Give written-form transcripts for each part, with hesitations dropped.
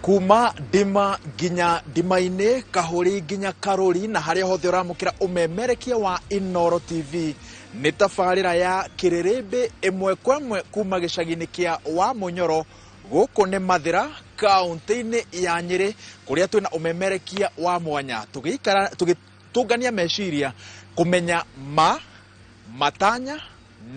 Kuma ndima nginya ndima-inĩ, kahũri nginya karũri, na harĩa hothe ũramũkĩra ũmemerekia wa Inooro TV, nĩ tabarĩra ya Kĩrĩrĩmbĩ ĩmwe kwa ĩmwe kuma gĩcagi-inĩ kĩa Wamunyoro, gũkũ nĩ Mathĩra, kaũntĩ-inĩ ya Nyĩrĩ, kũrĩa twĩna ũmemerekia wa mwanya tũgĩikara tũgĩtũngania meciria kũmenya ma matanya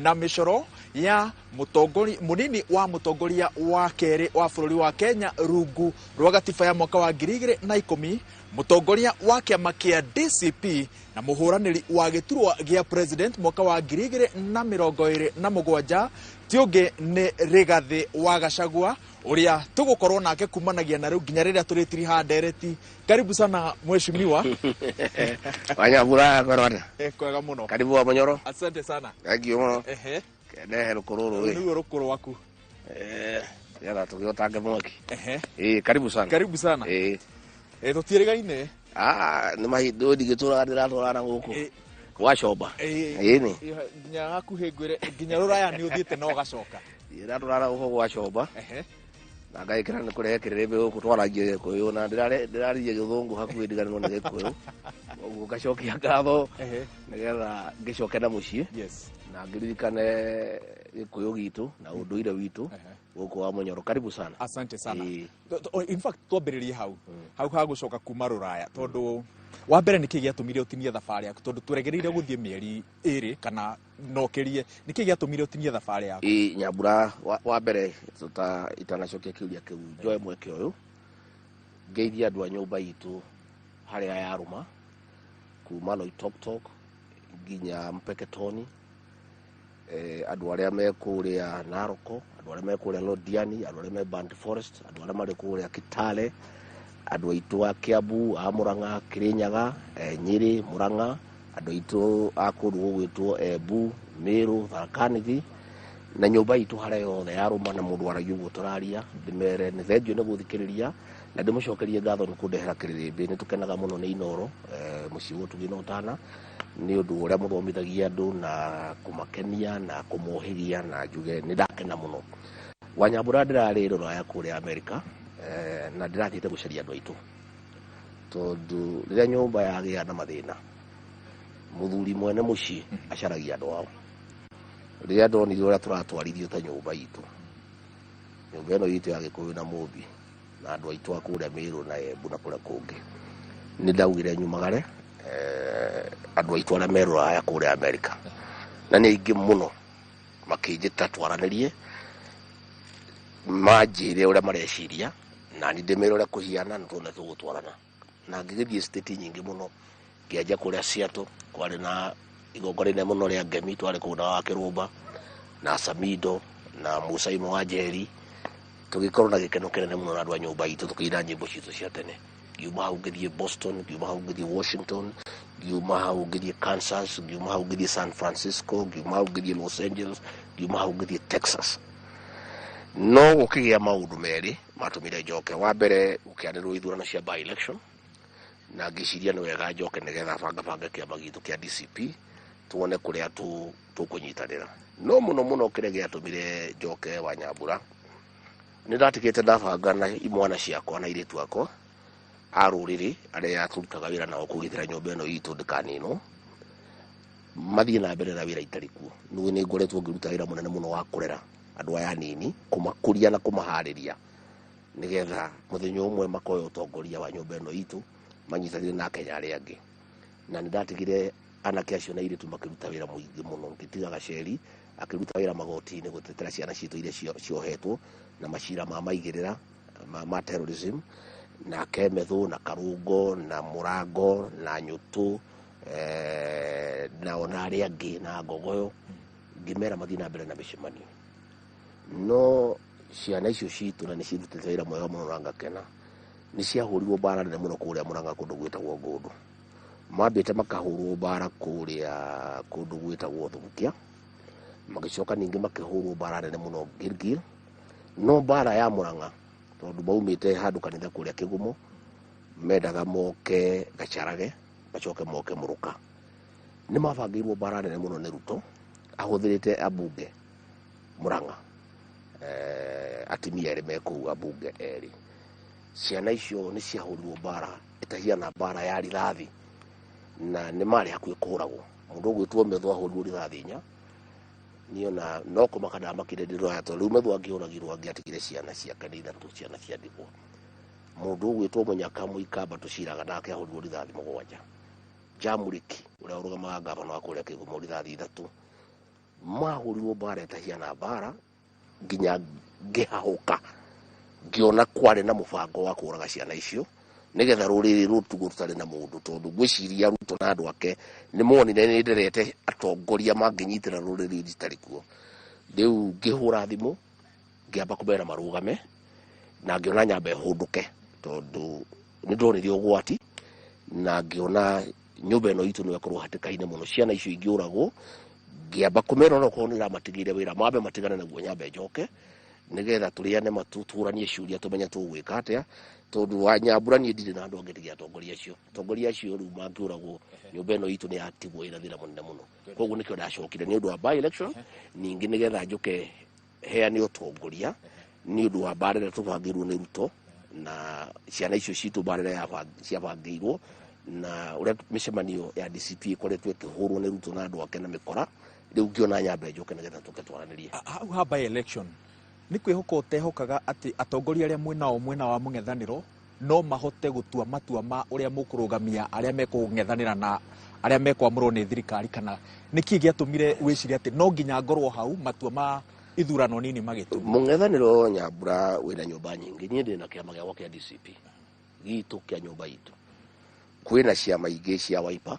na mĩcoro ya mũtongoria mũnini wa mũtongoria wa kerĩ wa bũrũri wa Kenya rungu rwa gatiba ya mwaka wa 2010, mũtongoria wa kĩama kĩa DCP na mũhũranĩri wa gĩturwa gĩa president mwaka wa 2027, ti ũngĩ nĩ Rigathĩ wa Gachagua, ũrĩa tũgũkorwo nake kumanagia na rĩu nginya rĩrĩa tũrĩtiriha ndereti. Karibu sana, mheshimiwa. Wanyambura, korona. Kwega mũno. Karibu wa Munyoro. Asante sana. Thank you mũno. Kendehe rũkũ rũrũ. Nĩguo rũkũ rwaku. Nĩgetha tũgĩotange mwaki. Ehe. Ĩĩ, karibu sana. Karibu sana. Ĩĩ. Tũtiĩrĩgaine. Ah, nĩ mahinda ndigĩtũraga ndĩratwarana gũkũ. Gwacomba. Ĩĩ. Ĩĩ nĩ. Nginya hakuhĩ ngwĩre nginya rũraya nĩ ũthiĩte na ũgacoka. Ndĩratwarana gũkũ gwacomba. Na ngaĩkĩra nĩ kũrehe kĩrĩrĩmbĩ gũkũ twaragie Gĩkũyũ na ndĩraririe gĩthũngũ hakuhĩ ndiganĩrwo nĩ Gĩkũyũ. Ũguo ngacokia ngatho nĩgetha ngĩcoke na mũciĩ. Na ngĩririkane Gĩkũyũ gitũ na ũndũire witũ gũkũ wa Munyoro. Karibu sana. Asante sana. Ĩĩ. In fact, twambĩrĩrie hau hau ha gũcoka kuma rũraya, tondũ wa mbere nĩkĩ gĩatũmire ũtinie thabarĩ yaku, tondũ tũregereire gũthiĩ mĩeri 2 kana no kĩrie, nĩkĩ gĩatũmire ũtinie thabarĩ yaku? Ĩĩ, Nyambura, wa mbere tuta itanacokia kĩũria kĩu, njoe mweke ũyũ ngeithie andũ a nyũmba itũ harĩa yarũma kuma Loitoktok nginya Mpeketoni, andũ arĩa me kũrĩa Naroko, andũ arĩa me kũrĩa Londiani, andũ arĩa me Burnt Forest, andũ arĩa marĩ kũrĩa Kitale, andũ aitũ a Kiambu, a Murang'a, Kirinyaga, Nyĩrĩ, Murang'a, andũ aitũ a kũndũ gũgwĩtwo Embu, Meru, Tharaka Nithi, na nyũmba itũ harĩa yothe yarũma na mũndũ waragia ũguo tũraria, ndĩmere nĩ thengiũ nĩ gũthikĩrĩria na ndĩmũcokerie ngatho nĩ kũndehera kĩrĩrĩmbĩ. Nĩ tũkenaga mũno nĩ Inooro, mũciĩ wa ũtugi na ũtana, nĩ ũndũ ũrĩa mũthomithagia andũ na kũmakenia na kũmohĩgia, na njuge nĩ ndakena mũno. Wanyambura, ndĩrarĩ rũraya kũrĩa Amerika, na ndĩrathiĩte gũcaria andũ aitũ, tondũ rĩrĩa nyũmba yagĩa na mathĩna, mũthuri mwene mũciĩ acaragia andũ ao. Rĩrĩa ndonire ũrĩa tũratwarithio ta nyũmba itũ, nyũmba ĩno itũ ya Gĩkũyũ na Mũmbi na andũ aitũ a kũrĩa Mĩrũ na Embu na kũrĩa kũngĩ, nĩ ndaugire nyumagare, andũ aitũ arĩa me rũraya kũrĩa Amerika, na nĩ aingĩ mũno makĩnjĩta twaranĩrie, manjĩre ũrĩa mareciria na niĩ ndĩmere ũrĩa kũhiana na tuone tũgũtwarana. Na ngĩgĩthiĩ state nyingĩ mũno, ngĩanjia kũrĩa Seattle, kwarĩ na igongona inene mũno rĩa ngemi, twarĩ kũu na wa Kĩrũmba na Samido na Musa Imo wa Njeri, tũgĩkorwo na gĩkeno kĩnene mũno na andũ a nyũmba itũ tũkĩina nyĩmbo citũ cia tene. Ngiuma hau ngĩthiĩ Boston, ngiuma hau ngĩthiĩ Washington, ngiuma hau ngĩthiĩ Kansas, ngiuma hau ngĩthiĩ San Francisco, ngiuma hau ngĩthiĩ Los Angeles, ngiuma hau ngĩthiĩ Texas. No gũkĩgĩa maũndũ merĩ matũmire njoke. Wa mbere, gũkĩanĩrĩrwo ithurano cia by election, na ngĩciria nĩ wega njoke nĩgetha bangabange kĩama gitũ kĩa DCP tuone kũrĩa tũkũnyitanĩra. No mũno mũno kĩrĩa gĩatũmire njoke wa Nyambura, nĩ ndatigĩte ndabanga na imwana ciakwa na airĩtu akwa a rũrĩrĩ arĩa tũrutaga wĩra nao kũgitĩra nyũmba ĩno itũ ndĩkaninwo, mathiĩ na mbere na wĩra itarĩ kuo. Nĩ ngoretwo ngĩruta wĩra mũnene mũno wa kũrera andũ aya anini, kũmakũria na kũmaharĩria nĩgetha mũthenya ũmwe makoya ũtongoria wa nyũmba ĩno itũ manyitanĩre na Akenya arĩa angĩ. Na nĩ ndatigire anake acio na airĩtu makĩruta wĩra mũingĩ mũno, ngĩtiga Gaceri akĩruta wĩra magoti-inĩ gũtetera ciana citũ iria ciohetwo na macira ma maigĩrĩra ma terrorism, na Kemethũ na Karũngo na Mũrango na Nyũtũ, na ona arĩa angĩ na Ngogoyo, ngĩmera mathiĩ na mbere na mĩcemanio. No ciana icio citũ na nĩ cirutĩte wĩra mwega mũno na ngakena, nĩ ciahũrirwo mbara nene mũno kũrĩa Mũrang'a kũndũ gwĩtagwo Ngũndũ. Mambĩte makahũrwo mbara kũrĩa kũndũ gwĩtagwo Thubukia, magĩcoka ningĩ makĩhũrwo mbara nene mũno Gilgil. No mbara ya Mũrang'a, tondũ maumĩte handũ kanitha kũrĩa Kĩgumo, mendaga moke Gacharage, macoke moke Mũrũka. Nĩ mabangĩirwo mbara nene mũno nĩ Ruto, ahũthĩrĩte ambunge Mũrang'a, atumia erĩ me kũu, ambunge erĩ. Ciana icio nĩ ciahũrirwo mbara ĩtahiana mbara ya rithathi, na nĩ marĩ hakuhĩ kũragwo. Mũndũ ũgwĩtwo Methu ahũrirwo rithathi 4. Niĩ ona no kũmaka ndamakire ndĩroya, tondũ rĩu Methu angĩũragirwo angĩatigire ciana ciake nĩ 3, ciana cia ndigwa. Mũndũ ũgwĩtwo Mũnyaka Mũikamba tũciraga nake ahũrirwo rithathi 7. Jamuriki ũrĩa ũrũgamaga ngavana wa kũrĩa Kĩgumo rithathi 3. Mahũrirwo mbara ĩtahiana mbara nginya ngĩhahũka ngĩona kwarĩ na mũbango wa kũraga ciana icio nĩgetha rũrĩrĩ rũtugwo tũtarĩ na mũndũ, tondũ ngwĩciria Ruto na andũ ake nĩ monire nĩ nderete atongoria mangĩnyitĩra rũrĩrĩ ritarĩ kuo. Rĩu ngĩhũra thimũ ngĩamba kũmera marũgame, na ngĩona nyambe hũndũke tondũ nĩ ndonire ũgwati, na ngĩona nyũmba ĩno itũ nĩ ĩkorwo hatĩka-inĩ mũno, ciana icio ingĩũragwo. Ngĩamba kũmera onokorwo nĩ ndĩramatigĩire wĩra mambe matigane naguo, nyambe njoke nĩgetha tũrĩane matu, tũranie ciũria tũmenye tũgwĩka atĩa, tondũ wa Nyambura niĩ ndirĩ na andũ angĩ tiga atongoria acio. Atongoria acio rĩu mangĩũragwo nyũmba ĩno itũ nĩ yatigwo ĩna thĩna mũnene mũno. Koguo nĩkĩo ndacokire nĩ ũndũ wa by election, ningĩ nĩgetha njũke heane ũtongoria nĩ ũndũ wa mbara ĩrĩa tũbangĩirwo nĩ Ruto na ciana icio citũ, mbara ĩrĩa ciabangĩirwo na ũrĩa mĩcemanio ya DCP ĩkoretwo ĩkĩhũrwo nĩ Ruto na andũ ake na mĩkora. Rĩu ngĩona nyambe njoke nĩgetha tũke twaranĩrie. Hau ha by election nĩ kwĩhoka ũtehokaga atĩ atongoria arĩa mwĩnao mwena wa mũng'ethanĩro no mahote gũtua matua ma ũrĩa mũkũrũgamia arĩa mekũng'ethanĩra na arĩa mekwamũrwo nĩ thirikari, kana nĩkĩ gĩatũmire wĩcirie atĩ no nginya ngorwo hau matua ma ithurano nini magĩtuo? Mũng'ethanĩro Nyambura wĩna nyũmba nyingĩ. Niĩ ndĩ na kĩama gĩakwa kĩa DCP gitũ kĩa nyũmba itũ. Kwĩna ciama ingĩ cia Wiper,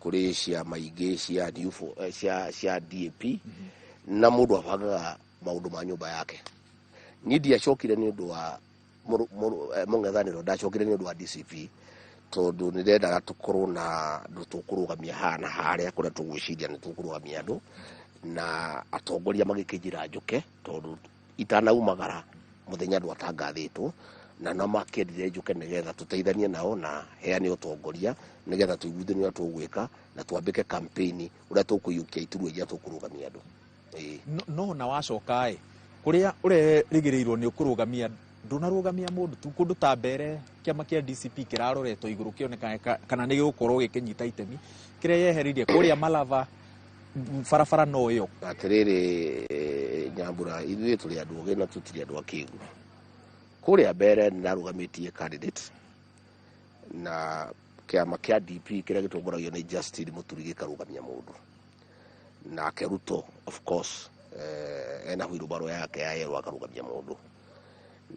kũrĩ ciama ingĩ cia New cia DAP, na mũndũ abangaga maũndũ ma nyũmba yake. Niĩ ndiacokire nĩ ũndũ wa mũng'ethanĩro, ndacokire nĩ ũndũ wa DCP, tondũ nĩ ndendaga tũkorwo na andũ tũkũrũgamia haha na harĩa kũrĩa tũgwĩciria nĩ tũkũrũgamia andũ, na atongoria magĩkĩnjĩra njũke tondũ itanaumagara mũthenya ndwatangathĩtwo, na no makĩendire njũke nĩgetha tũteithanie nao na heane ũtongoria nĩgetha tũiguithanie ũrĩa tũgwĩka na twambĩke campaign ũrĩa tũkũiyũkia iturwa iria tũkũrũgamia andũ. No na wacoka ĩ kũrĩa ũrerĩgĩrĩirwo nĩ ũkũrũgamia, ndũnarũgamia mũndũ tu kũndũ ta mbere kĩama kĩa DCP kĩraroretwo igũrũ kĩoneka kana nĩ gĩgũkorwo gĩkĩnyita itemi kĩrĩa yeheririe kũrĩa Malava barabara no ĩyo. Atĩrĩrĩ Nyambura, ithuĩ tũrĩ andũ ogĩ na tũtirĩ andũ akĩgu. Kũrĩa mbere nĩ ndarũgamĩtie candidate na kĩama kĩa DP kĩrĩa gĩtongoragio nĩ Justin Muturi gĩkarũgamia mũndũ, nake Ruto of course ena wheelbarrow yake ya yellow akarũgamia mũndũ,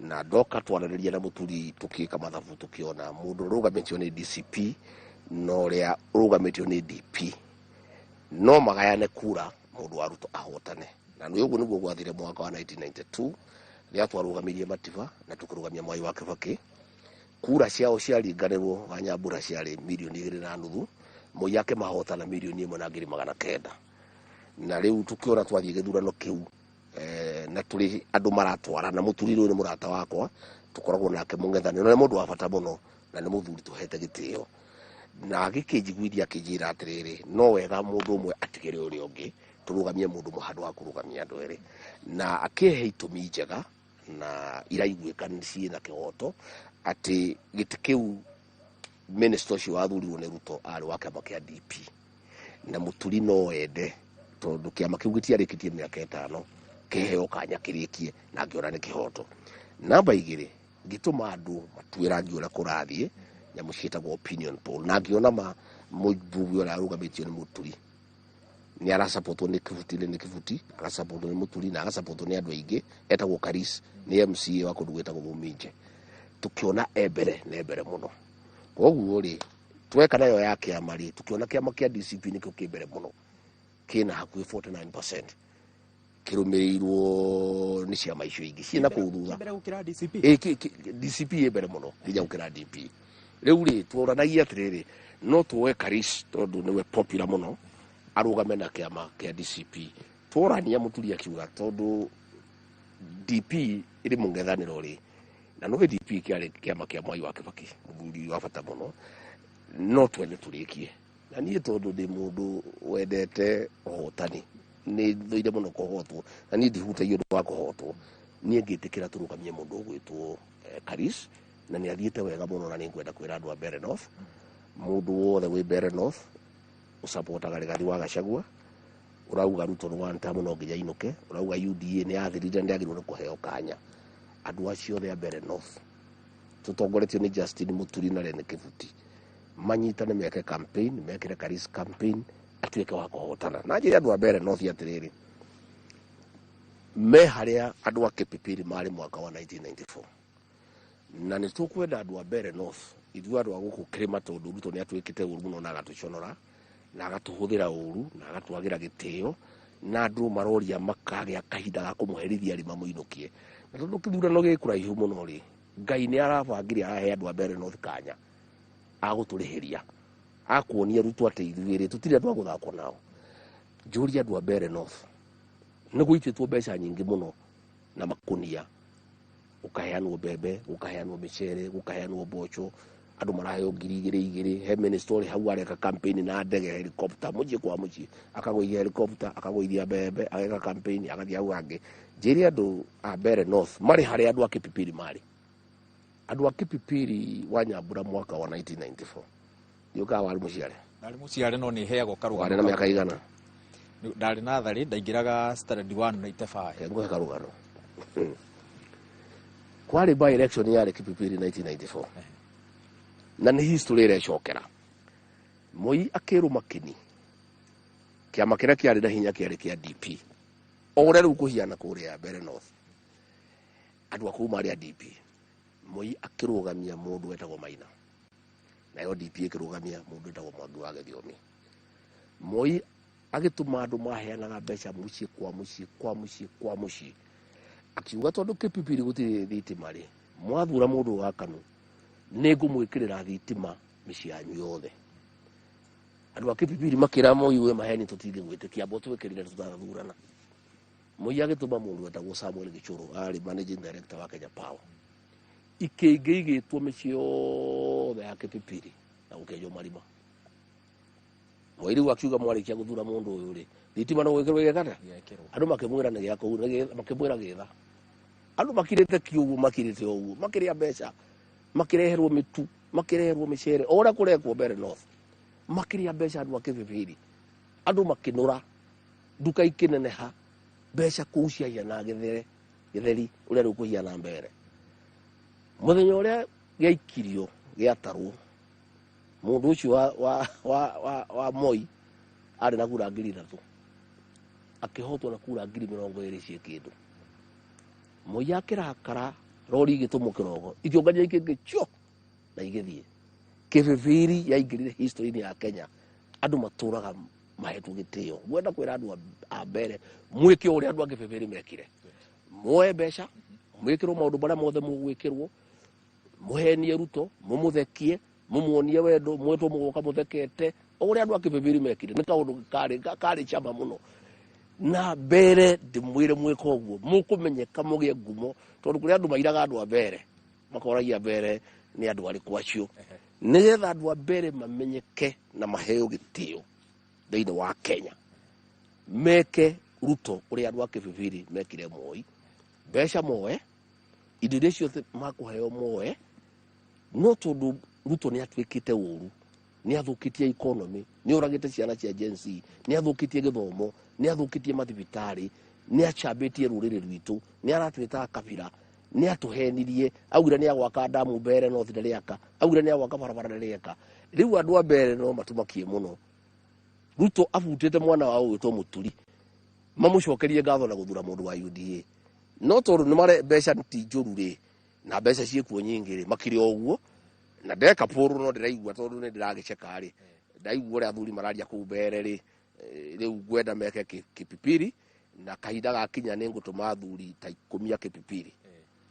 na ndoka twaranĩria na Muturi tũkĩka mathabu tũkĩona mũndũ ũrũgamĩtio nĩ DCP na ũrĩa ũrũgamĩtio nĩ DP no magayane kura mũndũ wa Ruto ahotane. Na nĩ ũguo nĩguo gwathire mwaka wa 1992 rĩrĩa twarũgamirie Matiba na tũkĩrũgamia Mwai wa Kibaki. Kura ciao ciaringanĩrwo wa Nyambura ciarĩ 2.5 mirioni, Moi akĩmahota na 1,900,000. Na rĩu tũkĩona twathiĩ gĩthurano kĩu na tũrĩ andũ maratwarana, Mũturi rĩu nĩ mũrata wakwa, tũkoragwo nake mũng'ethanĩro, na nĩ mũndũ wa bata mũno na nĩ mũthuri tũhete gĩtĩo, na agĩkĩnjiguithia akĩnjĩra atĩrĩrĩ, no wega mũndũ ũmwe atigĩre ũrĩa ũngĩ, tũrũgamie mũndũ ũmwe handũ ha kũrũgamia andũ erĩ, na akĩhe itũmi njega na iraiguĩka ciĩna kĩhoto atĩ gĩtĩ kĩu minister ũcio wathurirwo nĩ Ruto arĩ wa kĩama kĩa DP, na Mũturi no ende tondũ kĩama kĩu gĩtiarĩkĩtie mĩaka 5 kĩheo kanya kĩrĩkie, na ngĩona nĩ kĩhoto. Namba 2, ngĩtũma andũ matue rangi ũrĩa kũrathiĩ, nyamũ ciĩtagwo opinion poll, na ngĩona ma mũmbunge ũrĩa arũgamĩtio nĩ Mũturi nĩ arasapotwo nĩ Kĩbuti, nĩ Kĩbuti agasapotwo nĩ Mũturi na agasapotwo nĩ andũ aingĩ, etagwo Karis, nĩ MCA wa kũndũ gwĩtagwo Mũminje. Tũkĩona e mbere na e mbere mũno. Koguo rĩ tweka nayo ya kĩama rĩ, tũkĩona kĩama kĩa DCP nĩkĩo kĩ mbere mũno, kĩna hakuhĩ 49%, kĩrũmĩrĩirwo nĩ ciama icio ingĩ ciĩna kũu thutha. Mbere gũkĩra DCP? Ĩ, DCP ĩ mbere mũno nginya gũkĩra DP. Rĩu rĩ tworanagia atĩrĩrĩ, no tuoe Karis tondũ nĩwe popular mũno arũgame na kĩama kĩa DCP. Tworania Mũturi akiuga tondũ DP ĩrĩ mũng'ethanĩro rĩ, na no DP kĩarĩ kĩama kĩa Mwai wa Kibaki, mũthuri wa bata mũno, no twende tũrĩkie. Na niĩ tondũ ndĩ mũndũ wendete ũhotani, nĩ thũire mũno kũhotwo, na niĩ ndihutagia ũndũ wa kũhotwo. Niĩ ngĩtĩkĩra tũrũgamie mũndũ ũgwĩtwo Karis, na nĩ athiĩte wega mũno, na nĩ ngwenda kwĩra andũ a Mbeere North, mũndũ wothe wĩ Mbeere North ũsapotaga Rigathi wa Gachagua, ũrauga Ruto nĩ one term no nginya ainũke, ũrauga UDA nĩ yathirire, nĩ yagĩrĩirwo nĩ kũheo kanya, andũ acio othe a Mbeere North tũtongoretio nĩ Justin Muturi na Rene Kibuti manyitane meke campaign, mekĩre Karis campaign atuĩke wa kũhotana. Na njĩre andũ a Mbeere North atĩrĩrĩ, me harĩa andũ a Kipipiri marĩ mwaka wa 1994, na nĩ tũkwenda andũ a Mbeere North, ithuĩ andũ a gũkũ kĩrĩma, tondũ Ruto nĩ atwĩkĩte ũru mũno na agatũconora na agatũhũthĩra ũru na agatwagĩra gĩtĩo, na andũ maroria makagĩa kahinda ga kũmũherithia rĩ mamũinũkie. Na tondũ kĩthurano gĩ kũraihu mũno rĩ, Ngai nĩ arabangire arahe andũ a Mbeere North kanya agũtũrĩhĩria, akuonia Ruto atĩ ithuĩ rĩ tũtirĩ andũ a gũthakwo nao. Njũrie andũ a Mbeere North, nĩ gũitĩtwo mbeca nyingĩ mũno na makunia, gũkaheanwo mbembe, gũkaheanwo mĩcere, gũkaheanwo mboco, andũ maraheo 2,000 2,000. He minister ũrĩ hau areka campaign na ndege, helicopter, mũciĩ kwa mũciĩ, akagũithia helicopter, akagũithia mbembe, ageka campaign, agathiĩ hau hangĩ. Njĩre andũ a Mbeere North marĩ harĩa andũ a Kipipiri marĩ. Andũ a Kipipiri wa Nyambura mwaka wa 1994, ndiũkaga warĩ mũciare? Ndarĩ mũciare, no nĩ heagwo karũgano. Warĩ na mĩaka igana? Ndarĩ natharĩ, ndaingĩraga standard 1 95. Reke ngũhe karũgano. Kwarĩ by election yarĩ Kipipiri 1994, na nĩ history ĩrecokera. Moi akĩrũma kĩni, kĩama kĩrĩa kĩarĩ na hinya kĩarĩ kĩa DP, o ũrĩa rĩu kũhiana kũrĩa Mbeere North, andũ a kũu marĩ a DP. Moi akĩrũgamia mũndũ wetagwo Maina, nayo DP ĩkĩrũgamia mũndũ wetagwo Mwangi wa Gĩthiomi. Moi agĩtũma andũ maheanaga mbeca mũciĩ kwa mũciĩ kwa mũciĩ kwa mũciĩ, akiuga tondũ Kipipiri gũtirĩ thitima rĩ, mwathura mũndũ wa KANU nĩ ngũmwĩkĩrĩra thitima mĩciĩ yanyu yothe. Andũ a Kipipiri makĩra Moi, wĩ maheni, tũtingĩgwĩtĩkia, amba ũtwĩkĩrĩre tũtanathurana. Moi agĩtũma mũndũ wetagwo Samuel Gĩchũrũ, arĩ managing director wa Kenya Power, ikĩngĩ igĩtwo mĩciĩ yothe ya Kipipiri na gũkĩenjwo marima. Moi rĩu akiuga mwarĩkia gũthura mũndũ ũyũ rĩ, thitima no gwĩkĩrwo ĩgekata. Gĩekĩrwo. Andũ makĩmwĩra nĩ gĩa kũu, makĩmwĩra gĩtha. Andũ makirĩte kiũguo, makirĩte ũguo, makĩrĩa mbeca, makĩreherwo mĩtu, makĩreherwo mĩcere, o ũrĩa kũrekwo Mbeere North, makĩrĩa mbeca andũ a Kĩbĩbĩri, andũ makĩnũra, nduka ikĩneneha, mbeca kũu ciahiana gĩthere gĩtheri ũrĩa rĩu kũhiana Mbeere. Mũthenya ũrĩa gĩaikirio gĩatarwo, mũndũ ũcio wa Moi arĩ na kura 3,000, akĩhotwo na kura 20,000 ciĩ kĩndũ. Moi akĩrakara, rori igĩtũmwo kĩrogo, ikĩũngania ikĩngĩ cio na igĩthiĩ. Kĩbĩbĩri yaingĩrire history-inĩ ya Kenya, andũ matũraga mahetwo gĩtĩo. Ngwenda kwĩra andũ a Mbeere mwĩke ũrĩa andũ a Kĩbĩbĩri mekire, muoe mbeca, mwĩkĩrwo maũndũ marĩa mothe mũgwĩkĩrwo, mũhenie Ruto, mũmũthekie, mũmuonie wendo, mwetwo mũgoka mũthekete, o ũrĩa andũ a Kĩbĩbĩri mekire. Nĩ kaũndũ karĩ cama mũno. Na Mbeere ndĩmwĩre mwĩke ũguo mũkũmenyeka, mũgĩe ngumo, tondũ kũrĩ andũ mairaga andũ a Mbeere, makoragia Mbeere nĩ andũ arĩkũ acio, nĩgetha andũ a Mbeere mamenyeke na maheo gĩtĩo thĩinĩ wa Kenya. Meke Ruto ũrĩa andũ a Kĩbĩbĩri mekire Moi, mbeca moe, indo iria ciothe makũheo moe. No tondũ Ruto nĩ atuĩkĩte ũru, nĩ athũkĩtie economy, nĩ oragĩte ciana cia Gen Z, nĩ athũkĩtie gĩthomo, nĩ athũkĩtie mathibitarĩ, nĩ acambĩtie rũrĩrĩ rwitũ, nĩ aratwĩta kabira, nĩ atũhenirie, augire nĩ agwaka ndamu Mbeere North, ndarĩaka, augire nĩ agwaka barabara, ndarĩeka. Rĩu andũ a Mbeere no matũmakie mũno. Ruto abutĩte mwana wao ũgwĩtwo Mũturi, mamũcokerie ngatho na gũthura mũndũ wa UDA, no tondũ nĩ mare mbeca ti njũru rĩ, na mbeca ciĩkuo nyingĩ rĩ, makĩrĩ o ũguo. Na ndeka pũrũ no ndĩraigua tondũ nĩ ndĩragĩceka rĩ, ndaigua ũrĩa athuri mararia kũu Mbeere rĩ, rĩu ngwenda meke Kipipiri, na kahinda gakinya nĩ ngũtũma athuri ta 10 a Kipipiri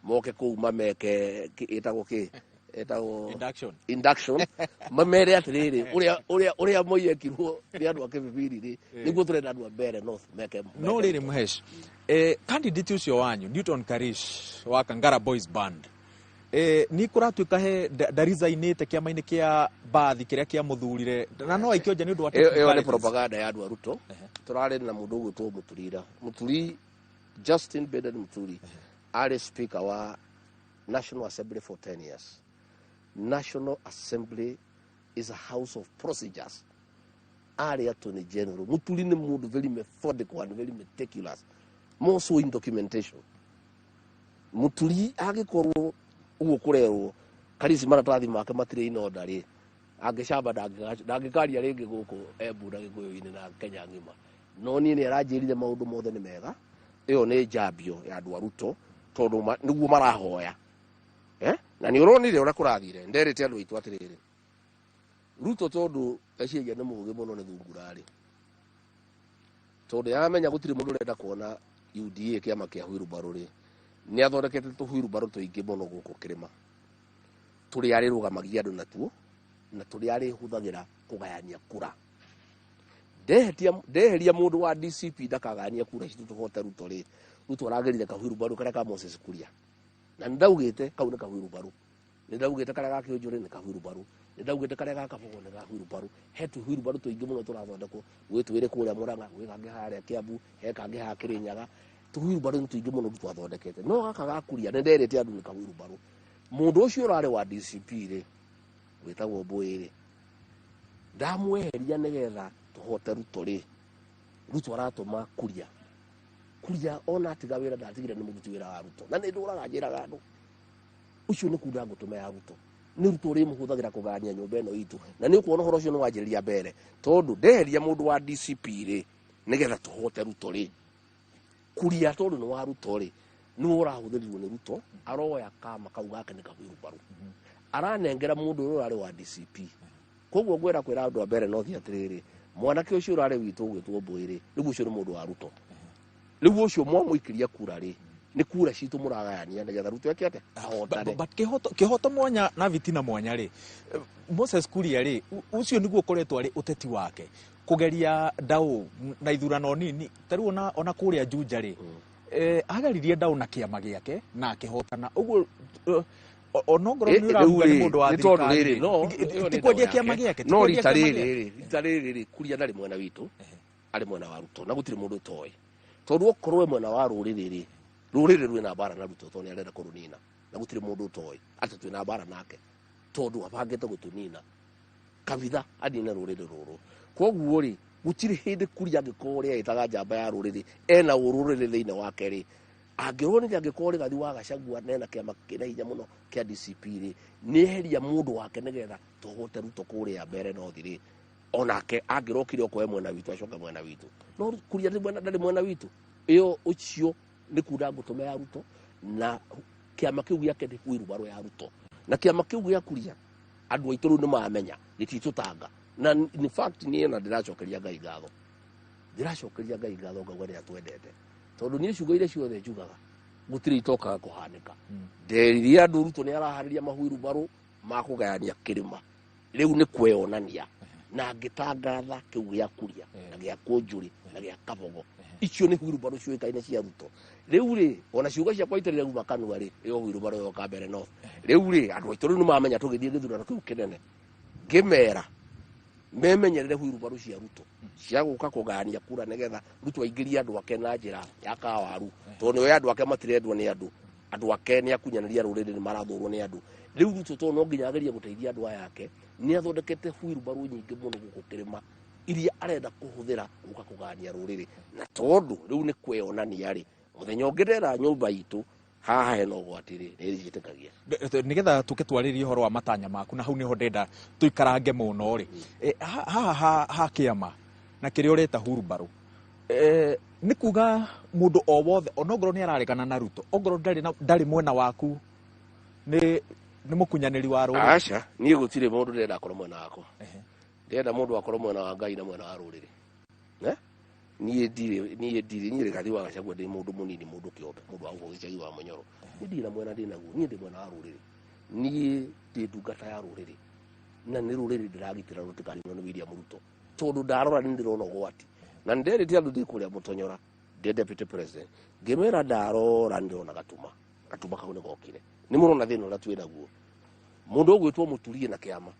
moke kũu mameke ĩtagwo kĩ, ĩtagwo Induction. Induction, mamere atĩrĩrĩ, ũrĩa Moi ekirwo nĩ andũ a Kipipiri rĩ, nĩguo tũrenda andũ a Mbeere North meke. No rĩrĩ, Mhesh, candidate ũcio wanyu Newton Karish wa Kangara Boys Band, nĩ kũratuĩka he ndarizainĩte kĩama-inĩ kĩa Bathi kĩrĩa kĩamũthurire, na no aikio nja nĩ ũndũ wa Ĩyo nĩ technicalities. propaganda ya andũ a Ruto. Tũrarĩ na mũndũ ũgwĩtwo Mũturira, Mũturi Justin Beden Mũturi. Arĩ speaker wa National Assembly for 10 years. National Assembly is a house of procedures. Arĩ attorney general. Muturi nĩ mũndũ very methodical and very meticulous, more so in documentation. Muturi angĩkorwo ũguo kũrerwo Karisi maratathi make matirĩ in order rĩ, angĩcamba ndangĩkaria rĩngĩ gũkũ Embu na Gĩkũyũ-inĩ na Kenya ng'ima. No niĩ nĩ aranjĩrire maũndũ mothe nĩ mega. Ĩyo nĩ njambio ya andũ a Ruto tondũ nĩguo marahoya. Na nĩ ũronire ũrĩa kũrathire. Nderĩte andũ aitũ atĩrĩrĩ, Ruto tondũ eciria nĩ mũũgĩ mũno nĩ thungura rĩ, tondũ yamenya gũtirĩ mũndũ ũrenda kuona UDA kĩama kĩa wheelbarrow rĩ, nĩ athondekete tũwheelbarrow tũingĩ mũno gũkũ kĩrĩma, tũrĩa arĩrũgamagia andũ natuo na tũrĩa arĩhũthagĩra kũgayania kura. Ndeheria mũndũ wa DCP ndakagayania kura citũ tũhote Ruto rĩ, Ruto aragerire kawheelbarrow karĩa ka Moses Kuria, na nĩndaugĩte kau nĩ kawheelbarrow, nĩndaugĩte karĩa ga Kĩũnjũrĩ nĩ kawheelbarrow, nĩndaugĩte karĩa ga Kabogo nĩ kawheelbarrow. He tũwheelbarrow tũingĩ mũno tũrathondekwo, gwĩ twĩrĩ kũrĩa Murang'a, gwĩ kangĩ harĩa Kiambu, he kangĩ haha Kĩrĩnyaga. Tũwheelbarrow nĩ tũingĩ mũno twathondekete, no gaka ga Kuria nĩnderĩte andũ nĩ kawheelbarrow. Mũndũ ũcio ũrarĩ wa DCP rĩ, wĩtagwo Mbũĩ rĩ, ndamweheria nĩgetha tũhote Ruto rĩ, Ruto aratũma Kuria. Kuria ona atiga wĩra ndatigire nĩ mũruti wĩra wa Ruto, na nĩ ndũraga njĩraga andũ ũcio nĩ kunda ngũtũme ya Ruto, nĩ Ruto ũrĩmũhũthagĩra kũgayania nyũmba ĩno itũ, na nĩ ũkuona ũhoro ũcio nĩ wanjĩrĩria mbere, tondũ ndeheria mũndũ wa DCP rĩ nĩgetha tũhote Ruto rĩ, Kuria tondũ nĩ wa Ruto rĩ, nĩwe ũrahũthĩrirwo nĩ Ruto, aroya kama kau gake nĩ kawheelbarrow, aranengera mũndũ ũrĩa ũrarĩ wa DCP. Koguo ngwenda kwĩra andũ a mbere no thiĩ atĩrĩrĩ, mwanake ũcio ũrarĩ witũ ũgwĩtwo Mbũĩ rĩ, rĩu ũcio nĩ mũndũ wa Ruto. Rĩu ũcio mwamũikĩria kura rĩ, nĩ kura citũ mũragayania nĩgetha Ruto eke atĩa? Ahotane. But kĩhoto mwanya na vitina mwanya rĩ, Moses Kuria rĩ, ũcio nĩguo ũkoretwo arĩ ũteti wake, kũgeria ndaũ na ithurano nini. Ta rĩu ona kũrĩa Juja rĩ, ageririe ndaũ na kĩama gĩake na akĩhotana. Ũguo onongorwo nĩ ũrauga nĩ mũndũ wa Nĩ tondũ thirikari rĩrĩ, no, rĩ, ĩyo nĩ ti kwendia ndaũ kĩama yake. gĩake, ti No kwendia rita kĩama rĩrĩ gĩake. rĩ, rita rĩrĩ rĩ, Kuria ndarĩ mwena witũ, arĩ mwena wa Ruto, na gũtirĩ mũndũ ũtoĩ. Tondũ okorwo e mwena wa rũrĩrĩ rĩ, rũrĩrĩ rwĩna mbara na Ruto tondũ nĩ arenda kũrũnina, na gũtirĩ mũndũ ũtoĩ atĩ twĩna mbara nake, tondũ abangĩte gũtũnina kabitha anine rũrĩrĩ rũrũ. Koguo rĩ, gũtirĩ hĩndĩ Kuria angĩkorwo ũrĩa ĩtaga njamba ya rũrĩrĩ ena ũrũrĩrĩ thĩinĩ wake rĩ, angĩronire angĩkorwo Rigathi wa Gachagua nena kĩama kĩna hinya mũno kĩa DCP rĩ, nĩeheria mũndũ wake nĩgetha tũhote Ruto kũrĩa mbere North rĩ, onake angĩrokire okorwo e mwena witũ acoke mwena witũ. No Kuria ndarĩ mwena witũ. Ĩyo ũcio nĩ kunda ngũtũme ya Ruto, na kĩama kĩu gĩake nĩ wheelbarrow ya Ruto, na kĩama kĩu gĩa Kuria andũ aitũ rĩu nĩ mamenya gĩtitũtanga. Na in fact niĩ na ndĩracokeria Ngai ngatho, ndĩracokeria Ngai ngatho ngauga nĩ atwendete, tondũ niĩ ciugo iria ciothe njugaga gũtirĩ itokaga kũhanĩka. Nderire andũ Ruto nĩ araharĩria mawheelbarrow ma kũgayania kĩrĩma, rĩu nĩ kweyonania, na ngĩtangatha kĩu gĩa Kuria na gĩa Kũnjũrĩ na gĩa Kabogo, icio nĩ wheelbarrow ciũĩkaine cia Ruto. Rĩu rĩ, ona ciugo ciakwa itarĩ rauma kanua rĩ, ĩyo wheelbarrow yoka mbere no rĩu rĩ, andũ aitũ rĩu nĩ mamenya tũgĩthiĩ gĩthurano kĩu kĩnene, ngĩmera memenyerere wheelbarrow cia Ruto cia gũka kũgayania kura nĩgetha Ruto aingĩrie andũ ake na njĩra ya kawaru, tondũ nĩoĩ andũ ake matirendwo nĩ andũ, andũ ake nĩ akunyanĩria rũrĩrĩ, nĩ marathũrwo nĩ andũ. Rĩu Ruto tondũ no nginya agerie gũteithia andũ aya ake, nĩ athondekete wheelbarrow nyingĩ mũno gũkũ kĩrĩma iria arenda kũhũthĩra gũka kũgayania rũrĩrĩ, na tondũ rĩu nĩ kweyonania rĩ, mũthenya ũngĩ ndera nyũmba itũ haha hena ũgwati rĩ, nĩ njĩtĩkagia. Nĩgetha tũke twarĩrie ũhoro wa matanya maku, na hau nĩho ndenda tũikarange mũno rĩ, haha ha kĩama na kĩrĩa ũreta wheelbarrow, nĩ kuga mũndũ o wothe onongorwo nĩ araregana na Ruto, ongorwo ndarĩ mwena waku, nĩ mũkunyanĩri wa rũrĩrĩ? Aca, niĩ gũtirĩ mũndũ ndĩrenda akorwo mwena wakwa. Ndĩrenda mũndũ akorwo mwena wa Ngai na mwena wa rũrĩrĩ. Niĩ ndirĩ, niĩ ndirĩ, niĩ Rigathi wa Gachagua ndĩ mũndũ mũnini, mũndũ kĩombe, mũndũ wa gũkũ gĩcagi wa Mũnyoro. Niĩ ndirĩ na mwena ndĩ naguo, niĩ ndĩ mwena wa rũrĩrĩ. Niĩ ndĩ ndungata ya rũrĩrĩ, na nĩ rũrĩrĩ ndĩragitĩra rũtikaninwo nĩ William Ruto, tondũ ndarora nĩ ndĩrona ũgwati. Na nĩ nderĩte andũ ndĩ kũrĩa Mũtonyora, ndĩ deputy president, ngĩmera ndarora nĩ ndĩrona gatuma, gatuma kau nĩ gokire. Nĩ mũrona thĩna ũrĩa twĩ naguo. Mũndũ ũgwĩtwo Mũturie na kĩama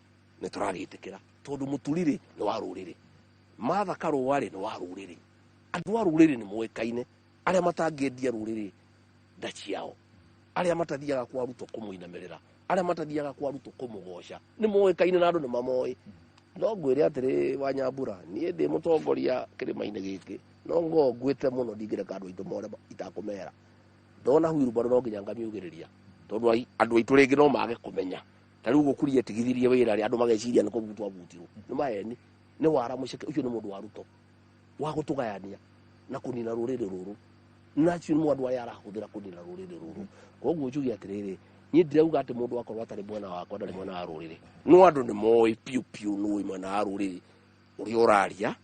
nĩ tũragĩtĩkĩra, tondũ Mũturi rĩ nĩ wa rũrĩrĩ, Martha Karũa rĩ nĩ wa rũrĩrĩ, andũ a rũrĩrĩ nĩ moĩkaine, arĩa matangĩendia rũrĩrĩ Nda ciao, arĩa matathiaga kwa Ruto kũmũinamĩrĩra, arĩa matathiaga kwa Ruto kũmũgoca, nĩ moĩkaine na andũ nĩ mamoĩ. No ngwĩre atĩrĩ, Wanyambura, niĩ ndĩ mũtongoria kĩrĩma-inĩ gĩkĩ, no ngo ngwĩte mũno, ndingĩreka andũ aitũ more itakũmera. Ndona huirubaro no nginya ngamiugĩrĩria, tondũ andũ aitũ rĩngĩ no mage kũmenya. Ta rĩu gũkuria tigithirie wĩra rĩ, andũ mageciria nĩ kũbutwo abutirwo. Nĩ maheni, nĩ wara mũceke. Ũcio nĩ mũndũ wa Ruto wa gũtũgayania na kũnina rũrĩrĩ rũrũ, na acio nĩ andũ arĩa arahũthĩra kũnina rũrĩrĩ rũrũ. Koguo njuge atĩrĩrĩ, niĩ ndirauga atĩ mũndũ akorwo atarĩ mwena wakwa ndarĩ mwena wa rũrĩrĩ, no andũ nĩ moĩ piũ piũ nũĩ mwena wa rũrĩrĩ, ũrĩa ũraria,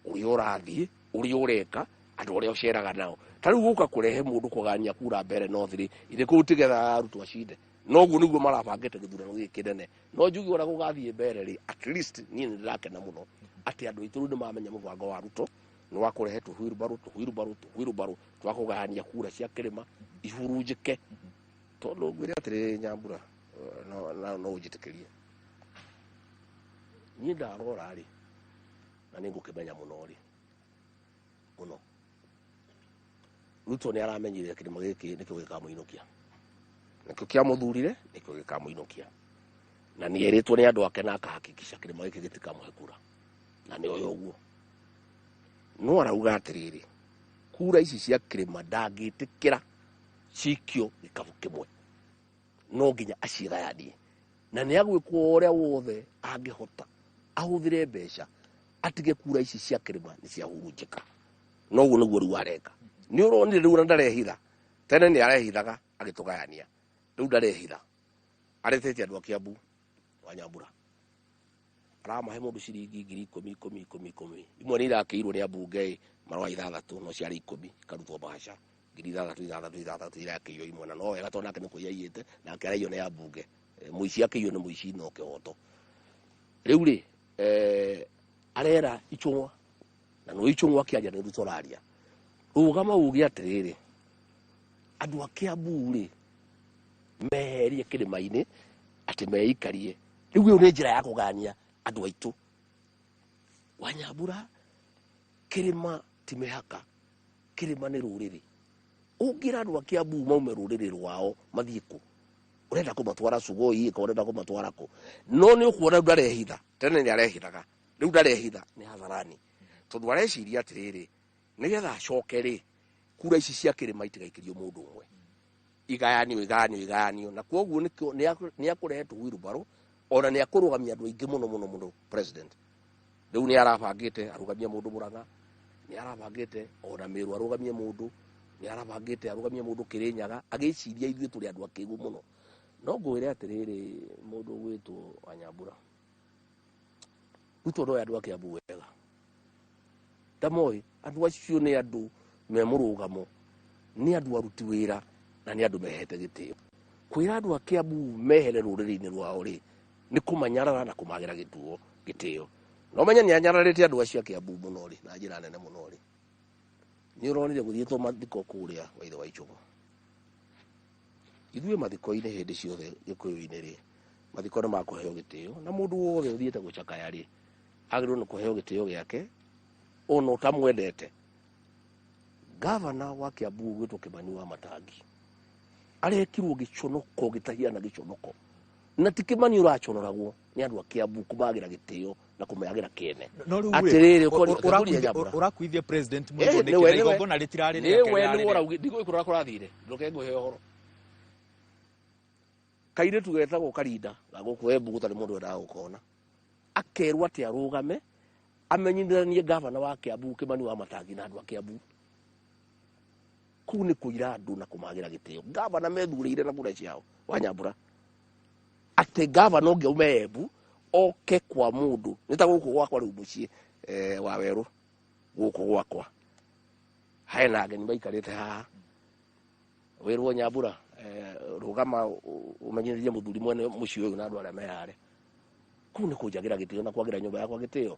ũrĩa ũrathiĩ, ũrĩa ũreka, andũ arĩa ũceraga nao. Ta rĩu gũka kũrehe mũndũ kũgania kura mbere North rĩ, ithe kũu tigetha arutwo acinde. Noguo nĩguo marabangĩte gĩthurano gĩkĩ kĩnene. No njuge ũrĩa gũgathiĩ mbere rĩ, at least niĩ nĩ ndĩrakena mũno atĩ andũ aitũ rĩu nĩ mamenya mũbango wa Ruto nĩ wa kũrehe tũhuirubarũ tũhuirubarũ tũhuirubarũ twa kũgayania kura cia kĩrĩma ihurunjĩke. Tondũ ngwĩre atĩrĩrĩ, Nyambura, no ũnjĩtĩkĩrie, niĩ ndarora rĩ, na nĩ ngũkĩmenya mũno rĩ, mũno Ruto nĩ aramenyire kĩrĩma gĩkĩ nĩkĩo gĩkamũinũkia, nĩkĩo kĩamũthurire, nĩkĩo gĩkamũinũkia, na nĩ erĩtwo nĩ andũ ake na akahakikisha kĩrĩma gĩkĩ gĩtikamũhe kura, na nĩ oĩ ũguo. No arauga atĩrĩrĩ, kura ici cia kĩrĩma ndangĩtĩkĩra cikio gĩkabu kĩmwe, no nginya acigayanie, na nĩ agwĩkwo ũrĩa wothe angĩhota ahũthĩre mbeca atige kura ici cia kĩrĩma nĩ ciahurunjĩka. Noguo nĩguo rĩu areka. Nĩ ũronire rĩu ona ndarehitha. Tene nĩ arehithaga agĩtũgayania, rĩu ndarehitha, aretete andũ a Kiambu wa Nyambura, aramahe mũndũ ciringi ngiri ikũmi ikũmi ikũmi ikũmi. Imwe nĩ irakĩirwo nĩ ambunge marũa ithathatũ, no ciarĩ ikũmi ikarutwo mbaca ngiri ithathatũ ithathatũ ithathatũ irakĩiywo imwe, na no wega tondũ nake nĩ kũiya aiyĩte, nake araiywo nĩ ambunge. Mũici akĩiywo nĩ mũici no kĩhoto. Rĩu rĩ, arera Ichung'wa, na no Ichung'wa akĩaria nĩ Ruto araria. Rũgama uge atĩrĩrĩ, andũ a Kiambu rĩ meherie kĩrĩma-inĩ atĩ meikarie. Rĩu ĩyo nĩ njĩra ya kũgania andũ aitũ. Wanyambura, kĩrĩma ti mĩhaka, kĩrĩma nĩ rũrĩrĩ. Ũngĩra andũ a Kiambu maume rũrĩrĩ rwao mathiĩ kũ? Ũrenda kũmatwara Sugoi kana ũrenda kũmatwara kũ? No nĩ ũkuona rĩu ndarehitha. Tene nĩ arehithaga, rĩu ndarehitha, nĩ hadharani, tondũ areciria atĩrĩrĩ, nĩgetha acoke rĩ, kura ici cia kĩrĩma itigaikĩrio mũndũ ũmwe, igayanio igayanio igayanio. Na koguo nĩkĩo nĩ akũrehe tũhuirubarũ, ona nĩ akũrũgamia andũ aingĩ mũno mũno mũno. President rĩu nĩ arabangĩte arũgamie mũndũ Mũrang'a, nĩ arabangĩte ona Meru arũgamie mũndũ, nĩ arabangĩte arũgamie mũndũ Kĩrĩnyaga, agĩciria ithuĩ tũrĩ andũ akĩgu mũno. No ngwĩre atĩrĩrĩ, mũndũ ũgwĩtwo Wanyambura, Ruto ndoĩ andũ a Kiambu wega, ndamoĩ. Andũ acio nĩ andũ me mũrũgamo, nĩ andũ aruti wĩra, na nĩ andũ mehete gĩtĩo. Kwĩra andũ a Kiambu mehere rũrĩrĩ-inĩ rwao rĩ, nĩ kũmanyarara na kũmagĩra gĩtuo gĩtĩo. No menye nĩ anyararĩte andũ acio a Kiambu mũno rĩ, na njĩra nene mũno rĩ. Nĩ ũronire gũthiĩtwo mathiko kũrĩa wa ithe wa Ichung'wa. Ithuĩ mathiko-inĩ hĩndĩ ciothe Gĩkũyũ-inĩ rĩ, mathiko nĩ makũheo gĩtĩo, na mũndũ wothe ũthiĩte gũcakaya rĩ, agĩrĩirwo nĩ kũheo gĩtĩo gĩake ona ũtamwendete. Gavana wa Kiambu ũgwĩtwo Kimani wa Matangi arekirwo gĩconoko gĩtahiana gĩconoko, na ti Kimani ũraconoragwo nĩ andũ a Kiambu kũmagĩra gĩtĩo na kũmagĩra kĩene. No rĩu rĩ, Atĩrĩrĩ, ũkori- ũkori- ũrakuithia president Eh, mũrigo nĩkĩ nĩwe, na nĩwe. igongona rĩtirarĩ Nĩwe rĩake nĩwe rĩrarĩ rĩa- ũraugi ndigũĩ kũrĩa kũrathire, ndũke ngũhe ũhoro. Kairĩtu getagwo Karinda ga gũkũ Embu, gũtarĩ mũndũ wendaga gũkona, akerwo atĩ arũgame amenyithanie gavana wa Kiambu Kimani wa Matangi na andũ a Kiambu. Kũu nĩ kũira andũ na kũmagĩra gĩtĩo. Gavana methurĩire na kura ciao, Wanyambura, atĩ gavana ũngĩ aume Embu oke kwa mũndũ nĩ ta gũkũ gwakwa rĩu mũciĩ, wa werũ gũkũ gwakwa hena ageni maikarĩte haha, wĩrwo Nyambura, rũgama ũmenyithie mũthuri mwene mũciĩ ũyũ na andũ arĩa me harĩa. Kũu nĩ kũnjagĩra gĩtĩo na kwagĩra nyũmba yakwa gĩtĩo.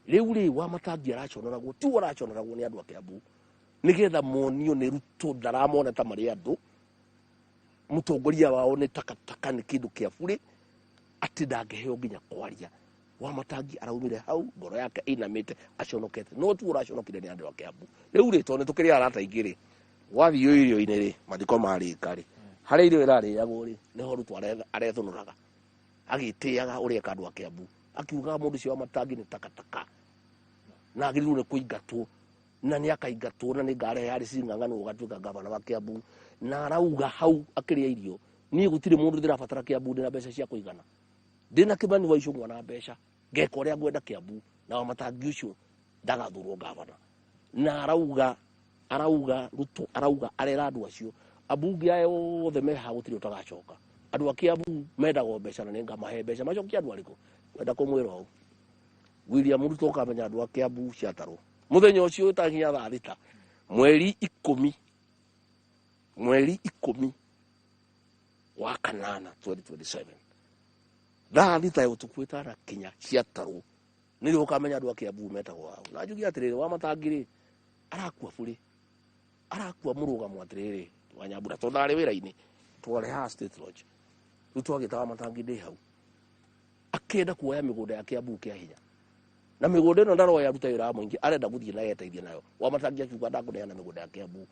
Rĩu rĩ, wa Matangi araconoragwo, tu araconoragwo nĩ andũ a Kiambu nĩgetha monio nĩ Ruto ndaramona ta marĩ andũ. Mũtongoria wao nĩ takataka, nĩ kĩndũ kĩa burĩ, atĩ ndangĩheo nginya kwaria. Wa Matangi araumire hau ngoro yake ĩinamĩte aconokete, no tu ũraconokire nĩ andũ a Kiambu. Rĩu rĩ, tondũ nĩ tũkĩrĩ arata aingĩ rĩ, Wathiĩ irio-inĩ rĩ, mathiko marĩka rĩ, harĩa irio ĩrarĩagwo rĩ, nĩho Ruto arethũnũraga, agĩtĩaga ũrĩa eka andũ a Kiambu, akiugaga mũndũ ũcio wa Matangi nĩ takataka na agĩrĩirwo nĩ kũingatwo, na nĩ akaingatwo, na nĩ ngarehe Harris Ng'ang'a nĩwe ũgatuĩka gavana wa Kiambu. Na arauga hau akĩrĩa irio, niĩ gũtirĩ mũndũ ndĩrabatara Kiambu, ndĩna mbeca cia kũigana, ndĩna Kĩmani wa Icũng'wa na mbeca, ngeka ũrĩa ngwenda Kiambu, na wa Matangi ũcio ndagathurwo gavana. Na arauga Ruto arauga arera andũ acio ambunge aya othe me haha gũtirĩ ũtagacoka. Andũ a Kiambu mendagwo mbeca na nĩngamahe mbeca, macokie andũ arĩkũ? Wenda kũmwĩra ũũ William Ruto, ũkamenya andũ a Kiambu ciatarwo mũthenya ũcio ũtakinya thaa 6 mweri 10 wa kanana 2027 thaa 6 ya ũtukũ ĩtanakinya ciatarwo, nĩrĩo ũkamenya andũ a Kiambu metagwo hau. Na njuge atĩrĩrĩ, wa Matangi rĩ, arakua burĩ, arakua mũrũgamo atĩrĩrĩ wa Nyambura, tondũ ndarĩ wĩra-inĩ, twarĩ haha State Lodge, rĩu twagĩta wa Matangi ndĩ hau, akĩenda kuoya mĩgũnda ya Kiambu kĩa hinya, na mĩgũnda ĩno ndaroya aruta wĩra wa mũingĩ, arenda gũthiĩ na eteithie nayo. Wa Matangi akiuga ndakũneana mĩgũnda ya Kiambu.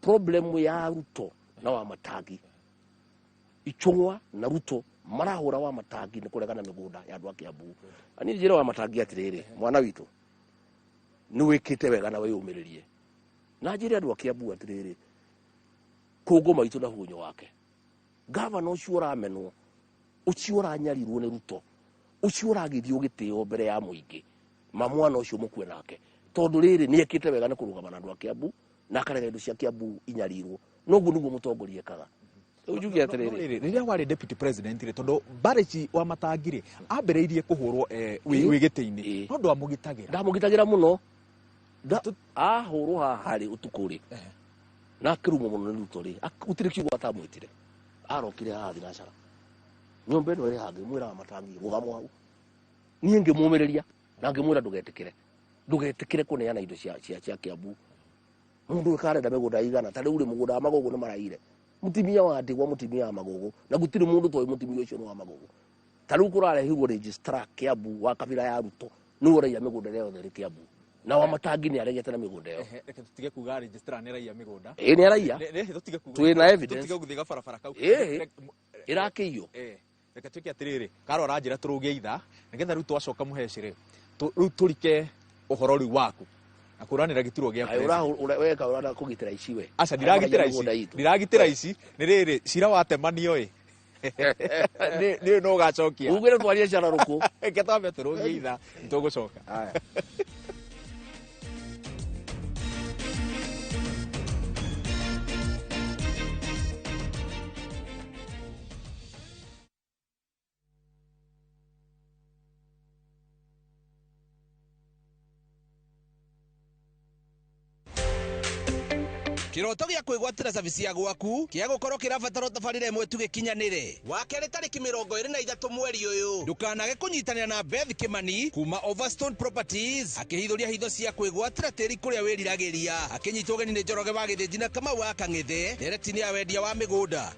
Problem ya Ruto na wa Matangi, Ichung'wa na Ruto marahũra wa Matangi nĩ kũregana mĩgũnda ya andũ a Kiambu. Na niĩ njĩre wa Matangi atĩrĩrĩ, mwana witũ nĩ wĩkĩte wega na wĩyũmĩrĩrie. Na njĩre andũ a Kiambu atĩrĩrĩ, kũngũ maitũ na hunyũ wake, gavana ũcio ũramenwo, ũcio ũranyarirwo nĩ Ruto, ũcio ũragithio gĩtĩo mbere ya mũingĩ, ma mwana ũcio mũkue nake, tondũ rĩrĩ nĩ ekĩte wega nĩ kũrũgama na andũ a Kiambu na akarega indo cia Kiambu inyarirwo. Noguo nĩguo mũtongoria ekaga. Rĩu njuge atĩrĩrĩ, rĩrĩa warĩ deputy president rĩ, tondũ Barĩci wa Matangi rĩ, ambĩrĩirie kũhũrwo wĩ gĩtĩ-inĩ, no ndwamũgitagĩra. Ndamũgitagĩra mũno. Ahũrwo haha rĩ ũtukũ rĩ, na akĩrumwo mũno nĩ Ruto rĩ, gũtirĩ kiugo atamwĩtire. Arokire haha thinacara, nyũmba ĩno ĩrĩ haha, ngĩmwĩra wa Matangi rũgamo hau. Niĩ ngĩmũmĩrĩria na ngĩmwĩra ndũgetĩkĩre, ndũgetĩkĩre kũneana indo cia Kiambu. Mũndũ ũyũ karenda mĩgũnda igana, ta rĩu rĩ mũgũnda wa Magogo nĩ maraire, mũtumia wa ndigwa, mũtumia wa Magogo, na gũtirĩ mũndũ toĩ mũtumia ũcio nĩ wa Magogo. Ta rĩu kũrarehirwo registrar Kiambu wa kabira ya Ruto, nĩwe ũraiya mĩgũnda ĩrĩa yothe ĩrĩ Kiambu, na wa Matangi nĩ aregete na mĩgũnda ĩyo. Reke tũtige kuga registrar nĩ araiya mĩgũnda. Ĩĩ nĩ araiya. Tũtige kuga. Twĩna evidence. Tũtige gũthiĩ gabarabara kau. Ĩĩ. Ĩrakĩiywo. Reke tuĩke atĩrĩrĩ, Karo aranjĩra tũrũge ithaa, nĩgetha rĩu twacoka mũhecĩre, rĩu tũrike ũhoro rĩu waku na kũranĩra gĩturwa gĩa president. Weka ũrenda kũgitĩra ici we. Aca, ndiragitĩra ici. Ndiragitĩra ici. Nĩ rĩrĩ, cira watemanio ĩ. Nĩ no ũgacokia. Ugire twarie cara rũkũ. Reke twambe tũrũgie ithaa, nĩtũgũcoka. Haya. Kiroto gĩa kwĩgwatĩra cabici ya gwaku kĩa gũkorwo kĩrabatara tabarĩra ĩmwe tu gĩkinyanĩre. Wa kerĩ tarĩki 23 mweri ũyũ, ndũkanage kũnyitanĩra na Beth Kimani kuma Overstone Properties akĩhithũria hitho cia kwĩgwatĩra tĩri kũrĩa wĩriragĩria, akĩnyitwo ũgeni nĩ Njoroge wa Gĩthĩnji na Kamau wa Kang'ethe, ndereti-inĩ ya wendia wa mĩgũnda.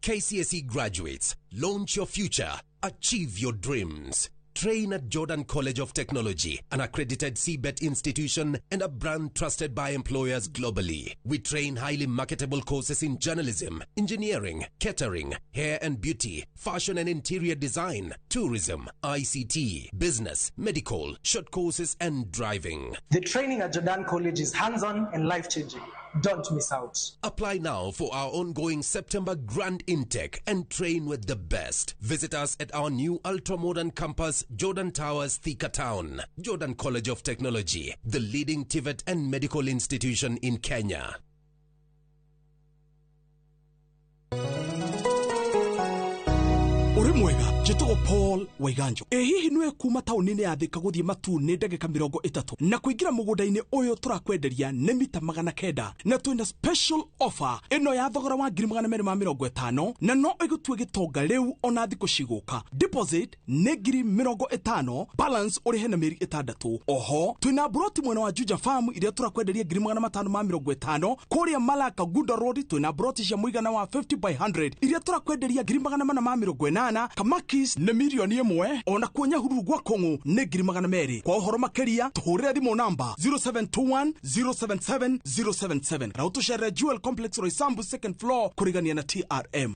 KCSE graduates, launch your future, achieve your dreams. Train at Jordan College of Technology, an accredited CBET institution and a brand trusted by employers globally. We train highly marketable courses in journalism, engineering, catering, hair and beauty, fashion and interior design, tourism, ICT, business, medical, short courses and driving. The training at Jordan College is hands-on and life-changing. Don't miss out. Apply now for our ongoing September grand intake and train with the best. Visit us at our new ultra-modern campus, Jordan Towers, Thika Town. Jordan College of Technology, the leading TVET and medical institution in Kenya. Uri mwega, njĩtagwo Paul Waiganjo. Ĩ hihi nĩwe kuma taũni-inĩ ya Thika gũthiĩ Matuu nĩ ndagĩka 30 na kũingĩra mũgũnda-inĩ ũyũ tũrakwenderia nĩ mita 900, na twĩna special offer ĩno ya thogora wa 250,000 na no ĩgũtue gĩtonga rĩu ona thikũ cigũka. Deposit nĩ 50,000, balance ũrĩhe na mĩeri 6. Oho twĩna mburoti mwena wa Juja Farm iria tũrakwenderia 550,000. Kũrĩa Malaka Gunda Road twĩna mburoti cia mũigana wa 50 by 100 iria tũrakwenderia 480,000. Kamaki Kis nĩ mirioni 1, ona kuo Nyahururu gwa Kũng'ũ nĩ 200,000. Kwa ũhoro makĩria tũhũrĩre thimũ namba 0721 077 077 na ũtũcerere Jewel Complex, Roysambu, second floor, kũrigania na TRM.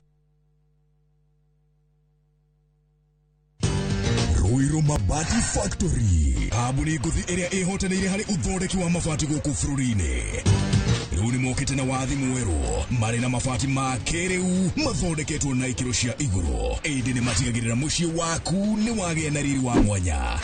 Ruiru Mabati Factory, kambuni ngũthi ĩrĩa ĩhotanĩire harĩ ũthondeki wa mabati gũkũ bũrũri-inĩ, rĩu nĩ mokĩte na wathi mwerũ. Marĩ na mabati ma kĩrĩu mathondeketwo na ikĩro cia igũrũ, ĩndĩ nĩ matigagĩrĩra mũciĩ waku nĩ wagĩa na riri wa mwanya.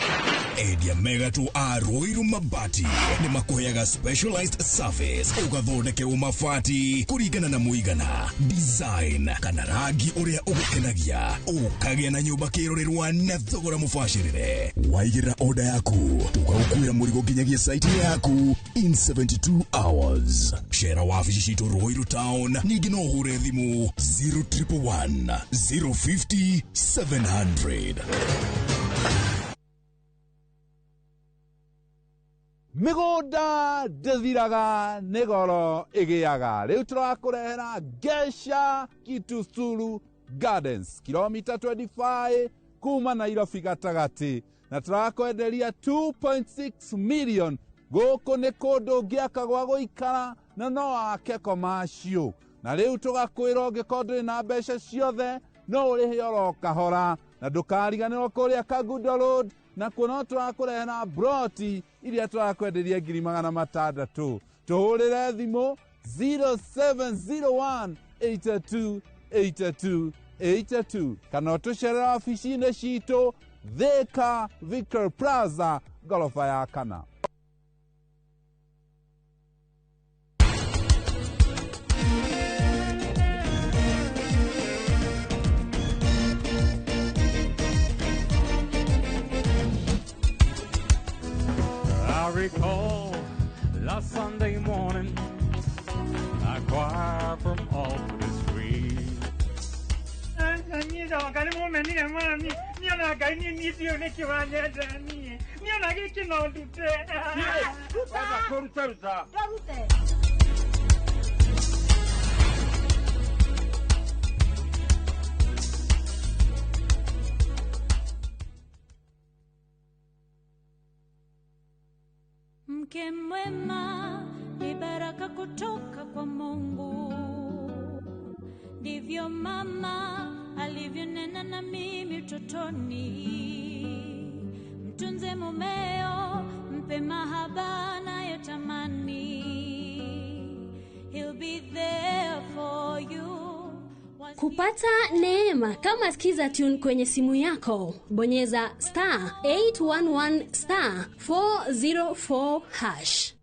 Endia megatũ a Ruiru Mabati nĩ makũheaga specialized service, ũgathondekerwo mabati kũringana na mũigana, design kana rangi ũrĩa ũgũkenagia, ũkagĩa na nyũmba kĩrorerwa na thogora mũbacĩrĩre. Waigĩrĩra oda yaku, tũgagũkuĩra mũrigo nginyagia site yaku in 72 hours. Cera wabici citũ Ruiru Town, ningĩ no ũhũre thimũ 0111 050 700. Mĩgũnda ndĩthiraga, nĩ goro ĩgĩaga. Rĩu tũrakũrehera Gesha Kitusuru Gardens, kilomita 25 kuma Nairobi gatagatĩ, na tũrakwenderia 2.6 million. Gũkũ nĩ kũndũ ũngĩaka gwa gũikara na no wake commercial, na rĩu tũgakwĩra ũngĩkorwo ndũrĩ na mbeca ciothe, no ũrĩhe oro kahora. Na ndũkariganĩrwo kũrĩa Kangundo Road nakuo no tũrakũrehera broti iria tũrakwenderia 600,000. Tũhũrĩre thimũ 0701 82 82 82 kana ũtũcerere wabici-inĩ citũ Thika, Victor Plaza, ngoroba ya kana. I recall last Sunday morning, a choir from off the street. Nyoka nĩ mũmenire mami, niona Ngai niĩ niĩ ndiũĩ nĩkĩ wanyenda niĩ, niona gĩkĩ no ndute. Ruta, ruta. Ndũrute. Mke mwema ni baraka kutoka kwa Mungu, ndivyo mama alivyonena na mimi utotoni. Mtunze mumeo, mpe mahaba anayotamani. He'll be there for you. Kupata neema kama Skiza Tune kwenye simu yako, bonyeza *811*404#.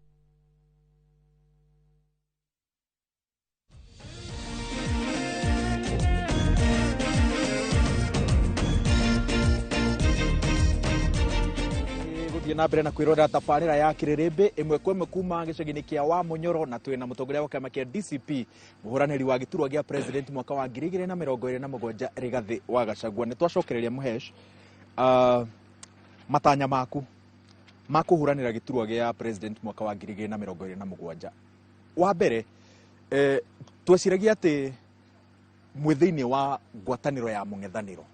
Gũthiĩ na mbere na kwĩrorera tabarĩra ya Kĩrĩrĩmbĩ ĩmwe kwa ĩmwe kuma gĩcagi-inĩ kĩa Wamunyoro, na twĩna mũtongoria wa kĩama kĩa DCP, mũhũranĩri wa gĩturwa gĩa president mwaka wa 2027, Rigathĩ wa Gachagua. Nĩ twacokereria Mũhesh, matanya maku ma kũhũranĩra gĩturwa gĩa president mwaka wa 2027. Wa mbere, tweciragia atĩ mwĩ thĩinĩ wa ngwatanĩro ya mũng'ethanĩro,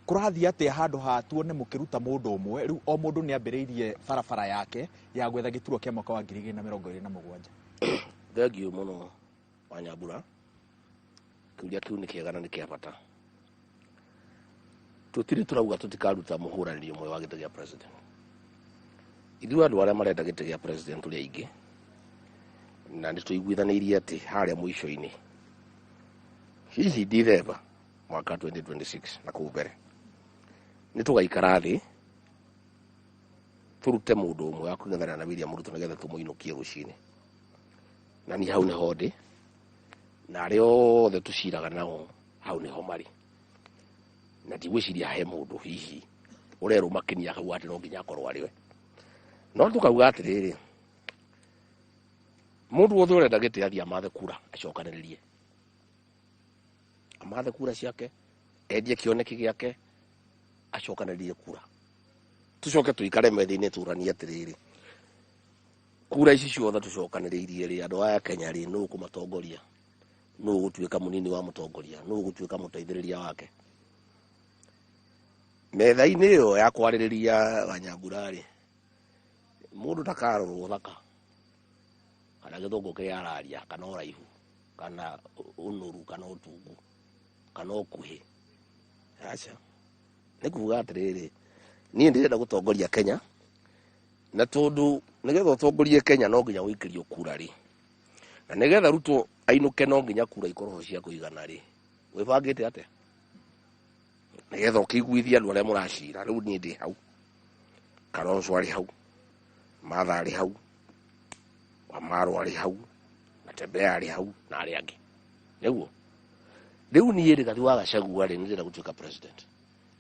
kũrathiĩ atĩa handũ ha tuone mũkĩruta mũndũ ũmwe? Rĩu o mũndũ nĩ ambĩrĩirie barabara yake ya gwetha gĩturwa kĩa mwaka wa 2027. Thengiũ mũno, Wanyambura. Kĩũria kĩu nĩ kĩega na nĩ kĩa bata. Tũtirĩ tũrauga tũtikaruta mũhũranĩri ũmwe wa gĩtĩ gĩa president. Ithuĩ andũ arĩa marenda gĩtĩ gĩa president tũrĩ aingĩ, na nĩ tũiguithanĩirie atĩ harĩa mũico-inĩ, hihi December mwaka 2026 na kũu mbere, nĩ tũgaikara thĩ tũrute mũndũ ũmwe wa kũng'ethanĩra na William Ruto nĩgetha tũmũinũkie rũcinĩ. Na niĩ hau nĩho ndĩ, na arĩa othe tũciraga nao hau nĩho marĩ, na ndigwĩciria he mũndũ hihi ũrerũmakenia akauga atĩ no nginya akorwo arĩ we. No tũkauga atĩrĩrĩ, mũndũ wothe ũrenda gĩtĩ athiĩ amathe kura, acokanĩrĩrie, amathe kura ciake, endie kĩoneki gĩake, acokanĩrĩrie kura, tũcoke tũikare metha-inĩ tũranie atĩrĩrĩ, kura ici ciothe tũcokanĩrĩirie rĩ, andũ aya Kenya rĩ, nũ ũkũmatongoria, nũ ũgũtuĩka mũnini wa mũtongoria, nũ ũgũtuĩka mũteithĩrĩria wake? Metha-inĩ ĩyo ya kwarĩrĩria Wanyambura rĩ, mũndũ ndakarorwo ũthaka kana gĩthũngũ kĩrĩa araria kana ũraihu kana ũnoru kana ũtungu kana ũkuhĩ. Aca, nĩ kuga atĩrĩrĩ, niĩ ndĩrenda gũtongoria Kenya, na tondũ nĩgetha ũtongorie Kenya no nginya ũikĩrio kura rĩ, na nĩgetha Ruto ainũke no nginya kura ikorwo ho cia kũigana rĩ, wĩbangĩte atĩa nĩgetha ũkĩiguithie andũ arĩa mũracira? Rĩu niĩ ndĩ hau, Kalonzo arĩ hau, Martha arĩ hau, Wamarwa arĩ hau, Natembeya arĩ hau na arĩa angĩ. Nĩguo rĩu niĩ Rigathi wa Gachagua rĩ, nĩ ndĩrenda gũtuĩka president,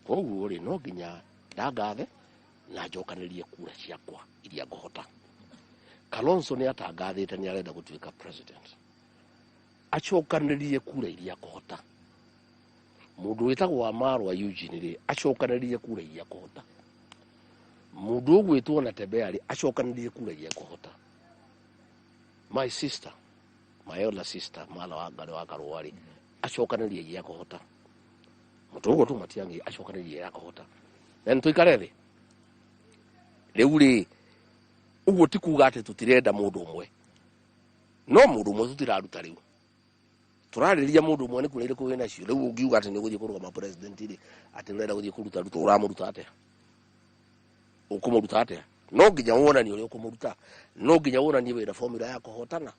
koguo rĩ no nginya ndangathe na njokanĩrie kura ciakwa iria ngũhota. Kalonzo nĩ atangathĩte nĩ arenda gũtuĩka president, acokanĩrie kura iria akũhota. Mũndũ wĩtagwo Wamarwa Eugene rĩ, acokanĩrie kura iria akũhota. Mũndũ ũgwĩtwo Natembeya rĩ, acokanĩrie kura iria akũhota. My sister, my elder sister, Martha Wangari wa Karũa rĩ, acokanĩrie iria akũhota. Mũndũ ũgwĩtwo Matiang'i acokanĩrie iria akũhota. Na nĩ tũikare thĩ rĩu rĩ, ũguo ti kuga atĩ tũtirenda mũndũ ũmwe, no mũndũ ũmwe tũtiraruta. Rĩu tũrarĩrĩria mũndũ ũmwe nĩ kura irĩkũ wĩnacio. Rĩu ũngiuga atĩ nĩ ũgũthiĩ kũrũgama president rĩ, atĩ ũrenda gũthiĩ kũruta Ruto, ũramũruta atĩa? Ũkũmũruta atĩa? No nginya wonanie ũrĩa ũkũmũruta, no nginya wonanie wĩna formula ya kũhotana.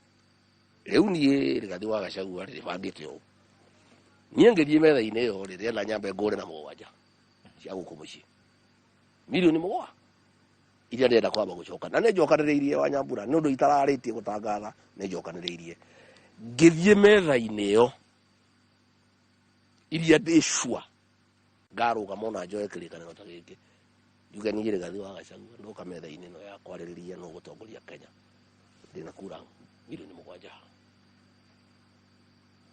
Rĩu niĩ Rigathi wa Gachagua rĩ, bangĩte ũũ, niĩ ngĩthiĩ metha-inĩ ĩyo rĩ, ndĩrenda nyambe ngũre na 7 cia gũkũ mũciĩ, mirioni 7 iria ndĩrenda kwamba gũcoka, na nĩ njokanĩrĩirie, Wanyambura, nĩ ũndũ itararĩtie gũtangatha, nĩ njokanĩrĩirie ngĩthiĩ metha-inĩ ĩyo iria ndĩ sure ngarũgama ona njoe kĩrĩkanĩro ta gĩkĩ, njuge niĩ Rigathi wa Gachagua ndoka metha-inĩ ĩno ya kwarĩrĩria no gũtongoria Kenya, ndĩna kura mirioni 7.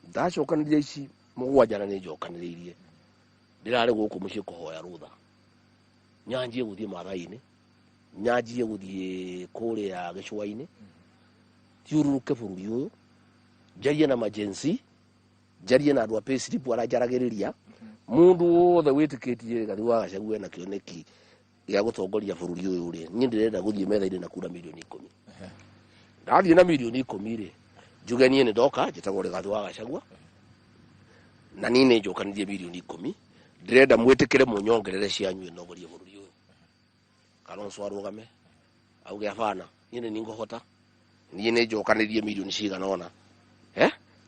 Ndacokanĩria ici 7 na nĩ njokanĩrĩirie, ndĩrarĩ gũkũ mũciĩ kũhoya rũtha, nyanjie gũthiĩ Maathai-inĩ, nyanjie gũthiĩ kũrĩa gĩcũa-inĩ, thiũrũrũke bũrũri ũyũ, njarie na majensi, njarie na andũ a payslip arĩa njaragĩrĩria. Mũndũ wothe wĩtĩkĩtie Rigathi wa Gachagua ena kĩoneki gĩa gũtongoria bũrũri ũyũ rĩ, niĩ ndĩrenda gũthiĩ metha-inĩ na kura mirioni 10. Ndathiĩ na mirioni 10 rĩ, njuge niĩ nĩ ndoka, njĩtagwo Rigathi wa Gachagua na niĩ nĩ njokanĩrie mirioni 10, ndĩrenda mwĩtĩkĩre mũnyongerere cianyu ĩnongorie bũrũri ũyũ. Kalonzo arũgame auge abana, niĩ nĩ ningũhota, niĩ nĩ njokanĩrie mirioni cigana ũna.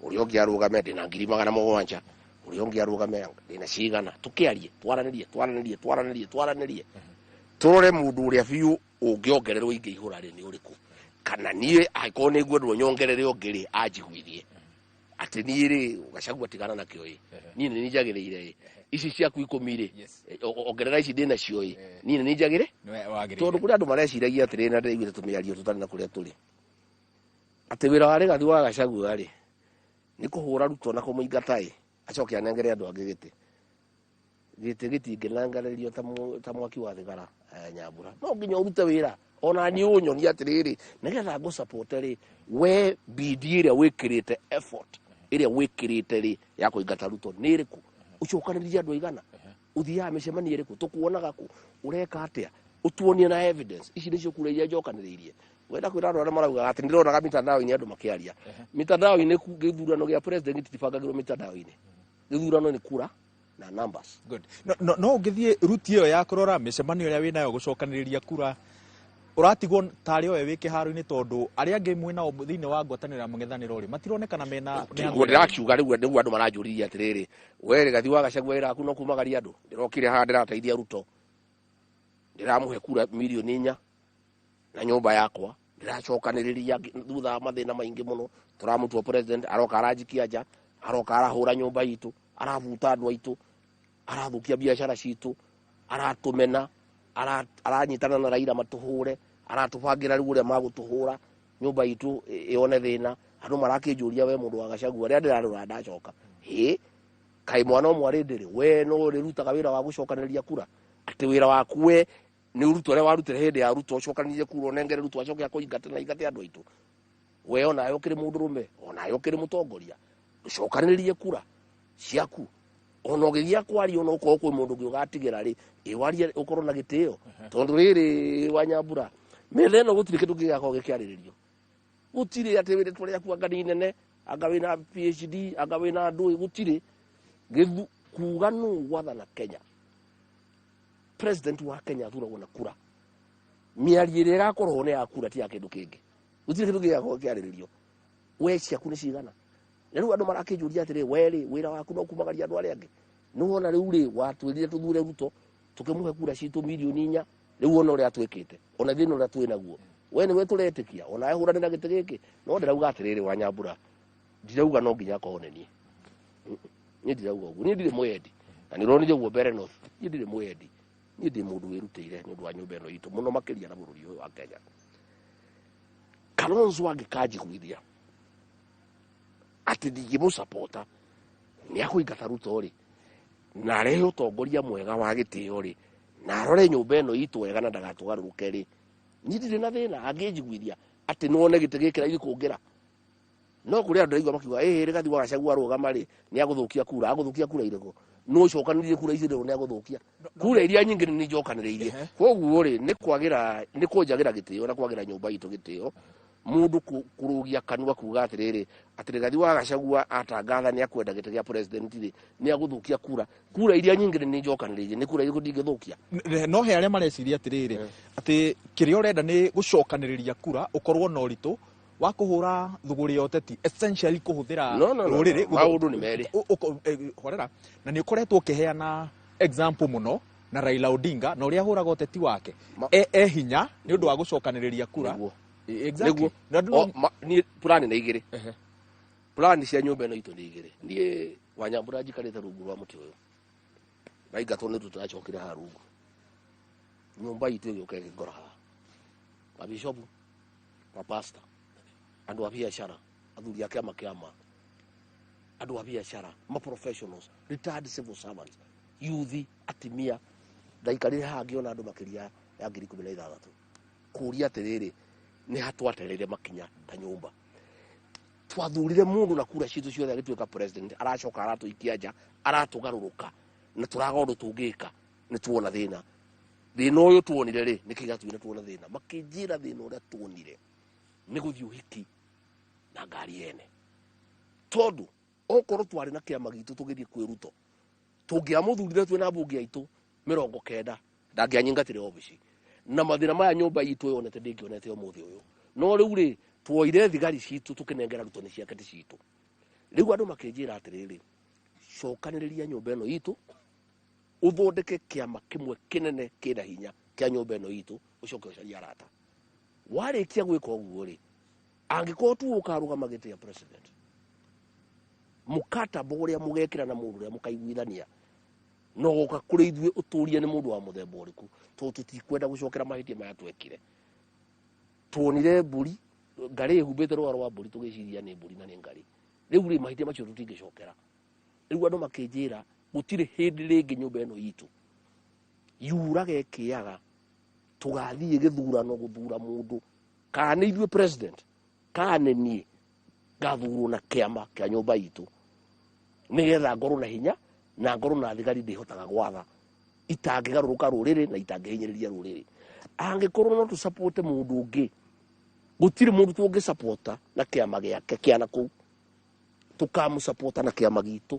Ũrĩa ũngĩ arũgame, ndĩna 700,000. Ũrĩa ũngĩ arũgame, ndĩna cigana. Tũkĩarie, twaranĩrie, twaranĩrie, twaranĩrie, twaranĩrie, tũrore mũndũ ũrĩa biũ ũngĩongererwo ingĩihũra rĩ nĩ ũrĩkũ, kana niĩ angĩkorwo nĩ ngwendwo nyongerere ũngĩ rĩ, anjiguithie atĩ niĩ rĩ, Gachagua tigana nakĩo ĩ, niĩ nĩ njagĩrĩire ĩ, ici ciaku 10 rĩ, ongerera ici ndĩnacio ĩ, niĩ nĩ njagĩrĩ. Tondũ kũrĩ andũ mareciragia atĩrĩ, na ndĩraiguĩte tũmĩario tũtarĩ na kũrĩa tũrĩ, atĩ wĩra wa Rigathi wa Gachagua rĩ nĩ kũhũra Ruto na kũmũingata ĩ, acoke anengere andũ angĩ gĩtĩ. Gĩtĩ gĩtingĩnengererio ta mwaki wa thigara, Nyambura. No nginya ũrute wĩra ona niĩ ũnyonie atĩrĩrĩ, nĩgetha ngũcapote rĩ, we bidii ĩrĩa wĩkĩrĩte, effort ĩrĩa wĩkĩrĩte rĩ ya kũingata Ruto nĩ ĩrĩkũ? Ũcokanĩrĩrie andũ aigana? Ũthiaga mĩcemanio ĩrĩkũ? Tũkuonaga kũ? Ũreka atĩa? Ũtuonie na evidence. Ici nĩcio kura iria njokanĩrĩirie. Wenda kwĩra andũ arĩa maraugaga atĩ ndĩronaga mitandao-inĩ andũ makĩaria mitandao-inĩ, gĩthurano gĩa president gĩtibangagĩrwo mitandao-inĩ. Gĩthurano nĩ kura na numbers. Good. No ũngĩthiĩ ruti ĩyo ya kũrora mĩcemanio ĩrĩa wĩnayo gũcokanĩrĩria kura, ũratigwo tarĩ owe wĩ kĩharo-inĩ, tondũ arĩa angĩ mwĩnao thĩinĩ wa ngwatanĩro ya mũng'ethanĩro rĩ, matironekana mena Tiguo ndĩrakiuga. Rĩu nĩguo andũ maranjũririe atĩrĩrĩ, we Rigathi wa Gachagua, wĩra waku no kumagaria andũ. Ndĩrokire haha ndĩrateithia Ruto, ndĩramũhe kura mirioni 4 na nyũmba yakwa ndĩracokanĩrĩria thutha wa mathĩna maingĩ mũno. Tũramũtua president, aroka aranjikia nja, aroka arahũra nyũmba itũ, arabuta andũ aitũ, arathũkia biacara citũ, aratũmena, aranyitana na Raila matũhũre, aratũbangĩra rĩu ũrĩa magũtũhũra nyũmba itũ ĩone thĩna. Andũ marakĩnjũria, we mũndũ wa Gachagua, rĩrĩa ndĩrarora ndacoka hĩ, kaĩ mwana ũmwe arĩ ndĩrĩ, we no ũrĩrutaga wĩra wa gũcokanĩrĩria kura, atĩ wĩra waku we nĩ ũruto ũrĩa warutire hĩndĩ ya Ruto, ũcokanĩrĩrie kura, ũnengere Ruto acoke akũingate na ingate andũ aitũ. We onawe ũkĩrĩ mũndũrũme, onawe ũkĩrĩ mũtongoria, ũcokanĩrĩrie kura ciaku. Ona ũgĩthiĩ kwaria, ona ũkorwo kwĩ mũndũ ũngĩ ũgatigĩra rĩ, ĩ warie ũkorwo na gĩtĩo, tondũ rĩrĩ, Wanyambura, metha ĩno gũtirĩ kĩndũ kĩgakorwo gĩkĩarĩrĩrio. Gũtirĩ atĩ rĩtwa rĩaku anga nĩ inene, anga wĩna PhD, anga wĩna ndũĩ, gũtirĩ gĩthu kuga nũ gwathana Kenya. President wa Kenya athuragwo na kura. Mĩario ĩrĩa ĩgakorwo nĩ ya kura, ti ya kĩndũ kĩngĩ. Gũtirĩ kĩndũ gĩgakorwo kĩarĩrĩrio. We ciaku nĩ cigana? Na rĩu andũ marakĩnjũria atĩrĩ, we rĩ, wĩra waku no kumagaria andũ arĩa angĩ? Nĩ wona rĩu rĩ, watwĩrire tũthure Ruto, tũkĩmũhe kura citũ 4,000,000. Rĩu ona ũrĩa twĩkĩte, ona thĩna ũrĩa twĩ naguo, we nĩwe tũretĩkia ona hũrane na gĩtĩ gĩkĩ. No ndĩrauga atĩrĩrĩ, Wanyambura, ndirauga no nginya akorwo nĩ niĩ. Niĩ ndirauga ũguo, niĩ ndirĩ mwendi, na nĩ ũronire ũguo mbere North. Niĩ ndirĩ mwendi, niĩ ndĩ mũndũ wĩrutĩire nĩ ũndũ wa nyũmba ĩno itũ mũno makĩria na bũrũri ũyũ wa Kenya. Kalonzo angĩkanjiguithia atĩ ndingĩmũcapota nĩ akũingata Ruto rĩ, na arehe ũtongoria mwega wa gĩtĩo rĩ, na arore nyũmba ĩno itũ wega na ndagatũgarũrũke rĩ, niĩ ndirĩ na thĩna angĩnjiguithia atĩ nĩwone gĩtĩ gĩkĩ raithi kũngĩra. No kũrĩ andũ ndaigua makiuga ĩĩ, Rigathi wa Gachagua arũgama rĩ, nĩ agũthũkia kura. Agũthũkia kura irĩkũ? Nũ ũcokanĩrĩrie kura icio? Nĩ agũthũkia kura iria nyingĩ? Nĩ njokanĩrĩirie. Koguo rĩ, nĩ kwagĩra, nĩ kũnjagĩra gĩtĩo na kwagĩra nyũmba itũ gĩtĩo mũndũ kũrũgia kanua kuga atĩrĩrĩ, atĩ Rigathi wa Gachagua atangatha nĩ akwenda gĩtĩ gĩa president rĩ, nĩ agũthũkia kura. Kura iria nyingĩ nĩ njokanĩrĩirie. Nĩ kura irĩkũ ndingĩthũkia? No he arĩa mareciria atĩrĩrĩ, atĩ kĩrĩa ũrenda nĩ gũcokanĩrĩria kura, ũkorwo na ũritũ wa kũhũra thũgũrĩ ya ũteti, essentially kũhũthĩra No, no, no, rũrĩrĩ. No. Maũndũ nĩ merĩ. Horera, na nĩ ũkoretwo ũkĩheana example mũno na Raila Odinga na ũrĩa ahũraga ũteti wake e hinya nĩ ũndũ wa gũcokanĩrĩria kura. Nĩguo. Exactly. Nĩguo. Na andũ Niĩ plan nĩ igĩrĩ. Plan cia nyũmba ĩno itũ nĩ igĩrĩ. Niĩ Wanyambura njikarĩte rungu rwa mũtĩ ũyũ, ndaingatwo nĩ tũtacokire haha rungu. Nyũmba itũ ĩgĩũka ĩgĩngora haha, mabishopu, mapasta, andũ a biacara, athuri a kĩama kĩama, andũ a biacara, ma professionals, retired civil servants, youth, atimia. Ndaikarire haha ngĩona andũ makĩria ya 16,000 kũria atĩrĩrĩ, nĩ hatwatereire makinya ta nyũmba. Twathurire mũndũ na kura citũ ciothe agĩtuĩka president, aracoka aratũikia nja, aratũgarũrũka na tũraga ũndũ tũngĩka. Nĩ tuona thĩna. Thĩna ũyũ tuonire rĩ, nĩkĩ gĩatũmire tuona thĩna? Makĩnjĩra thĩna ũrĩa tuonire nĩ gũthiĩ ũhiki na ngari ene, tondũ okorwo twarĩ na kĩama gitũ tũgĩthiĩ kwĩ Ruto, tũngĩamũthurire twĩ na mbunge aitũ 90, ndangĩanyingatire obici na mathĩna maya nyũmba itũ yonete ndĩngĩonete ũmũthĩ ũyũ. No rĩu rĩ, tuoire thigari citũ tũkĩnengera Ruto, nĩ ciake ti citũ. Rĩu andũ makĩnjĩra atĩrĩrĩ, cokanĩrĩria nyũmba ĩno itũ, ũthondeke kĩama kĩmwe kĩnene kĩna hinya kĩa nyũmba ĩno itũ, ũcoke ũcarie arata. Warĩkia gwĩka ũguo rĩ, angĩkorwo tu ũkarũgama gĩtĩ gĩa president, mũkataba ũrĩa mũgekĩra na mũndũ ũrĩa mũkaiguithania no goka kũrĩ ithuĩ, ũtũrie nĩ mũndũ wa mũthemba ũrĩkũ, tondũ tũtikwenda gũcokera mahĩtia maya twekire. Tuonire mbũri ngarĩ ĩhumbĩte rũa rwa mbũri, tũgĩciria nĩ mbũri na nĩ ngarĩ. Rĩu rĩ, mahĩtia macio tũtingĩcokera. Rĩu andũ makĩnjĩra gũtirĩ hĩndĩ rĩngĩ nyũmba ĩno itũ yuraga ĩkĩaga tũgathiĩ gĩthurano gũthura mũndũ, kana nĩ ithuĩ president, kana nĩ niĩ ngathurwo na kĩama kĩa nyũmba itũ, nĩgetha ngorwo na hinya na ngorwo na thigari ndĩhotaga gwatha, itangĩgarũrũka rũrĩrĩ na itangĩhinyĩrĩria rũrĩrĩ. Angĩkorwo no tũcapote mũndũ ũngĩ, gũtirĩ mũndũ tũngĩcapota na kĩama gĩake kĩa na kũu, tũkamũcapota na kĩama gitũ,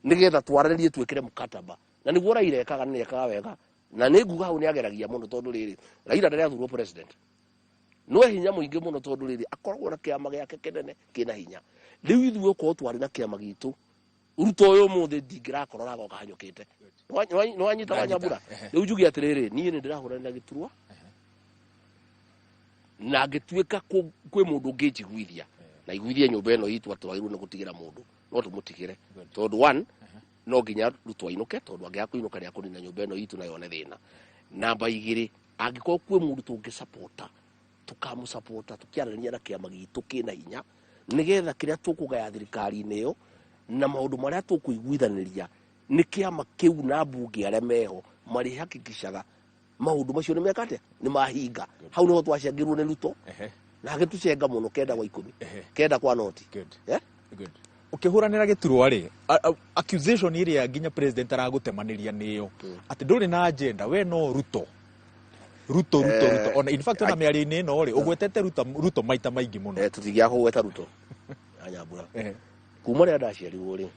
nĩgetha twaranĩrie twĩkĩre mũkataba. Na nĩguo Raila ekaga, na nĩekaga wega, na nĩ nguga hau nĩ ageragia mũno, tondũ rĩrĩ, Raila rĩrĩa athurwo president no hinya mũingĩ mũno, tondũ rĩrĩ, akoragwo na kĩama gĩake kĩnene kĩna hinya. Rĩu ithuĩ okorwo twarĩ na kĩama gitũ, Ruto ũyũ ũmũthĩ ndingĩrakorwo agoka hanyũkĩte. Nĩwanyita, Wanyambura? Rĩu njuge atĩrĩrĩ, niĩ nĩ ndĩrahũrana na gĩturwa, na ngĩtuĩka kwĩ mũndũ ũngĩnjiguithia na iguithie nyũmba ĩno itũ atĩ twagĩrĩirwo nĩ gũtigĩra mũndũ, no tũmũtigĩre, tondũ one, no nginya Ruto ainũke, tondũ angĩaga kũinũka nĩ akũnina nyũmba ĩno itũ na yone thĩna. Namba igĩrĩ, angĩkorwo kwĩ mũndũ tũngĩcapota, tũkamũcapota tũkĩaranĩria na kĩama gitũ kĩna hinya, nĩgetha kĩrĩa tũkũgaya thirikari-inĩ ĩyo na maũndũ marĩa tũkũiguithanĩria nĩ kĩama kĩu na mbunge arĩa meho marĩhakikishaga maũndũ macio nĩ meka atĩa, nĩ mahinga. Hau nĩho twacengirwo nĩ Ruto na agĩtũcenga mũno 9 kwa 10, 9 kwa noti. Good. Eh? Good. Ũkĩhũranĩra gĩturwa rĩ, accusation ĩrĩa nginya president aragũtemanĩria nĩyo atĩ ndũrĩ na agenda, we no Ruto, Ruto, Ruto, Ruto. Ona in fact, ona mĩario-inĩ ĩno rĩ, ũgwetete Ruto, Ruto maita maingĩ mũno. Tũtingĩaga kũgweta Ruto anyambura. Kuma rĩrĩa ndaciarirwo rĩ,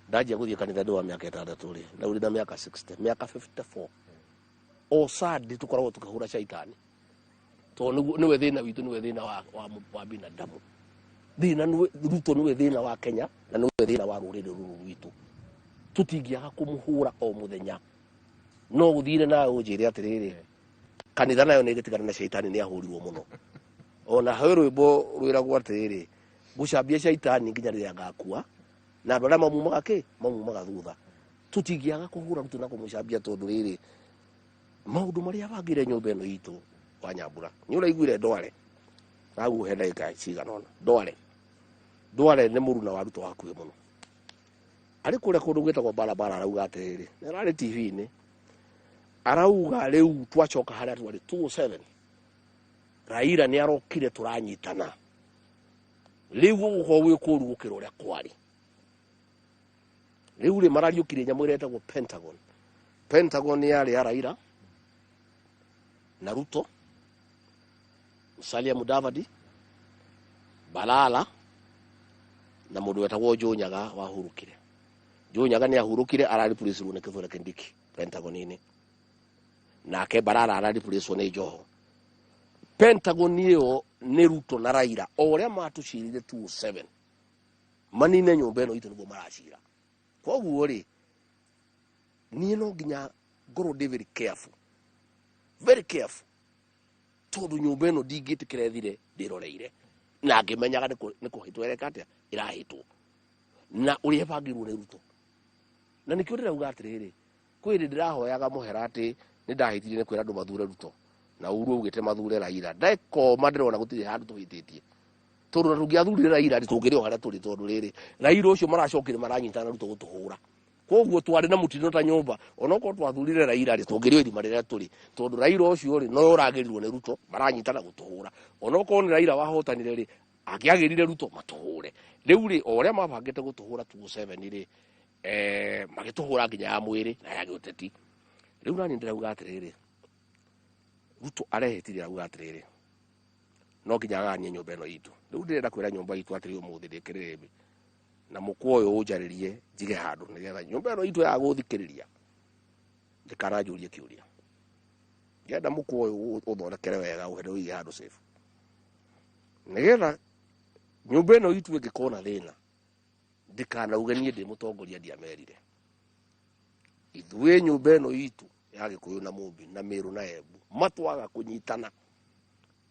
ndanjia gũthiĩ kanitha ndĩ wa mĩaka 6 rĩ, na rĩu ndĩ na mĩaka 60, mĩaka 54, o Sunday tũkoragwo tũkĩhũra caitani, tondũ nĩwe thĩna witũ, nĩwe thĩna wa binadamu. Thĩna nĩwe Ruto, nĩwe thĩna wa Kenya na nĩwe thĩna wa rũrĩrĩ rũrũ rwitũ. Tũtingĩaga kũmũhũra o mũthenya. No gũthire nawe ũnjĩre atĩrĩrĩ, kanitha nayo nĩ ĩgĩtigana na caitani, nĩ ahũrirwo mũno. Ona he rwĩmbo rwĩragwo atĩrĩrĩ, ngũcambia caitani nginya rĩrĩa ngakua, na andũ arĩa mamumaga kĩ mamumaga thutha. Tũtingĩaga kũhũra Ruto na kũmũcambia, tondũ rĩrĩ, maũndũ marĩa bangĩire nyũmba ĩno itũ wa Nyambura, nĩ ũraiguire ndware naguhe ndagĩka cigana ũna. Ndware nĩ mũruna wa Ruto hakuhĩ mũno, arĩ kũrĩa kũndũ gwĩtagwo barabara. Arauga atĩrĩrĩ, nĩ ararĩ TV-inĩ, arauga rĩu twacoka harĩa twarĩ 2007, Raila nĩ arokire, tũranyitana, rĩu gũgũkorwo gwĩ kũru gũkĩra ũrĩa kwarĩ. Rĩu rĩ, marariũkirie nyamũ ĩrĩa ĩtagwo Pentagon. Pentagon yarĩ ya Raila na Ruto, Musalia Mudavadi, Balala na mũndũ wetagwo Jonyaga wahurũkire. Jonyaga nĩ ahurũkire, araripurĩcirwo nĩ Kithure Kindiki Pentagon-inĩ, nake Balala araripurĩcwo nĩ Joho. Pentagon ĩyo nĩ Ruto na Raila, o ũrĩa matũcirire 2007 manine nyũmba ĩno itũ, nĩguo maracira. Koguo rĩ, niĩ no nginya ngorwo ndĩ very careful, very careful, tondũ nyũmba ĩno ndingĩtĩkĩra ĩthire ndĩroreire na ngĩmenyaga nĩ kũhĩtwo ĩreka atĩa, ĩrahĩtwo na ũrĩa ĩbangĩirwo nĩ Ruto. Na nĩkĩo ndĩrauga atĩrĩrĩ, kwĩ hĩndĩ ndĩrahoyaga mũhera atĩ nĩ ndahĩtirie nĩ kwĩra andũ mathure Ruto na Uhuru augĩte mathure Raila. Ndekoma ndĩrona gũtirĩ handũ tũhĩtĩtie, tondũ na tũngĩathurire Raila rĩ, tũngĩrĩ o harĩa tũrĩ, tondũ rĩrĩ, Raila ũcio maracokire maranyitana na Ruto gũtũhũra. Koguo twarĩ na mũtino ta nyũmba. Onokorwo twathurire Raila rĩ, tũngĩrĩ o irima rĩrĩa tũrĩ, tondũ Raila ũcio rĩ, no ũragĩrirwo nĩ Ruto, maranyitana gũtũhũra. Onokorwo nĩ Raila wahotanire rĩ, angĩagĩrire Ruto matũhũre. Rĩu rĩ, o ũrĩa mabangĩte gũtũhũra 2007 rĩ, magĩtũhũra nginya ya mwĩrĩ na ya gĩũteti. Rĩu nani ndĩrauga atĩrĩrĩ, Ruto arehĩtire, arauga atĩrĩrĩ, no nginya aganie nyũmba ĩno itũ. Rĩu ndĩrenda kwĩra nyũmba itũ atĩrĩ, ũmũthĩ ndĩ kĩrĩrĩmbĩ na mũkwa ũyũ ũnjarĩrie njige handũ, nĩgetha nyũmba ĩno itũ ya gũthikĩrĩria ndĩkananjũrie kĩũria. Ngenda mũkwa ũyũ ũthondekere wega, ũhende ũige handũ safe, nĩgetha nyũmba ĩno itũ ĩngĩkorwo na thĩna ndĩkanauge niĩ ndĩ mũtongoria ndiamerire. Ithuĩ nyũmba ĩno itũ ya Gĩkũyũ na Mũmbi na Mĩrũ na Embu matwaga kũnyitana,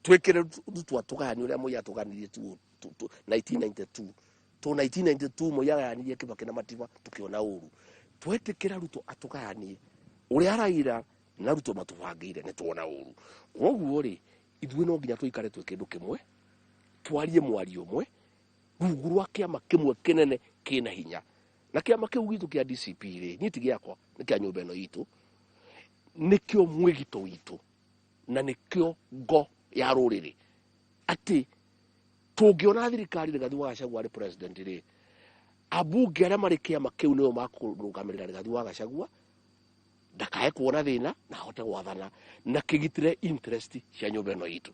twĩkĩre Ruto atũgayanie ũrĩa Moi atũganirie 1992, to 1992 Moi agayanirie Kibaki na Matiba, tũkĩona ũru. Twetĩkĩra Ruto atũgayanie ũrĩa Raila na Ruto matũbangĩire, nĩ tuona ũru. Koguo rĩ, ithuĩ no nginya tũikare twĩ kĩndũ kĩmwe, twarie mwario ũmwe rungu rwa kĩama kĩmwe kĩnene kĩna hinya. Na kĩama kĩu gitũ kĩa DCP rĩ, niĩ ti gĩakwa, nĩ kĩa nyũmba ĩno itũ, nĩkĩo mwĩgito witũ na nĩkĩo ngo ya rũrĩrĩ, atĩ tũngĩona thirikari Rigathi wa Gachagua arĩ president rĩ, ambunge arĩa marĩ kĩama kĩu nĩo makũrũgamĩrĩra Rigathi wa Gachagua ndakae kuona thĩna na ahote gwathana na kĩgitĩre interest cia nyũmba ĩno itũ.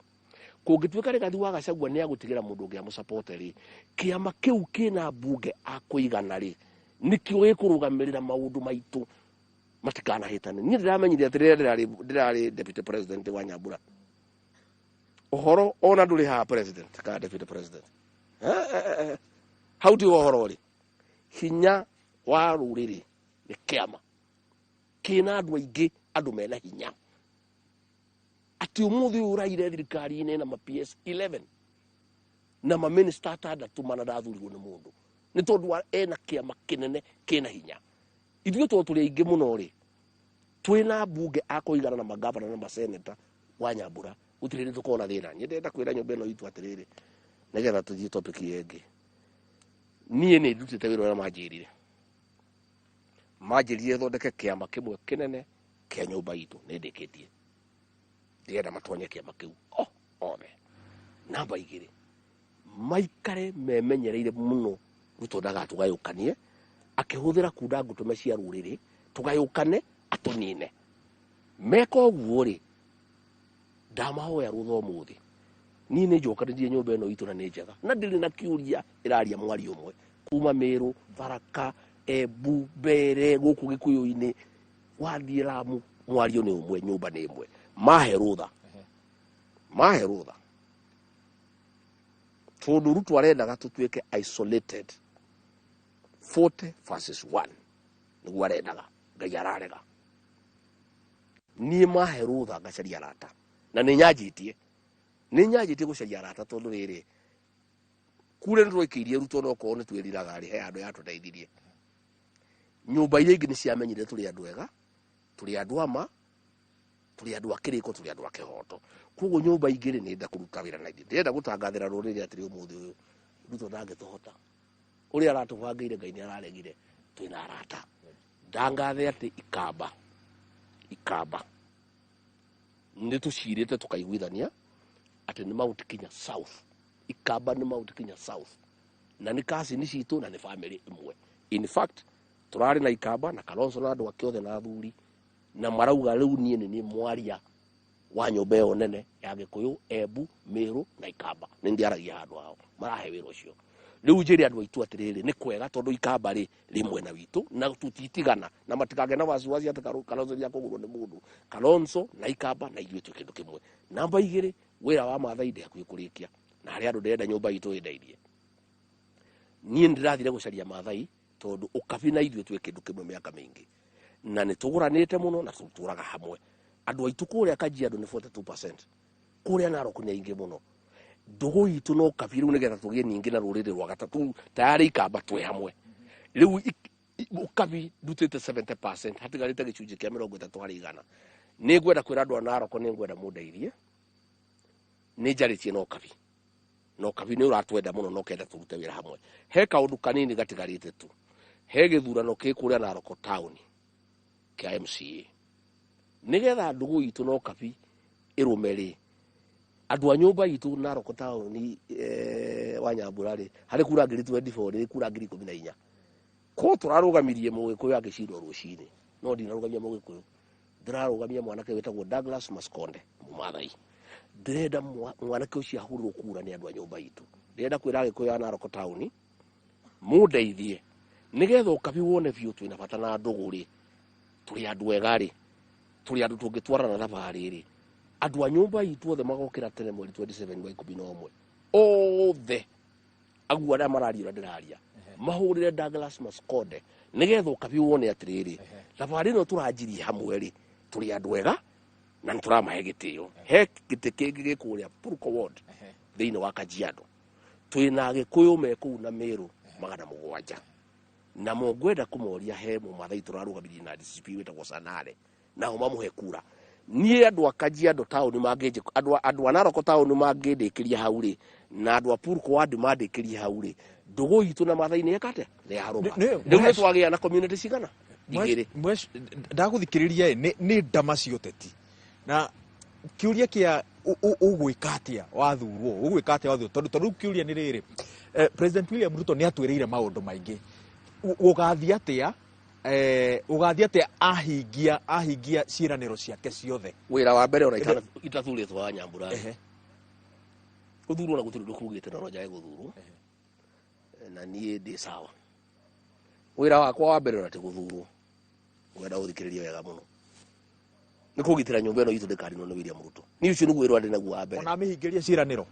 Kũngĩtuĩka Rigathi wa Gachagua nĩ agũtigĩra mũndũ ũngĩ amũcapote rĩ, kĩama kĩu kĩna mbunge akũigana rĩ, nĩkĩo gĩkũrũgamĩrĩra maũndũ maitũ matikanahĩtane. Niĩ ndĩramenyire atĩ rĩrĩa ndĩrarĩ deputy president wa Nyambura, ũhoro ona ndũrĩ haha president kana deputy president. Hau ti ũhoro rĩ, hinya wa rũrĩrĩ nĩ kĩama kĩna andũ aingĩ, andũ mena hinya, atĩ ũmũthĩ ũyũ ũraire thirikari-inĩ na ma PS 11 na ma minister 6 mana ndathurirwo nĩ mũndũ, nĩ tondũ ena kĩama kĩnene kĩna hinya. Ithuĩ tondũ tũrĩ aingĩ mũno rĩ, twĩna mbunge akũigana na magavana na maseneta wa Nyambura, gũtirĩ hĩndĩ tũkona thĩna. Niĩ ndĩrenda kwĩra nyũmba ĩno itũ atĩrĩrĩ, nĩgetha tũthiĩ topic ĩyo ĩngĩ, niĩ nĩ ndutĩte wĩra ũrĩa manjĩrire thondeke kĩama kĩmwe kĩnene kĩa nyũmba itũ. Nĩ ndĩkĩtie, ndĩrenda matonye kĩama kĩu o othe. Namba 2, Maikare memenyereire mũno Ruto ndagatũgayũkanie akĩhũthĩra kunda ngũtũme cia rũrĩrĩ tũgayũkane atũnine. Meka ũguo rĩ, ndamahoya rũtha ũmũthĩ niĩ nĩ njokanĩrie nyũmba ĩno itũ na nĩ njega na ndĩrĩ na kĩũria ĩraria mwario ũmwe kuma Meru, Tharaka, Embu, Mbere, gũkũ Gĩkũyũ-inĩ, wathiĩ Lamu mwario nĩ ũmwe, nyũmba nĩ ĩmwe. Mahe rũtha, mahe rũtha tondũ Ruto arendaga tũtuĩke isolated 40 versus 1 nĩguo arendaga. Ngai ararega. Niĩ mahe rũtha ngacaria arata na nĩ nyanjĩtie, nĩ nyanjĩtie gũcaria arata tondũ rĩrĩ kure nĩ twekĩirie Ruto no korwo nĩ twĩriraga rĩ, he handũ yatũteithirie. Nyũmba iria ingĩ nĩ ciamenyire tũrĩ andũ ega, tũrĩ andũ ama, tũrĩ andũ a kĩrĩko, tũrĩ andũ a kĩhoto. Koguo nyũmba ingĩ rĩ, nĩ nda kũruta wĩra na ithuĩ. Ndĩrenda gũtangathĩra rũrĩrĩ atĩrĩ ũmũthĩ ũyũ Ruto ndangĩtũhota. Ũrĩa aratũbangĩire Ngai nĩ araregire. Twĩna arata. Ndangathe atĩ Ikamba, Ikamba nĩ tũcirĩte tũkaiguithania atĩ nĩ Mount Kenya South. Ikamba nĩ Mount Kenya South na nĩ cousin citũ na nĩ family ĩmwe. In fact tũrarĩ na Ikamba na Kalonzo na andũ ake othe na athuri na marauga rĩu niĩ nĩ niĩ mwaria wa nyũmba ĩyo nene ya Gĩkũyũ, Embu, Meru na Ikamba. Nĩ ndĩaragia handũ hao marahe wĩra ũcio. Rĩu njĩre andũ aitũ atĩrĩrĩ, nĩ kwega tondũ Ikamba rĩ rĩ mwena witũ na tũtitigana na matikagĩa na wasiwasi atĩ Kalonzo nĩ akũgũrwo nĩ mũndũ. Kalonzo na Ikamba na ithuĩ twĩ kĩndũ kĩmwe. Namba igĩrĩ, wĩra wa Maathai ndĩ hakuhĩ kũrĩkia na harĩ andũ ndĩrenda nyũmba itũ ĩndeithie. Niĩ nĩndĩrathire gũcaria Maathai tondũ ũkabi na ithuĩ twĩ kĩndũ kĩmwe mĩaka mĩingĩ na nĩ tũgũranĩte mũno na tũtũraga hamwe. Andũ aitũ kũrĩa Kajiado nĩ 42%, kũrĩa Narok nĩ aingĩ mũno. Ndũgũ itũ no kabi rĩu nĩgetha tũgĩe ningĩ na rũrĩrĩ rwa gatatũ tayarĩ Ikamba twĩ hamwe. Rĩu ũkabi ndutĩte 70%, hatigarĩte gĩcunjĩ kĩa 30 harĩ igana. Nĩ ngwenda kwĩra andũ a Narok nĩ ngwenda mũndeithie, nĩ njarĩtie na ũkabi na ũkabi nĩ ũratwenda mũno na ũkenda tũrute wĩra hamwe. He kaũndũ kanini gatigarĩte tu, he gĩthurano kĩ kũrĩa Narok town kĩa MCA nĩgetha ndũgũ itũ na ũkabi ĩrũme rĩ, andũ a nyũmba itũ Narok town wa Nyambura rĩ, harĩ kura 24,000 nĩ kura 14,000. Ko tũrarũgamirie mũgĩkũyũ angĩcindwo rũcinĩ, no ndinarũgamia mũgĩkũyũ, ndĩrarũgamia mwanake wĩtagwo Douglas Maskonde Mũmathai. Ndĩrenda mwanake ũcio ahũrĩrwo kura nĩ andũ a nyũmba itũ. Ndĩrenda kwĩra Agĩkũyũ a Narok town mũndeithie nĩgetha ũkabi wone biũ twĩna bata na ndũgũ rĩ, tũrĩ andũ ega rĩ, tũrĩ andũ tũngĩtwarana thabarĩ rĩ. Andũ a nyũmba itũ othe magokĩra tene mweri 27 wa 11 othe aguo arĩa mararia ũrĩa ndĩraria mahũrĩre Douglas Maskonde nĩgetha ũkabi wone atĩrĩrĩ, thabarĩ ĩno tũranjirie hamwe rĩ, tũrĩ andũ ega na nĩ tũramahe gĩtĩo. He gĩtĩ kĩngĩ gĩ kũrĩa Purko Ward thĩinĩ wa Kajiado, twĩna Agĩkũyũ me kũu na Meru 700 na mũngwenda kũmoria he mũmathai tũrarũgamirie na DCP wĩtagwo Sanare, nao mamũhe kura. Niĩ andũ a Kajiado town mangĩnjĩ, andũ a Narok town mangĩndĩkĩria hau rĩ, na andũ a Purko Ward mandĩkĩrie hau rĩ, ndũgũ itũ na Maathai nĩ ĩka atĩa? Nĩ yarũma. Rĩu nĩ twagĩa na community cigana? Igĩrĩ. Ndagũthikĩrĩria ĩ, nĩ ndama cia ũteti na kĩũria kĩa ũgwĩka atĩa wathurwo, ũgwĩka atĩa wathurwo, tondũ rĩu kĩũria nĩ rĩrĩ, President William Ruto nĩ atwĩrĩire maũndũ maingĩ. Ũgathiĩ atĩa, ũgathiĩ atĩa ahingia ciĩranĩro ciake ciothe? Wĩra wa mbere ona itathurĩtwo wa Nyambura rĩ, gũthurwo na gũtirĩ ũndũ kugĩte na no njage gũthurwo na niĩ ndĩ sawa. Wĩra wakwa wa mbere ona ti gũthurwo, ngwenda gũthikĩrĩria wega mũno, nĩ kũgitĩra nyũmba ĩno itũ ndĩkarinwo nĩ William Ruto. Niĩ ũcio nĩguo wĩra ndĩ naguo wa mbere. Ona amĩhingĩrie ciĩranĩro.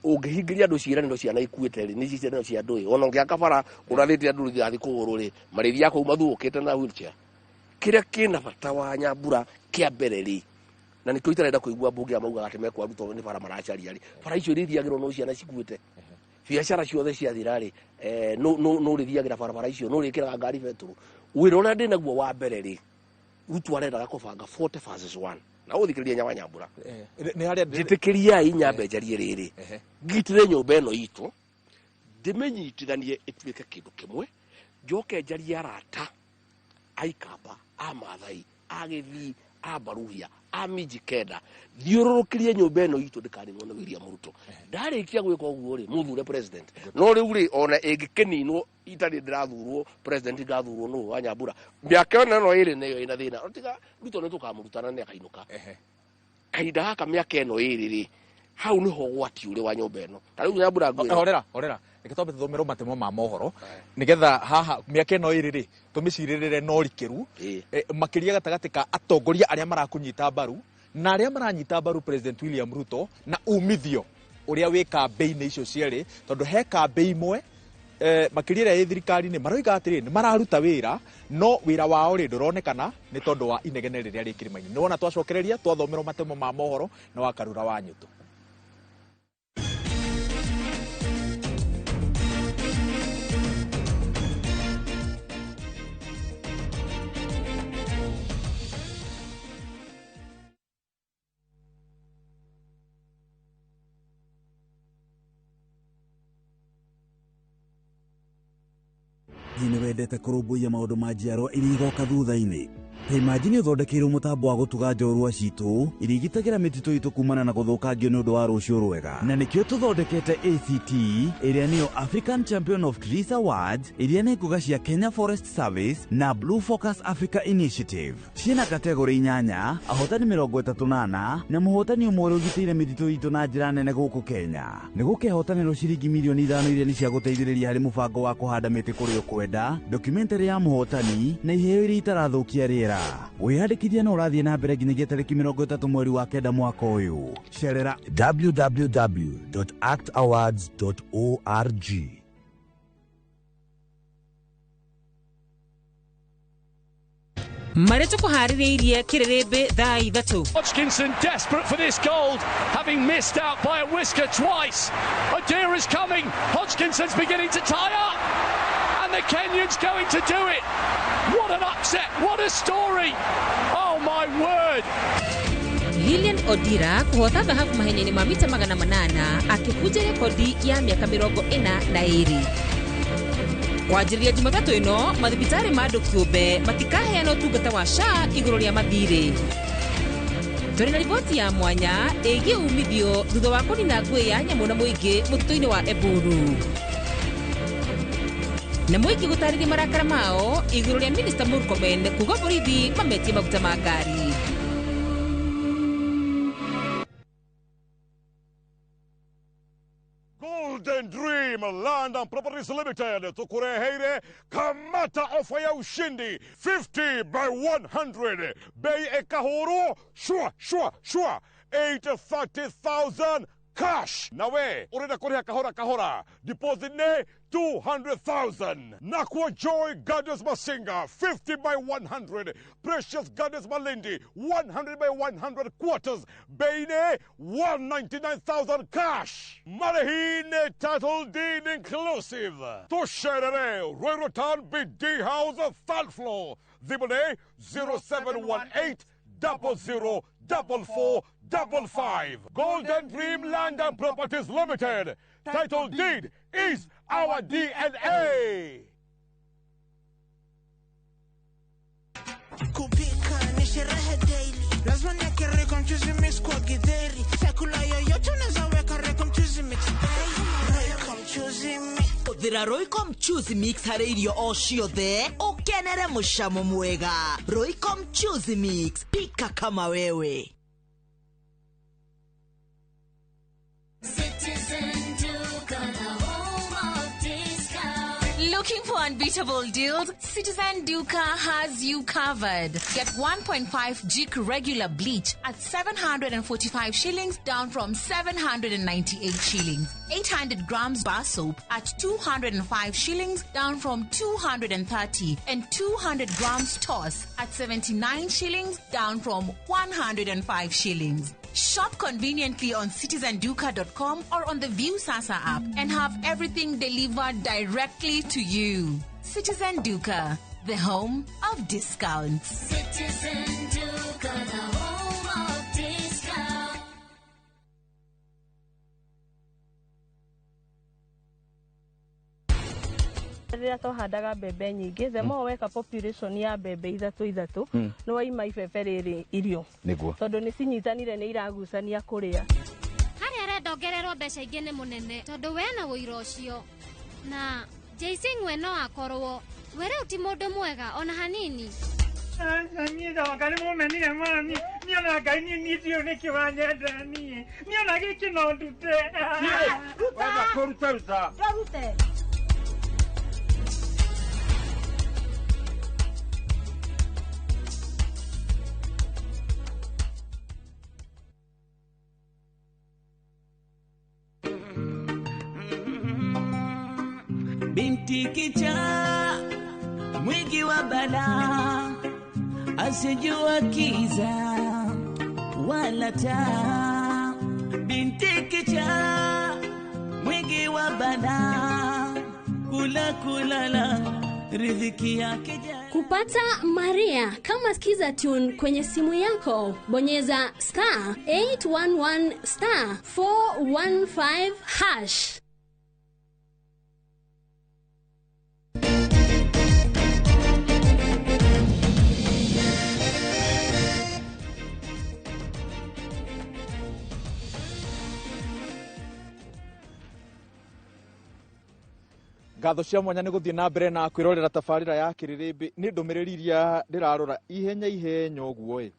Ũngĩhingĩria andũ ciĩranĩro ciana ikuĩte rĩ, nĩ ciĩranĩro cia andũ ĩ. Ona ũngĩaka bara ũrathĩte andũ rĩthiaga kũgũrũ rĩ, marĩthiaga kũu mathuũkĩte na wheelchair. Kĩrĩa kĩna bata wa Nyambura kĩa mbere rĩ, na nĩkĩo itarenda kũigua mbunge maugaga atĩ mekwa Ruto nĩ bara maracaria rĩ, bara icio irĩthiagĩrwo no ciana cikuĩte. Biacara ciothe ciathira rĩ, no ũrĩthiagĩra barabara icio, no ũrĩkĩraga ngari betũrũ. Wĩra ũrĩa ndĩ naguo wa mbere rĩ, Ruto arendaga kũbanga 40 versus 1. Na ũthikĩrĩrie nyawa Nyambura. Nĩ harĩa ndĩ- Njĩtĩkĩriai nyambe njarie rĩrĩ. Ngitĩre nyũmba ĩno itũ, ndĩmĩnyitithanie ĩtuĩke kĩndũ kĩmwe, njoke njarie arata a Ikamba, a Maathai, a Gĩthii, a Baruhia, A Mijikenda thiũrũrũkĩrie nyũmba ĩno itũ ndĩkaninwo nĩ William Ruto. Ndarĩkia gwĩka ũguo rĩ, mũthure president. No rĩu rĩ, ona ĩngĩkĩninwo itarĩ ndĩrathurwo president, ngathurwo nũ wa Nyambura, mĩaka ĩno ĩno ĩrĩ nĩyo ĩna thĩna. Tiga Ruto nĩ tũkamũruta na nĩ akainũka. Kahinda gaka mĩaka ĩno ĩrĩ rĩ, hau nĩho ũgwati ũrĩ wa nyũmba ĩno. Ta rĩu Nyambura ngwĩre. Horera, horera, reke twambe tũthomerwo matemo ma mohoro nigetha haha mĩaka ĩno ĩrĩ rĩ tũmĩcirĩrĩre na ũrikĩru, makĩria gatagatĩ ka atongoria arĩa marakũnyita mbaru na arĩa maranyita mbaru President William Ruto, na umithio ũrĩa wĩ kambĩ-inĩ icio cierĩ, tondũ he kambĩ imwe, makĩria ĩrĩa ĩ thirikari-inĩ, maroiga atĩrĩ nĩ mararuta wĩra no wĩra wao rĩ ndũronekana nĩ tondũ wa inegene rĩrĩa rĩ kĩrĩma-inĩ. Nĩ wona twacokereria twathomerwo matemo ma mohoro na wa Karura wa Nyũtũ. Hihi nĩ wendete kũrũmbũiya maũndũ ma njiarwa iria igoka thutha-inĩ? Ta imagine ũthondekeirwo mũtambo wa gũtuga njorua citũ iria igitagĩra mĩtitũ itũ kumana na gũthũkangio nĩ ũndũ wa rũciũ rwega. Na nĩkĩo tũthondekete ACT, ĩrĩa nĩyo African Champion of Trees Awards, iria nĩ ngũga cia Kenya Forest Service na Blue Focus Africa Initiative. Ciĩna kategori 8, ahotani 34 na mũhotani ũmwe ũrĩa ũgitĩire mĩtitũ itũ na njĩra nene gũkũ Kenya. Nĩ gũkehotanĩrwo ciringi mirioni 5 iria nĩ cia gũteithĩrĩria harĩ mũbango wa kũhanda mĩtĩ kũrĩa ũkwenda, documentary ya mũhotani na iheo iria itarathũkia rĩera. Wĩyandĩkithia no ũrathiĩ na mbere nginyagia tarĩki 30 mweri wa 9 mwaka ũyũ. Cerera www.actawards.org. Marĩa tũkũharĩrĩirie kĩrĩrĩmbĩ thaa 3. Hodgkinson desperate for this gold, having missed out by a whisker twice. Odira is coming. Hodgkinson's beginning to tie up, and the Kenyan's going to do it. What an upset! What a story! Oh my word! Lilian Odira kũhota thahabu mahenya-inĩ ma mita 800 akĩbunja rekodi ya mĩaka 42. Kwanjĩrĩria Jumatatũ ĩno, mathibitarĩ ma andũ kĩũmbe matikaheana ũtungata wa SHA igũrũ rĩa mathirĩ. Tũrĩ na riboti ya mwanya ĩgiĩ umithio thutha wa kũnina ngũĩ ya nyamũ na mũingĩ mũtitũ-inĩ wa Eburu. Na mũingĩ gũtarĩria marakara mao igũrũ rĩa Minista Murkomen kuga borithi mametie maguta ma ngari. Golden Dream Land and Properties Limited tukureheire kamata ofa ya ushindi 50 by 100, bei ekahuru shwa shwa shwa 830,000 cash. Nawe urenda kuriha kahora kahora, deposit ne 200,000. Nakwa Joy Gardens Masinga 50 by 100, Precious Gardens Malindi 100 by 100 quarters, bei ne 199,000 cash. Marehine title deed inclusive. Tusherere Ruiru Town BD House third floor. Thimũ 0718 00 44 55. Golden Dream Land and Properties Limited. Title deed is our DNA. Kupika ni sherehe daily, lazima niweke Royco mchuzi mix kwa githeri. Chakula yoyote unaweza weka Royco mchuzi mix. Royco mchuzi mix. Hũthĩra Royco mchuzi mix harĩ irio o ciothe ũkenere mũcamo mwega. Royco mchuzi mix, pika kama wewe. Citizen Duka, the home of discount. Looking for unbeatable deals? Citizen Duka has you covered. Get 1.5 Jik regular bleach at 745 shillings, down from 798 shillings. 800 grams bar soap at 205 shillings, down from 230. And 200 grams toss at 79 shillings, down from 105 shillings. Shop conveniently on citizenduka.com or on the Viusasa app and have everything delivered directly to you. Citizen Duka, the home of discounts. Citizen Duka, the home of discounts. Rĩrĩa twahandaga mbembe nyingĩ, the more weka population ya mbembe ithatũ ithatũ, nĩ waima ibebe rĩrĩ irio. Nĩguo. Tondũ nĩ cinyitanire, nĩ iragucania kũrĩa. Harĩa arenda ongererwo mbeca ingĩ nĩ mũnene, tondũ we na ũira ũcio na JC Ng'we no akorwo we rĩu ti mũndũ mwega ona hanini. Aca niĩ ndoka nĩ mũmenire mami, niĩ ona Ngai niĩ niĩ ndiũĩ nĩkĩ wanyenda niĩ, niĩ ona gĩkĩ no ndute. Wenda kũruta ruta. Ndũrute. Binti kichaa mwingi wa balaa, asijua kiza wala taa. Binti kichaa mwingi wa balaa, kula kulala riziki yake. Kupata Maria kama Skiza Tune kwenye simu yako, bonyeza star 811 star 415 hash. Ngatho cia mwanya nĩ gũthiĩ na mbere na kwĩrorera tabarĩra ya Kĩrĩrĩmbĩ. Nĩ ndũmĩrĩri iria ndĩrarora ihenya ihenya ũguo ĩ,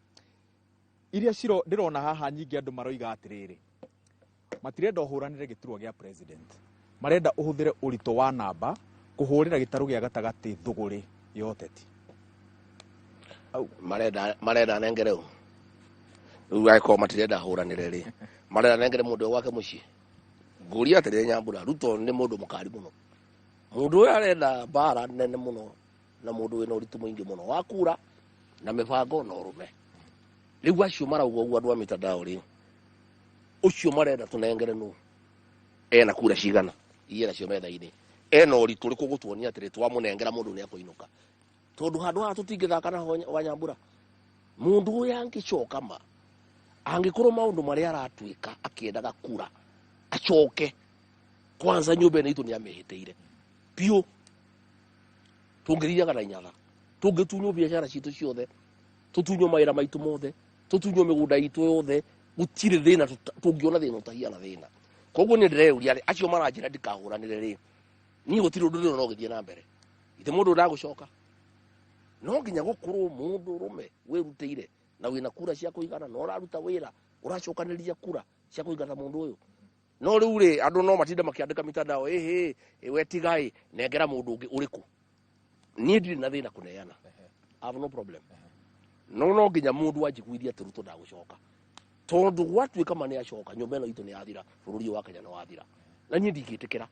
iria ciro ndĩrona haha nyingĩ, andũ maroiga atĩrĩrĩ, matirenda ũhũranĩre gĩturwa gĩa president, marenda ũhũthĩre ũritũ wa namba kũhũrĩra gĩtarũ gĩa gatagatĩ thũgũrĩ ya ũteti. Marenda nengere ũ rĩu, angĩkorwo matirenda hũranĩre rĩ, marenda nengere mũndũ ũyũ gwake mũciĩ. Ngũria atĩrĩrĩ, Nyambura, Ruto nĩ mũndũ mũkari mũno, mũndũ ũyũ arenda mbara nene mũno, na mũndũ wĩna ũritũ mũingĩ mũno wa kura na mĩbango na ũrũme. Rĩu acio marauga ũguo andũ a mitandao rĩ, ũcio marenda tũnengere nũ ena kura cigana iria nacio metha-inĩ, ena ũritũ ũrĩkũ gũtuonia atĩrĩ twamũnengera mũndũ nĩ akũinũka, tondũ handũ haha tũtingĩthaka na Wanyambura. Mũndũ ũyũ angĩcoka ma angĩkorwo maũndũ marĩa aratuĩka akĩendaga kura acoke kwanza nyũmba ĩno itũ nĩ amĩhĩtĩire biũ, tũngĩthiaga na inyatha, tũngĩtunywo biacara citũ ciothe, tũtunywo mawĩra maitũ mothe, tũtunywo mĩgũnda itũ yothe, gũtirĩ thĩna tũngĩona thĩna ũtahiana thĩna. Koguo niĩ ndĩreyũria rĩ, acio maranjĩra ndikahũranĩre rĩ, niĩ gũtirĩ ũndũ ndĩrona ũgĩthiĩ na mbere. Ithe mũndũ ndagũcoka, no nginya gũkorwo mũndũ ũrũme wĩrutĩire na wĩna kura cia kũigana, na ũraruta wĩra ũracokanĩrĩria kura cia kũigana mũndũ ũyũ. No rĩu rĩ, andũ no matinde makĩandĩka mitandao, ĩhĩ we tigai, nengera mũndũ ũngĩ ũrĩkũ. Niĩ ndirĩ na thĩna kũneana, I have no problem. No no nginya mũndũ anjiguithie atĩ Ruto ndagũcoka, tondũ gwatuĩka ma nĩ acoka, nyũmba ĩno itũ nĩ yathira, bũrũri ũyũ wa Kenya nĩ wathira, na niĩ ndingĩtĩkĩra,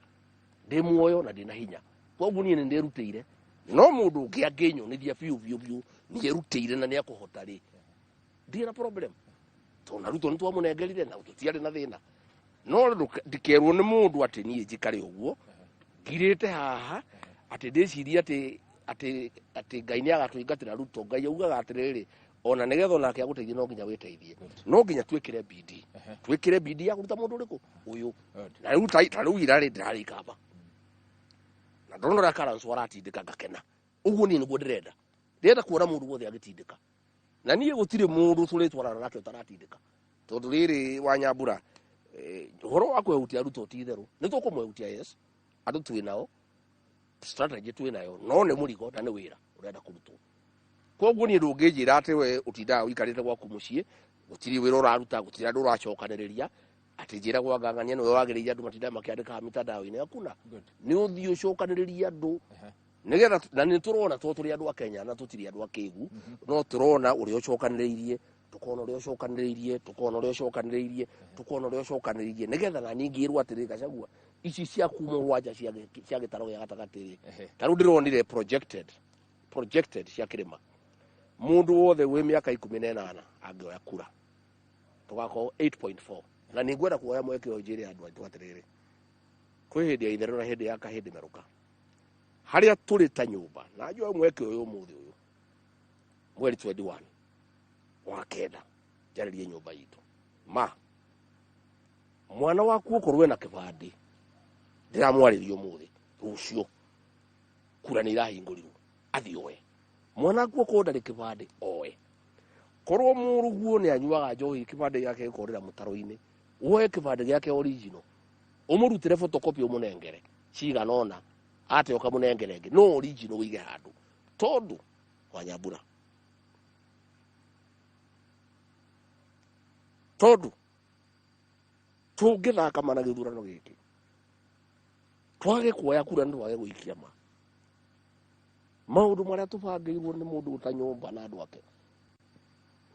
ndĩ muoyo na ndĩ na hinya. Koguo niĩ nĩ ndĩrutĩire, no mũndũ ũngĩ angĩnyonithia biũ biũ biũ nĩ erutĩire na nĩ akũhota rĩ, ndirĩ na problem, tondũ na Ruto nĩ twamũnengerire na tũtiarĩ na thĩna. No ndikerwo nĩ mũndũ atĩ niĩ njikare ũguo ngirĩte haha atĩ ndĩcirie atĩ atĩ atĩ Ngai nĩ agatũingatĩra Ruto. Ngai augaga atĩrĩrĩ, ona nĩgetha onake agũteithie no nginya wĩteithie, no nginya twĩkĩre bidii, twĩkĩre bidii ya kũruta mũndũ ũrĩkũ ũyũ. Na rĩu ta rĩu ira rĩ, ndĩrarĩ Ikamba na ndona ũrĩa Kalonzo aratindĩka ngakena. Ũguo niĩ nĩguo ndĩrenda, ndĩrenda kuona mũndũ wothe agĩtindĩka, na niĩ gũtirĩ mũndũ tũrĩtwarana nake ũtaratindĩka, tondũ rĩrĩ Wanyambura, ũhoro wa kwehutia Ruto ti itherũ, nĩ tũkũmwehutia, yes, andũ twĩ nao, strategy twĩ nayo, no nĩ mũrigo na nĩ wĩra ũrenda kũrutwo. Koguo niĩ ndũngĩnjĩra atĩ we ũtindaga ũikarĩte gwaku mũciĩ, gũtirĩ wĩra ũraruta, gũtirĩ andũ ũracokanĩrĩria, atĩ njĩra gwa ngang'ania nĩwe wagĩrĩire andũ matindaga makĩandĩka mitandao-inĩ. Hakuna, nĩ ũthiĩ ũcokanĩrĩrie andũ nĩgetha, na nĩ tũrona to tũrĩ andũ a Kenya na tũtirĩ andũ akĩgu, no tũrona ũrĩa ũcokanĩrĩirie, tukona ũrĩa ũcokanĩrĩirie, tukona ũrĩa ũcokanĩrĩirie, tukona ũrĩa ũcokanĩrĩirie, nĩgetha na niĩ ngĩrwo atĩrĩ, Gachagua, ici cia kuma mũgwanja cia gĩtarũ gĩa gatagatĩ rĩ, ta rĩu ndĩronire projected cia kĩrĩma, mũndũ wothe wĩ mĩaka 18 angĩoya kura tũgakorwo 8.4. Na nĩ ngwenda kuoya mweke ũyũ njĩre andũ aitũ atĩrĩrĩ, kwĩ hĩndĩ ya itherũ na hĩndĩ ya kahĩndĩ merũka harĩa tũrĩ ta nyũmba, na njoe mweke ũyũ ũmũthĩ ũyũ mweri 21 wa kenda njarĩrie nyũmba itũ. Ma mwana waku okorwo ena kĩbandĩ, ndĩramwarĩria ũmũthĩ, rũciũ Kura nĩ irahingũrirwo, athiĩ oe. Mwana kuo korwo ndarĩ kĩbandĩ, oe. Korwo mũrũguo nĩ anyuaga njohi, kĩbandĩ gĩake gĩkorĩra mũtaro-inĩ, woe kĩbandĩ gĩake original, ũmũrutĩre photocopy, ũmũnengere cigana ũna, ate ũkamũnengere ĩngĩ, no original ũige handũ. Tondũ Wanyambura, tondũ tũngĩthaka mana gĩthurano gĩkĩ, twage kuoya kura nĩ twage gũikia ma maũndũ marĩa tũbangĩirwo nĩ mũndũ ũtanyũmba na andũ ake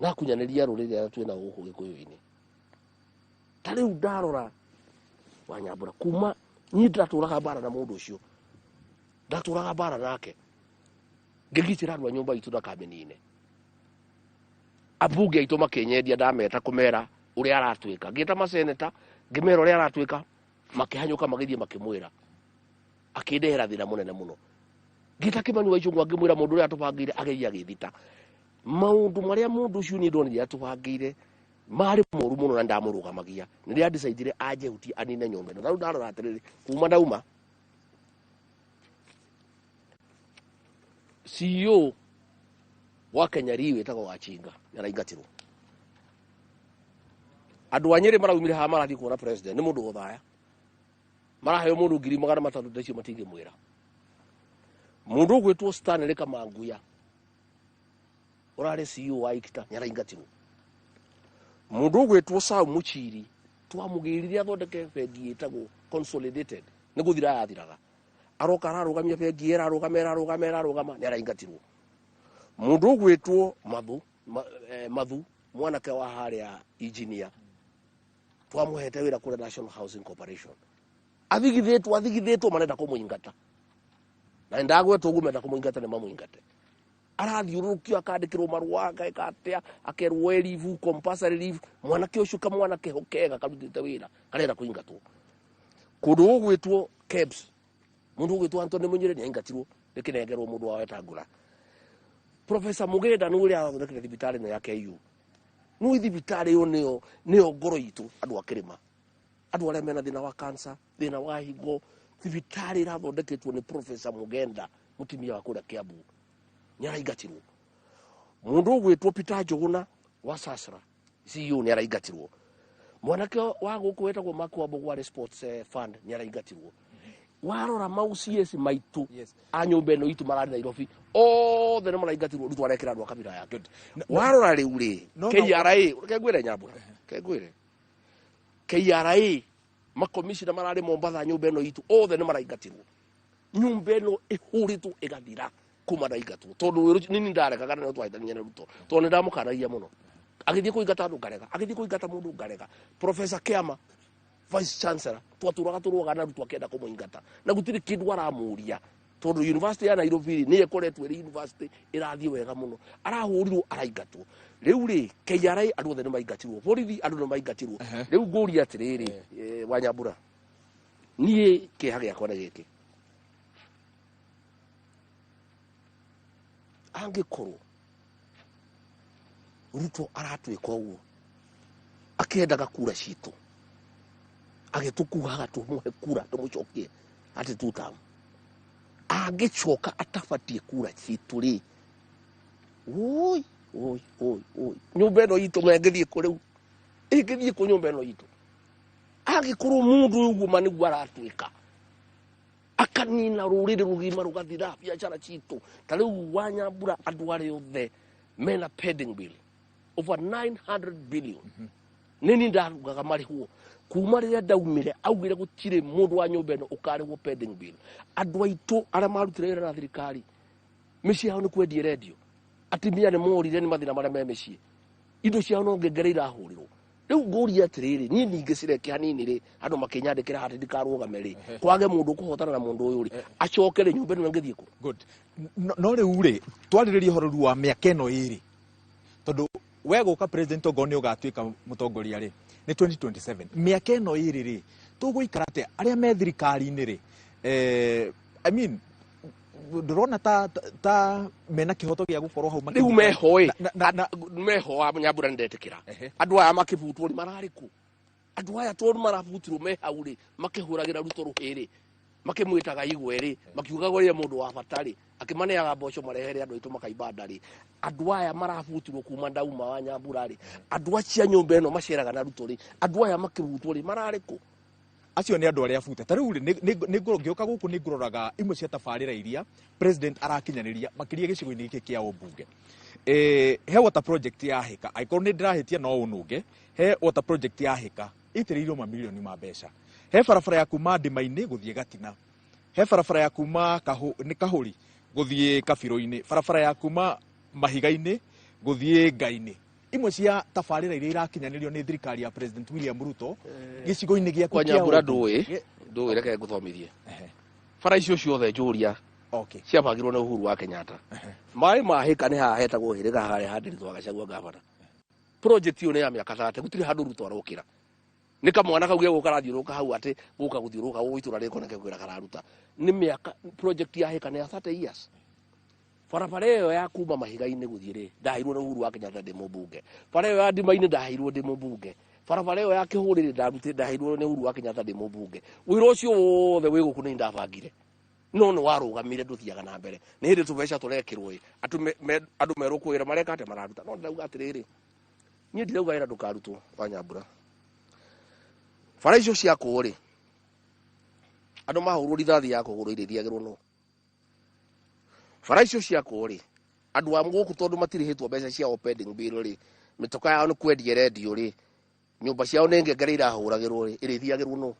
na akunyanĩria rũrĩrĩ arĩa twĩna gũkũ gĩkũyũ-inĩ. Ta rĩu ndarora Wanyambura, kuma niĩ ndatũraga mbara na mũndũ ũcio, ndatũraga mbara nake ngĩgitĩra andũ a nyũmba itũ ndakamĩnine. Ambunge aitũ makĩnyendia, ndameta kũmera ũrĩa aratwĩka, ngĩta maseneta ngĩmera ũrĩa aratwĩka, makĩhanyũka magĩthiĩ makĩmwĩra, akĩndehera thĩna mũnene mũno. Ngĩta Kĩmani wa Ichung'wa ngĩmwĩra mũndũ ũrĩa atũbangĩire ageria agĩthita maũndũ marĩa mũndũ ũcio niĩ ndonire atũbangĩire marĩ moru mũno, na ndamũrũgamagia nĩrĩa andicaidire anjehutie anine nyũmba ĩno. Rĩu ndarora atĩrĩrĩ, kuma ndauma CEO wa Kenya Re wĩtagwo Wachinga nĩaraingatirwo. Andũ a Nyĩrĩ maraumire haha marathiĩ kuona president, nĩ mũndũ gũthaya, maraheo mũndũ 300,000, ndacio matingĩmwĩra. Mũndũ ũgwĩtwo Stanley Kamanguya ũrarĩ CEO wa ICTA nĩaraingatirwo. Mũndũ ũgwĩtwo Sam Muchiri twamũgĩrire athondeke bengi ĩtagwo Consolidated, nĩ gũthira yathiraga, aroka ararũgamia bengi, ĩrarũgama ĩrarũgama ĩrarũgama, nĩ araingatirwo. Mũndũ ũgwĩtwo Mathu Mathu, mwanake wa harĩa engineer, twamũhete wĩra kũrĩa National Housing Corporation, athigithĩtwo athigithĩtwo, marenda kũmũingata, na ndagwetwo ũguo, menda kũmũingata, nĩ mamũingate. Arathiũrũrũkio, akandĩkĩrwo marũa, ageka atĩa, akerwo e leave, compulsory leave. Mwanake ũcio, kamwanake ho kega karutĩte wĩra, karenda kũingatwo. Kũndũ gũgwĩtwo KEBS, mũndũ ũgwĩtwo Anthony Munyire nĩ aingatirwo, rĩkĩnengerwo mũndũ wa Wetangula. Professor Mugenda nĩ ũrĩa arathondekire thibitarĩ ĩno ya KU, nĩ thibitarĩ ĩyo nĩyo ngoro itũ andũ a kĩrĩma, andũ arĩa mena thĩna wa cancer, thĩna wa higo. Thibitarĩ ĩrathondeketwo nĩ Professor Mugenda, mũtumia wa kũrĩa Kiambu, nĩ araingatirwo. Mũndũ ũgwĩtwo Peter Njũgũna wa Sasra CEO nĩ araingatirwo. Mwanake wa gũkũ wetagwo Mark Wambũgũ warĩ sports fund nĩ araingatirwo. Warora mau CS maitũ a nyũmba ĩno itũ mararĩ Nairobi othe nĩ maraingatirwo. Ruto arekĩra andũ a kabira yake. Warora rĩu rĩ, KRA, reke ngwĩre Nyambura, reke ngwĩre, KRA makomishina mararĩ Mombatha nyũmba ĩno itũ othe nĩ maraingatirwo. Nyũmba ĩno ĩhũrĩtwo ĩgathira kuma ndaingatwo, tondũ nini ndarekaga na twahĩtania na Ruto, tondũ nĩ ndamũkanagia mũno agĩthiĩ kũingata andũ ngarega, agĩthiĩ kũingata mũndũ ngarega. Professor Kiama, vice chancellor, twatũraga tũrũaga na Ruto akĩenda kũmũingata, na gũtirĩ kĩndũ aramũria, tondũ university ya Nairobi nĩ ĩkoretwo ĩrĩ university ĩrathiĩ wega mũno. Arahũrirwo, araingatwo. Rĩu rĩ, KRA andũ othe nĩ maingatirwo, borithi andũ nĩ maingatirwo. Rĩu ngũria atĩrĩrĩ, Wanyambura, niĩ kĩeha gĩakwa nĩ gĩkĩ: angĩkorwo Ruto aratwĩka ũguo akĩendaga kura citũ, agĩtũkuhaga tũmũhe kura tũmũcokie atĩ tutam, angĩcoka atabatie kura citũ rĩ, oi oi oi oi, nyũmba ĩno itũ mengĩthiĩ kũ rĩu? Ĩngĩthiĩ kũ nyũmba ĩno itũ angĩkorwo mũndũ ũyũ ũguo ma nĩguo aratwĩka, akanina rũrĩrĩ rũgima rũgathira, biacara citũ? Ta rĩu Wanyambura, andũ arĩa othe mena pending bill over 900 billion, nĩ ndarugaga marĩhwo kuma rĩrĩa ndaumire. Augire gũtirĩ mũndũ wa nyũmba ĩno ũkarĩhwo pending bill. Andũ aitũ arĩa marutire wĩra na thirikari, mĩciĩ yao nĩ kwendia ĩrendio, atumia nĩ morire nĩ mathĩna marĩa me mĩciĩ, indo ciao no ngengere irahũrĩrwo. Rĩu ngũria atĩrĩrĩ, niĩ ningĩ cireke hanini rĩ, andũ makĩnyandĩkĩra hatĩ ndikarũgame rĩ, kwage mũndũ ũkũhotana na mũndũ ũyũ rĩ, acoke rĩ, nyũmba ĩno ĩngĩthiĩ kũ? Good. No rĩu rĩ, twarĩrĩria ũhoro rĩu wa mĩaka ĩno ĩrĩ, tondũ we gũka president ongorwo nĩ ũgatuĩka mũtongoria rĩ, nĩ 2027. Mĩaka ĩno ĩrĩ rĩ, tũgũikara atĩa arĩa me thirikari-inĩ rĩ? I mean, ndũrona ta mena kĩhoto gĩa gũkorwo hau? Rĩu meho ĩ, meho a Nyambura, nĩ ndetĩkĩra andũ aya makĩbutwo rĩ, mararĩ kũ andũ aya? Tondũ marabutirwo me hau rĩ, makĩhũragĩra Ruto rũhĩ rĩ, Makĩmwĩtaga igwe rĩ, makiugaga ũrĩa mũndũ wa bata rĩ, akĩmaneaga mboco marehere andũ aitũ makaimba nda rĩ. Andũ aya marabutirwo kuma ndauma wa Nyambura rĩ, andũ acio a nyũmba ĩno maceraga na Ruto rĩ, andũ aya makĩrutwo rĩ, mararĩ kũ? Acio nĩ andũ arĩa abute. Ta rĩu rĩ, ngĩũka gũkũ nĩ ngũroraga imwe cia tabarĩra iria president arakinyanĩria makĩria gĩcigo-inĩ gĩkĩ kĩa ũmbunge. He water project ya Hĩka, angĩkorwo nĩ ndĩrahĩtia no ũnũnge, he water project ya Hĩka ĩitĩrĩirio mamirioni ma mbeca. He barabara ya kuma Ndima-inĩ gũthiĩ Gatina, he barabara ya kuma nĩ Kahũri gũthiĩ Kabirũ-inĩ, barabara ya kuma Mahiga-inĩ gũthiĩ Ngai-inĩ. Imwe cia tabarĩra iria irakinyanĩrio nĩ thirikari ya President William Ruto gĩcigo-inĩ gĩaku Kwa kĩa Nyambura ũmbunge. ndũĩ reke ngũthomithie. Bara icio ciothe njũria ciabangirwo nĩ Uhuru wa Kenyatta. Maĩ ma Hĩka nĩ haha hetagwo Hĩrĩga harĩa handĩrĩtwo Gachagua gavana. Project ĩyo nĩ ya mĩaka 30, gũtirĩ handũ Ruto arokĩra. Nĩ kamwana kau gegũka karathiũrũrũka hau atĩ gũka gũthiũrũrũka gũkũ itũra rĩko nĩkĩo kwĩra kararuta. Nĩ mĩaka project ya Hĩka nĩ ya 30 years. Barabara ĩyo ya kuma Mahiga-inĩ gũthiĩ rĩ, ndaheirwo nĩ Uhuru wa Kenyatta ndĩ mũmbunge. Bara ĩyo ya Ndima-inĩ ndaheirwo ndĩ mũmbunge. Barabara ĩyo ya Kĩhũrĩ rĩ, ndaheirwo nĩ Uhuru wa Kenyatta ndĩ mũmbunge. Wĩra ũcio wothe wĩ gũkũ nĩ ndabangire. No nĩ warũgamire ndũthiaga na mbere. Nĩ hĩndĩ tũbeca tũrekĩrwo ĩ, andũ merwo kwĩra mareka atĩa mararuta. No ndĩrauga atĩrĩrĩ, niĩ ndirauga wĩra ndũkarutwo wa Nyambura. Bara icio ciakwo rĩ, andũ mahũrwo rithathi ya kũgũrũ irĩthiagĩrwo nũ. Bara icio ciakwo rĩ, andũ a gũkũ tondũ matirĩhĩtwo mbeca ciao pending bill rĩ, mĩtoka yao nĩ kwendia ĩrendio rĩ, nyũmba ciao nĩ ngengere irahũragĩrwo rĩ, ĩrĩthiagĩrwo nũ.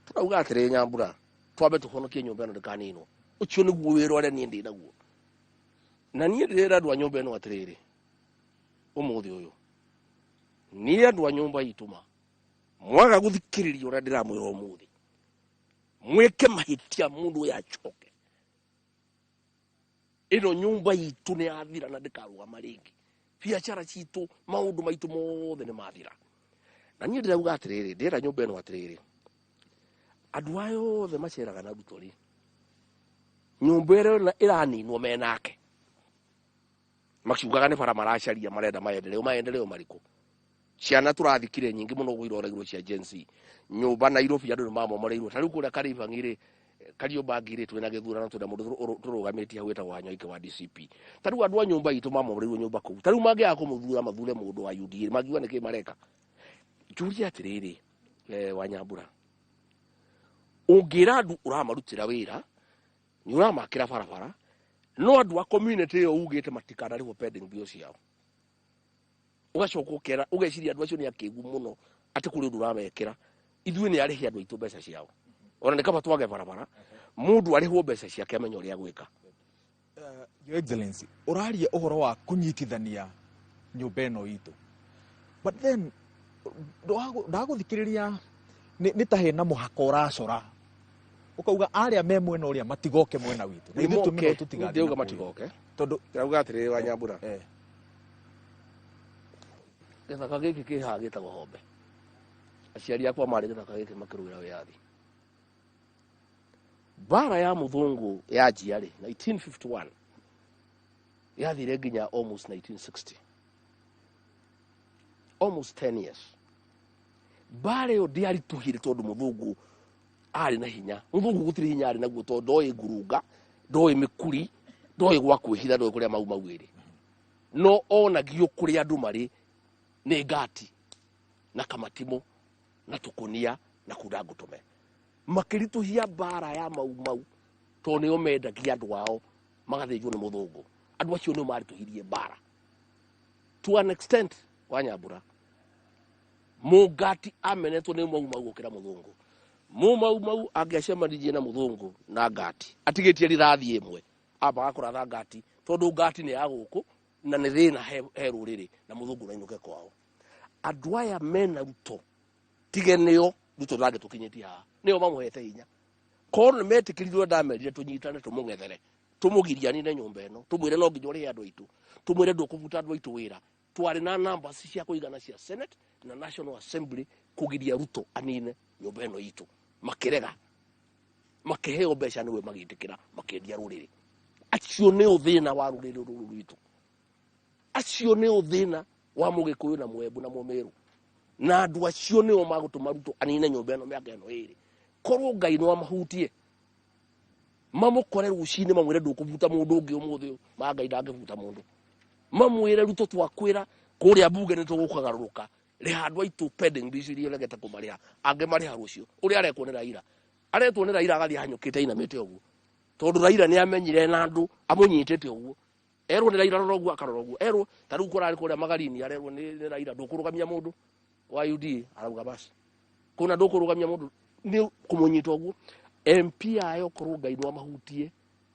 Tũrauga atĩrĩ Nyambura, twambe tũhonokie nyũmba ĩno ndĩkaninwo. Ũcio nĩguo wĩra ũrĩa niĩ ndĩ naguo. Na niĩ ndĩrera andũ a nyũmba ĩno atĩrĩrĩ, ũmũthĩ ũyũ, niĩ andũ a nyũmba itũ ma, mwaga gũthikĩrĩria ũrĩa ndĩramwĩra ũmũthĩ, mwĩke mahĩtia mũndũ ũyũ acoke. Ĩno nyũmba itũ nĩ yathira na ndĩkarũgama rĩngĩ. Biacara citũ, maũndũ maitũ mothe nĩ mathira. Na niĩ ndĩrauga atĩrĩrĩ, ndĩrera nyũmba ĩno atĩrĩrĩ, andũ aya othe maceraga na Ruto rĩ, nyũmba ĩrĩa ĩraninwo menake. Makiugaga nĩ bara maracaria, marenda maendeleo, maendeleo marĩkũ? Ciana tũrathikire nyingĩ mũno ũguo iroregirwo cia Gen Z. Nyũmba Nairobi andũ nĩ mamomoreirwo. Ta rĩu kũrĩa Kariobangi rĩ, Kariobangi rĩ, twĩna gĩthurano, twĩna mũndũ tũrũgamĩtie hau wĩtagwo Wanyoike wa DCP. Ta rĩu andũ a nyũmba itũ mamomoreirwo nyũmba kũu. Ta rĩu mangĩaga kũmũthura, mathure mũndũ wa UDA, mangiuga nĩkĩ mareka. Njũrie atĩrĩrĩ, wa Nyambura, ũngĩra andũ ũramarutĩra wĩra, nĩ ũramakĩra barabara, no andũ a community ĩyo ugĩte matikanarĩhwo pending bill ciao. Ũgacoka ũkera, ũgeciria andũ acio nĩ akĩgu mũno atĩ kũrĩ ũndũ ũramekĩra. Ithuĩ nĩ arĩhi andũ aitũ mbeca ciao. Ona nĩ kaba twage barabara, mũndũ arĩhwo mbeca ciake amenye ũrĩa agwĩka. Your Excellency, ũraria ũhoro wa kũnyitithania nyũmba ĩno itũ. But then, ndagũthikĩrĩria nĩ ta hena mũhaka ũracora. Ũkauga arĩa me mwena ũrĩa matigoke mwena witũ. Na ithuĩ tũmĩno tũtigathiĩ Ndĩrauga na kũu. matigoke. Tondũ ndĩrauga atĩrĩrĩ wa Nyambura. Gĩthaka gĩkĩ kĩ haha gĩtagwo Hombe. Aciari akwa marĩ gĩthaka gĩkĩ makĩrũĩra wĩyathi. Mbara ya mũthũngũ yanjia rĩ, 1951, yathire nginya almost 1960. Almost 10 years. Mbara ĩyo ndĩaritũhire tondũ mũthũngũ arĩ na hinya. Mũthũngũ gũtirĩ hinya arĩ naguo tondũ ndoĩ ngurunga, ndoĩ mĩkuri, ndoĩ gwa kwĩhitha, ndoĩ kũrĩa mau mau ĩrĩ. No onagio kũrĩa andũ marĩ nĩ ngati na kamatimũ na tũkũnia na kunda ngũtũme. Makĩritũhia mbara ya mau mau tondũ nĩo mendagia andũ ao magathĩnjwo nĩ mũthũngũ. Andũ acio nĩo maritũhirie mbara. To an extent, wa Nyambura, mũngati amenetwo nĩ mau mau gũkĩra mũthũngũ. Mũ mau mau angĩacemanirie na mũthũngũ na ngati, atigĩtie rithathi ĩmwe, ambaga kũratha ngati, tondũ ngati nĩ ya gũkũ na nĩ thĩna he rũrĩrĩ na mũthũngũ nainũke kwao. Andũ aya mena Ruto, tige nĩo Ruto ndangĩtũkinyĩtie haha, nĩo mamũhete hinya. Korwo nĩ metĩkĩrirwo ndamerire tũnyitane tũmũng'ethere, tũmũgirianine nyũmba ĩno, tũmwĩre no nginya ũrĩhe andũ aitũ, tũmwĩre ndũkũbuta andũ aitũ wĩra. Twarĩ na numbers cia kũigana cia Senate na National Assembly kũgiria Ruto anine nyũmba ĩno itũ. Makĩrega, makĩheo mbeca nĩwe magĩtĩkĩra, makĩendia rũrĩrĩ. Acio nĩo thĩna wa rũrĩrĩ rũrũ rwitũ. Acio nĩo thĩna wa Mũgĩkũyũ na Mũembu na Mũmĩrũ. Na andũ acio nĩo magũtũma Ruto anine nyũmba ĩno mĩaka ĩno ĩrĩ. Korwo Ngai no amahutie mamũkore rũcinĩ mamwĩre ndũkũbuta mũndũ ũngĩ ũmũthĩ ũyũ, ma Ngai ndangĩbuta mũndũ. Mamwĩre Ruto twakwĩra kũrĩa mbunge nĩ tũgũkagarũrũka, rĩha andũ aitũ pending bills iria ũregete kũmarĩha, angĩmarĩha rũciũ. Ũrĩa arekwo nĩ Raila, aretwo nĩ Raila agathiĩ ahanyũkĩte ainamĩte ũguo, tondũ Raila nĩ amenyire na andũ amũnyitĩte ũguo. Erwo nĩ Raila rora ũguo akarora ũguo, erwo ta rĩu kũrarĩ kũrĩa Magarini, arerwo nĩ Raila ndũkũrũgamia mũndũ wa UDA, arauga basi kũna ndũkũrũgamia mũndũ nĩ kũmũnyita ũguo. MP ayo korwo Ngai no amahutie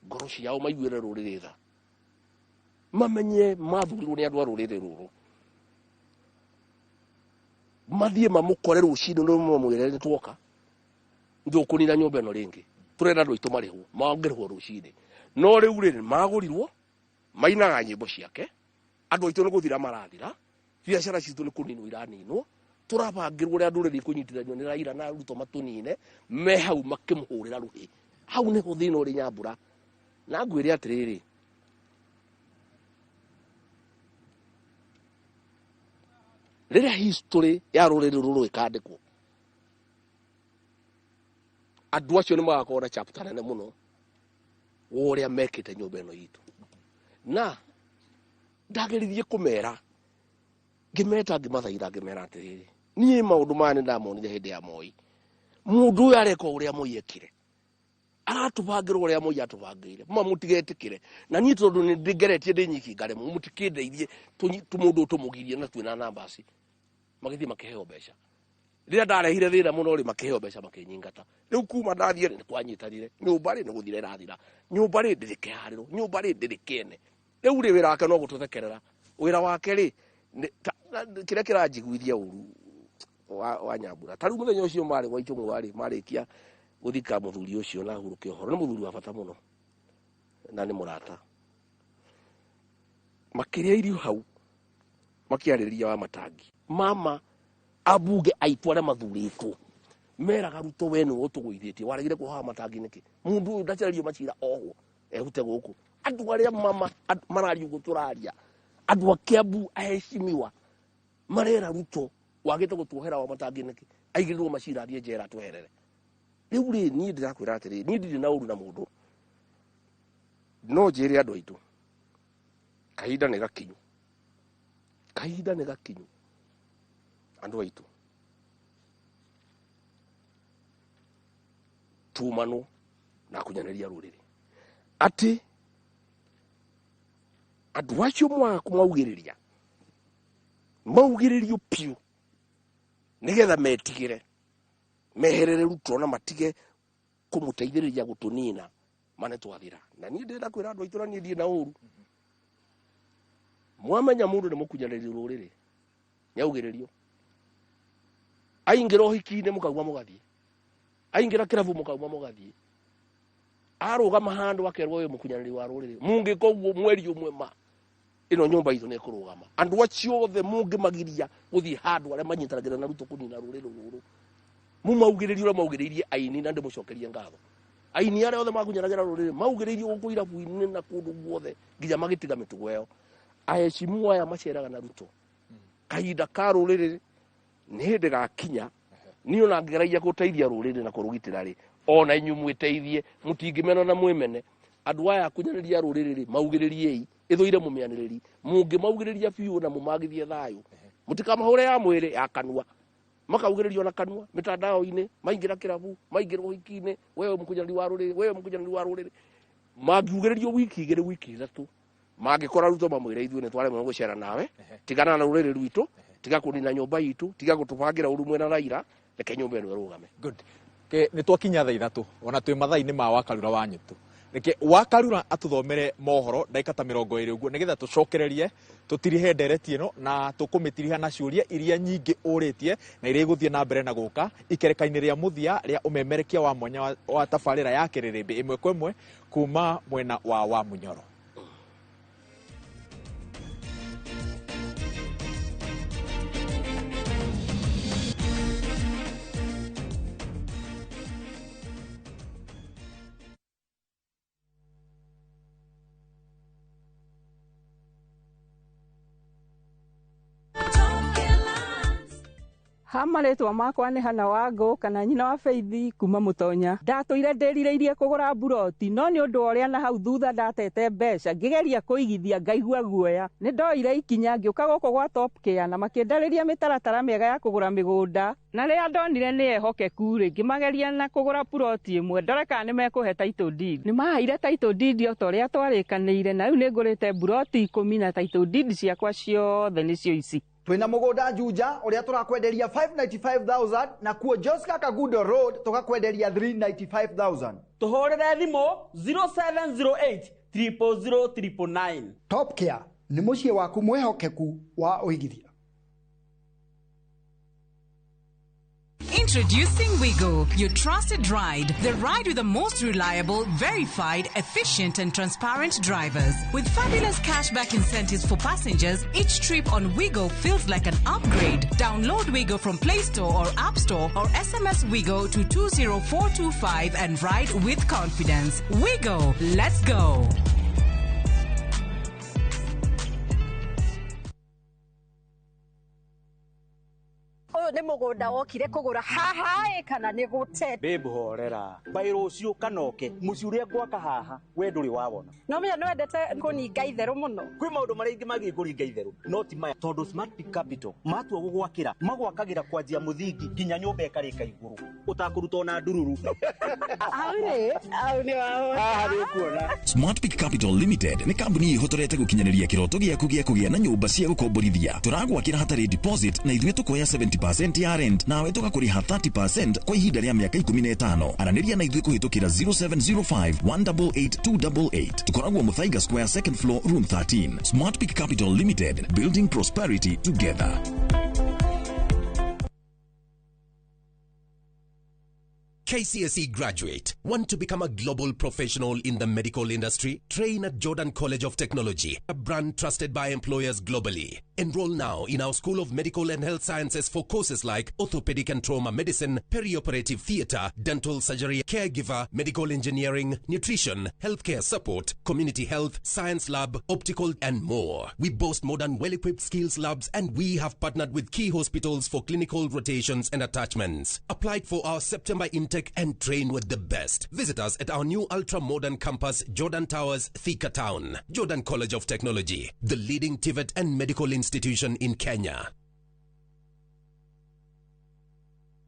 ngoro ciao maiguĩre rũrĩrĩ tha, mamenye mathurirwo nĩ andũ a rũrĩrĩ rũrũ, mathiĩ mamũkore rũcinĩ no mamwĩre nĩ twoka, ndũkũnina nyũmba ĩno rĩngĩ, tũrenda andũ aitũ marĩhwo, mangĩrĩhwo rũcinĩ. No rĩu rĩ magũrirwo, mainaga nyĩmbo ciake, andũ aitũ nĩ gũthira marathira, biacara citũ nĩ kũninwo iraninwo, tũrabangĩrwo ũrĩa ndũrĩrĩ ikũnyitithanio nĩ Raila na Ruto matũnine, me hau makĩmũhũrĩra rũhĩ. Hau nĩho thĩna ũrĩ Nyambura. Na ngwĩre atĩrĩrĩ, rĩrĩa history ya rũrĩrĩ rũrũ ĩkandĩkwo, andũ acio nĩ magakorwo na chapter nene mũno wa ũrĩa mekĩte nyũmba ĩno itũ. Na ndageririe kũmera, ngĩmeta ngĩmathaitha ngĩmera atĩrĩrĩ, niĩ maũndũ maya nĩ ndamonire hĩndĩ ya Moi. Mũndũ ũyũ areka ũrĩa Moi ekire, aratũbangĩra ũrĩa Moi atũbangĩire, ma mũtigetĩkĩre. Na niĩ tondũ nĩ ndĩngeretie ndĩ nyiki ngaremwo, mũtikĩndeithie mũndũ ũyũ tũmũgirie na twĩna namba ci. Magĩthiĩ makĩheo mbeca. Rĩrĩa ndarehire thĩna mũno rĩ, makĩheo mbeca makĩnyingata. Rĩu kuma ndathiĩ rĩ, nĩ kwanyitanire. Nyũmba rĩ, nĩ gũthira ĩrathira. Nyũmba rĩ, ndĩrĩ kĩharĩro. Nyũmba rĩ, ndĩrĩ kĩene. Rĩu rĩ, wĩra wake no gũtũthekerera. Wĩra wake rĩ, kĩrĩa kĩranjiguithia ũru wa Nyambura. Ta rĩu mũthenya ũcio marĩ gwa Ichung'wa rĩ, marĩkia gũthika mũthuri ũcio na ahurũke ũhoro. Nĩ mũthuri wa bata mũno na nĩ mũrata. Makĩrĩa irio hau, makĩarĩrĩria wa matangi. Mama ambunge aitũ arĩa mathurĩtwo meraga Ruto we nĩwe ũtũgũithĩtie, waregire kuoha matangi nĩkĩ? Mũndũ ũyũ ndacererio macira ohwo ehute gũkũ. Andũ arĩa mama mararia ũguo tũraria, andũ a Kiambu aheshimiwa marera Ruto wagĩte gũtuohera wa matangi nĩkĩ? Aigĩrĩrwo macira athiĩ njera atweherere. Rĩu rĩ, niĩ ndĩrakwĩra atĩrĩrĩ, niĩ ndirĩ na ũru na mũndũ, no njĩre andũ aitũ kahinda nĩ gakinyu, kahinda nĩ gakinyu andũ aitũ tumanwo na kunyanĩria rũrĩrĩ, atĩ andũ acio mwaga kũmaugĩrĩria, maugĩrĩrio piũ nĩgetha metigĩre, meherere Ruto na matige kũmũteithĩrĩria gũtũnina, mane twathira. Na niĩ ndĩrenda kwĩra andũ aitũ, na niĩ ndirĩ na ũru, mwamenya mũndũ nĩ mũkunyanĩri rũrĩrĩ, nĩaugĩrĩrio. Aingĩra ũhiki-inĩ mũkauma mũgathiĩ, aingĩra kĩrabu mũkauma mũgathiĩ, arũgama handũ akerwo ũyũ mũkunyanĩri wa rũrĩrĩ. Mũngĩka ũguo mweri ũmwe ma ĩno nyũmba itũ nĩ ĩkũrũgama. Andũ acio othe mũngĩmagiria gũthiĩ handũ arĩa manyitanagĩra na Ruto kũnina rũrĩrĩ rũrũ, mũmaugĩrĩrie ũrĩa maugĩrĩirie aini, na ndĩmũcokerie ngatho. Aini arĩa othe makunyanagĩra rũrĩrĩ maugĩrĩirio gũkũ irabu-inĩ na kũndũ guothe nginya magĩtiga mĩtugo ĩyo. Aheshimu aya maceraga na Ruto kahinda ka rũrĩrĩ nĩ hĩndĩ gakinya, niĩ ona ngĩgeragia gũteithia rũrĩrĩ na kũrũgitĩra rĩ, ona inyuĩ mwĩteithie, mũtingĩmena na mwĩmene. Andũ aya akunyanĩria rũrĩrĩ rĩ, maugĩrĩriei, ĩthũire mũmĩanĩrĩri. Mũngĩmaugĩrĩria biũ na mũmagithie thayũ, mũtikamahũre ya mwĩrĩ ya kanua, makaugĩrĩrio na kanua mĩtandao-inĩ, maingĩra kĩrabu, maingĩra ũhiki-inĩ, wewe mũkunyanĩri wa rũrĩrĩ, wewe mũkunyanĩri wa rũrĩrĩ. Mangiugĩrĩrio wiki igĩrĩ, wiki ithatũ, mangĩkora Ruto mamwĩre ithuĩ nĩ twaremwo gũcera nawe, tigana na rũrĩrĩ rwitũ, tiga kũnina nyũmba itũ, tiga gũtũbangĩra ũru mwena Raila, reke nyũmba ĩno ĩrũgame. Good. Ke nĩ twakinya thaa ithatũ, ona twĩ mathaa-inĩ ma Wakarura wa Nyũtũ. Reke Wakarura atũthomere mohoro ndagĩka ta 20 ũguo, nĩgetha tũcokererie tũtirihe ndereti ĩno, na tũkũmĩtiriha na ciũria iria nyingĩ ũrĩtie na iria igũthiĩ na mbere na gũka ikereka-inĩ rĩa mũthia rĩa ũmemerekia wa mwanya wa tabarĩra ya kĩrĩrĩmbĩ ĩmwe kwa ĩmwe kuma mwena wa Wamunyoro. Ha marĩtwa makwa nĩ Hana Wangũ kana nyina wa Faith kuma Mũtonya. Ndatũire ndĩrirĩirie kũgũra mburoti no nĩ ũndũ wa ũrĩa na hau thutha ndatete mbeca ngĩgeria kũigithia ngaigua guoya. Nĩ ndoire ikinya ngĩũka gũkũ gwa Top Care na makĩndarĩria mĩtaratara mĩega ya kũgũra mĩgũnda na rĩrĩa ndonire nĩ ehokeku rĩ ngĩmageria na kũgũra puroti ĩmwe ndore kana nĩ mekũhe title deed. Nĩ maheire title deed o ta ũrĩa twarĩkanĩire na rĩu nĩ ngũrĩte mburoti 10 na title deed ciakwa ciothe nĩcio ici. Twina mugunda Juja uria turakwenderia 595,000 na kuo Joska Kagudo Road tukakwenderia 395,000. Tuhurire thimu 0708 000 999. Top Care ni muciĩ waku mwihokeku wa uigithia. Introducing Wigo, your trusted ride. The ride with the most reliable, verified, efficient and transparent drivers. With fabulous cashback incentives for passengers, each trip on Wigo feels like an upgrade. Download Wigo from Play Store or App Store or SMS Wigo to 20425 and ride with confidence. Wigo, let's go. Nĩ mũgũnda wokire kũgũra haha ĩ kana nĩ gũte. Babe horera mbaĩ rũciũ kanoke mũciĩ ũrĩa ngwaka haha we ndũrĩ wawona. No menya nĩ wendete kũninga itherũ mũno. Kwĩ maũndũ marĩa ingĩ magĩ kũringa itherũ no ti maya tondũ Smart Peak Capital matua gũgwakĩra magwakagĩra kwanjia mũthingi nginya nyũmba ĩkarĩka igũrũ ũtakũruta ona ndururu. Hau rĩ hau nĩ wahota. Haha nĩ ũkuona. Smart Peak Capital Limited nĩ kambuni ĩhotorete gũkinyanĩria kĩroto gĩaku gĩa kũgĩa na nyũmba cia gũkomborithia. Tũragwakĩra hatarĩ deposit na ithuĩ tũkoya 70% ya rent nawe tũgakũrĩha 30% kwa ihinda rĩa mĩaka 15. Aranĩria na ithuĩ kũhĩtũkĩra 0705 188 288. Tũkoragwo Muthaiga Square, second floor, room 13. Smart Peak Capital Limited, building prosperity together. KCSE graduate, want to become a global professional in the medical industry? Train at Jordan College of Technology, a brand trusted by employers globally. Enroll now in our School of Medical and Health Sciences for courses like orthopedic and trauma medicine, perioperative theater, dental surgery, caregiver, medical engineering, nutrition, healthcare support, community health, science lab, optical, and more. We boast modern, well-equipped skills labs, and we have partnered with key hospitals for clinical rotations and attachments. Apply for our September intake and train with the best. Visit us at our new ultra-modern campus, Jordan Towers, Thika Town. Jordan College of Technology, the leading TVET and medical institution in Kenya.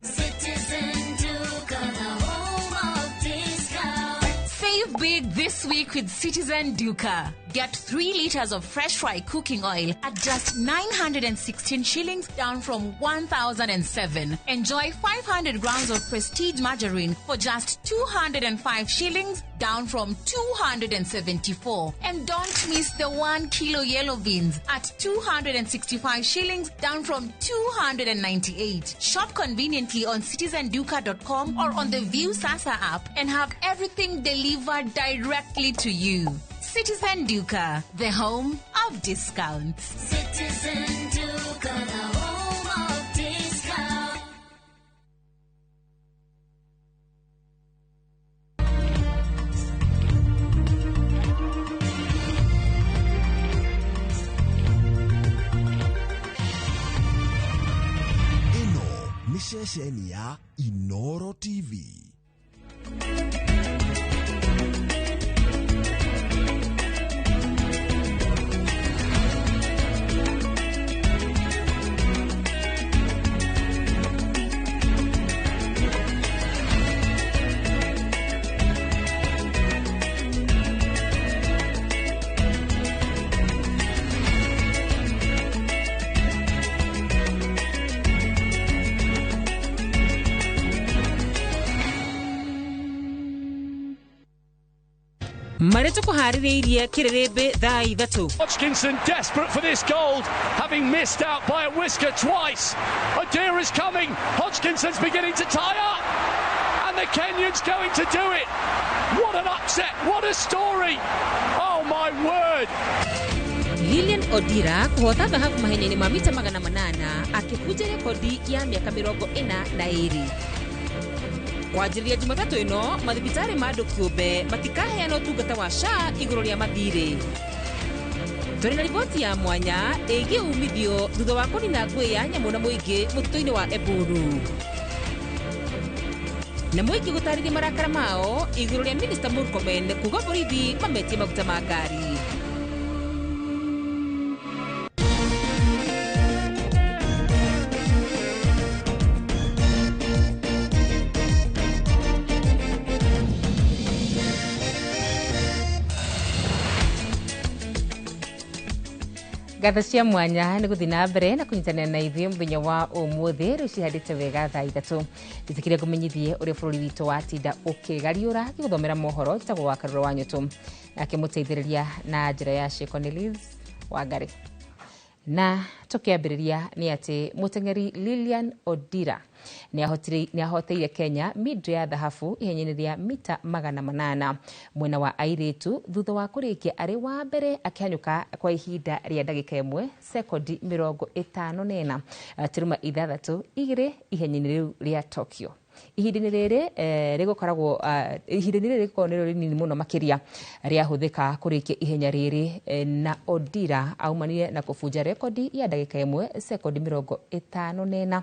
Citizen Duka, the home of discount. Save big this week with Citizen Duka. Get 3 liters of fresh fry cooking oil at just 916 shillings, down from 1,007. Enjoy 500 grams of Prestige margarine for just 205 shillings, down from 274. And don't miss the 1 kilo yellow beans at 265 shillings, down from 298. Shop conveniently on citizenduka.com or on the View Sasa app and have everything delivered directly to you. Citizen Duka, the home of discounts. Citizen Duka, the home of discounts. Ĩno nĩ ceceni ya Inoro TV. Marĩ tũkũharĩrĩirie kĩrĩrĩmbĩ thaa 3. Hodgkinson desperate for this gold, having missed out by a whisker twice. Adair is coming. Hodgkinson's beginning to tie up, and the Kenyan's going to do it. What an upset! What a story! Oh my word! Lilian Odira kũhota thahabu mahenya-inĩ ma mita 800 akĩbunja rekodi ya mĩaka 42. Kwanjĩrĩria Jumatatũ ĩno mathibitarĩ ma andũ kĩũmbe matikaheana ũtungata wa SHA igũrũ rĩa mathirĩ. Tũrĩ na riboti ya mwanya ĩgiĩ umithio thutha wa kũnina ngũĩ ya nyamũ na mũingĩ mũtitũ-inĩ wa Eburu. Na mũingĩ gũtarĩria marakara mao igũrũ rĩa Minister Murkomen kuga borithi mametie maguta ma ngari. Ngatho cia mwanya nĩ gũthiĩ na mbere na kũnyitanĩra na ithuĩ mũthenya wa ũmũthĩ rĩu cihandĩte wega thaa 3 njĩtĩkĩre ngũmenyithie ũrĩa bũrũri witũ watinda ũkĩgariũra ngĩgũthomera mohoro njĩtagwo wa Karũra wa Nyũtũ nake mũteithĩrĩria na njĩra ya ciĩko nĩ Liz Wangari. Na tũkĩambĩrĩria nĩ atĩ mũteng'eri Lilian Odira nĩ ahoteire Kenya mindũ ya thahabu ihenya-inĩ rĩa mita 800 mwena wa airĩtu thutha wa kũrĩkia arĩ wa mbere akĩhanyũka kwa ihinda rĩa ndagĩka 1 sekondi 54 turuma 6 2 ihenya-inĩ rĩu rĩa Tokyo. Ihinda-inĩ rĩrĩ rĩgũkoragwo ihinda-inĩ rĩrĩ rĩgũkorwo nĩrĩo rĩnini mũno makĩria rĩahũthĩka kũrĩkia ihenya rĩrĩ na Odira aumanire na kũbunja rekondi ya ndagĩka 1 sekondi 54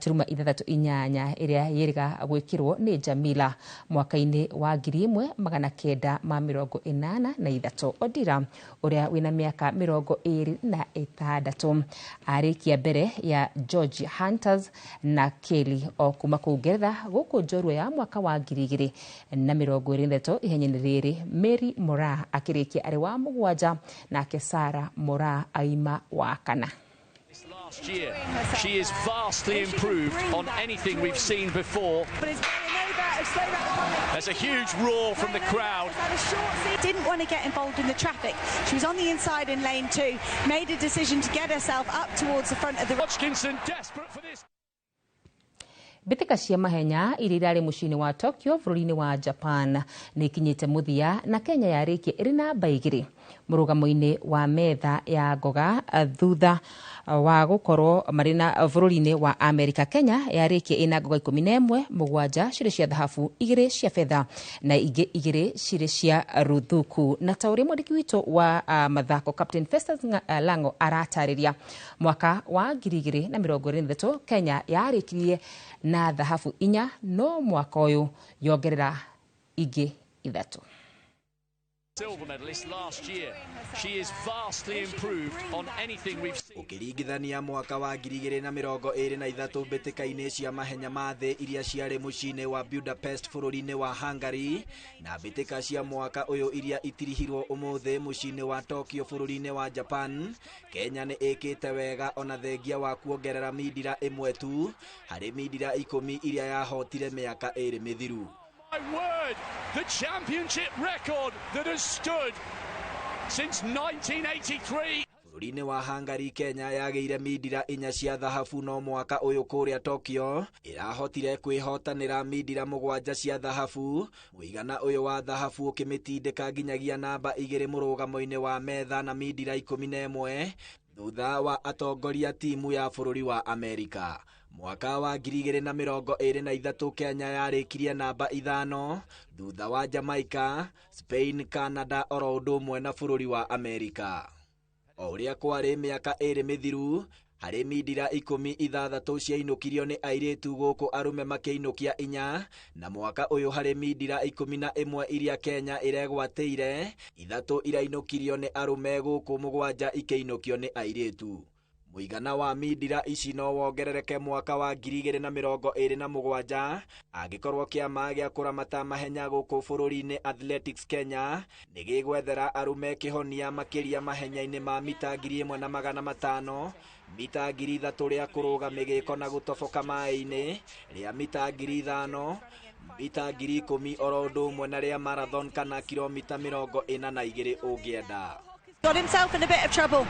turuma 6 8 ĩrĩa yĩrĩga gwĩkĩrwo nĩ Jamila mwaka-inĩ wa 1983. Odira ũrĩa wĩna mĩaka 26 arĩkia mbere ya George Hunters na Kelly o kuma kũu Ngeretha gũkũ njorua ya mwaka wa 2023 ihenya-inĩ rĩrĩ Mary Moraa akĩrĩkia arĩ wa 7 nake Sarah Moraa aima wa 4. Last year, she is vastly improved on anything we've seen before. There's a huge roar from the crowd. Didn't want to get involved in the traffic. She was on the inside in lane 2, made a decision to get herself up towards the front of the... Hodgkinson desperate for this. Mbĩtĩka cia mahenya iria irarĩ mũciĩ-inĩ wa Tokyo bũrũri-inĩ wa Japan nĩ ikinyĩte mũthia na Kenya yarĩkia ĩrĩ namba 2 mũrũgamo-inĩ wa metha ya ngoga thutha wa gũkorwo marĩ na bũrũri-inĩ wa Amerika. Kenya yarĩkia ĩna ngoga 11, 7 cirĩ cia thahabu, 2 cia betha na ingĩ 2 cirĩ cia ruthuku. Na ta ũrĩa mwandĩki witũ wa mathako Captain Festus Lango aratarĩria, mwaka wa 2023 Kenya yarĩkirie na thahabu 4 no mwaka ũyũ yongerera ingĩ 3. Silver medalist last year. She is vastly improved on anything we've seen. Ũkĩringithania mwaka wa 2023 mbĩtĩka-inĩ cia mahenya ma thĩ iria ciarĩ mũciĩ-inĩ wa Budapest bũrũri-inĩ wa Hungary na mbĩtĩka cia mwaka ũyũ iria itirihirwo ũmũthĩ mũciĩ-inĩ wa Tokyo bũrũri-inĩ wa Japan, Kenya nĩ ĩkĩte wega ona thengia wa kuongerera mindira 1 tu harĩ mindira 10 iria yahotire mĩaka 2 mĩthiru. My word, the championship record that has stood since 1983. Bũrũri-inĩ wa Hungary, Kenya yagĩire mindira 4 cia thahabu no mwaka ũyũ kũrĩa Tokyo ĩrahotire kwĩhotanĩra mindira 7 cia thahabu. Mũigana ũyũ wa thahabu ũkĩmĩtindĩka nginyagia namba 2 mũrũgamo-inĩ wa metha na mindira 11 thutha wa atongoria timu ya bũrũri wa Amerika. Mwaka wa 2023 Kenya yarĩkirie namba 5 thutha wa Jamaica, Spain, Canada oro ũndũ ũmwe na bũrũri wa Amerika. O ũrĩa kwarĩ mĩaka 2 mĩthiru harĩ mindira 10 6 ciainũkirio nĩ airĩtu gũkũ arũme makĩinũkia 4 na mwaka ũyũ harĩ mindira 11 iria Kenya ĩregwatĩire 3 irainũkirio nĩ arũme gũkũ 7 ikĩinũkio nĩ airĩtu. Mũigana wa mindira ici no wongerereke mwaka wa 2027 angĩkorwo kĩama gĩa kũramata mahenya gũkũ bũrũri-inĩ Athletics Kenya nĩ gĩgwethera arũme kĩhonia makĩria mahenya-inĩ ma mita 1500, mita 3000 rĩa kũrũga mĩgĩko na gũtoboka maĩ-inĩ, rĩa mita 5000, mita 10,000 oro ũndũ ũmwe na rĩa marathon kana kilomita 42 ũngĩenda. Got himself in a bit of trouble.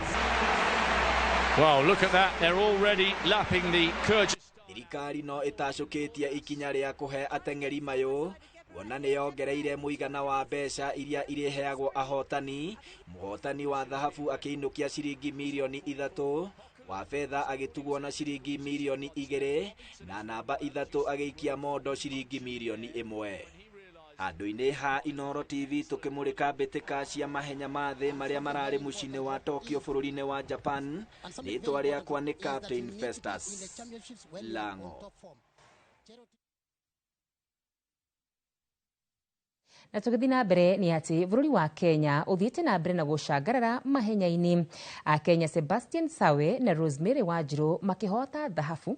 Well, look at that. They're already lapping the Kyrgyz. Thirikari no ĩtacũkĩtie ikinya rĩa kũhe ateng'eri mayũ kuona nĩ yongereire mũigana wa mbeca iria irĩheagwo ahotani. Mũhotani wa thahabu akĩinũkia ciringi mirioni 3, wa fedha agĩtugwo na ciringi mirioni 2 na namba 3 agĩikia mondo ciringi mirioni 1. Handũ-inĩ ha Inooro TV tũkĩmũrĩka mbĩtĩka cia mahenya ma thĩ marĩa mararĩ mũciĩ-inĩ wa Tokyo bũrũri-inĩ wa Japan. Rĩtwa rĩakwa nĩ Captain Festus Lango. Na tũgĩthiĩ na mbere nĩ atĩ bũrũri wa Kenya ũthiĩte na mbere na gũcangarara mahenya-inĩ. Akenya Sebastian Sawe na Rosemary Wanjiru makĩhota thahabu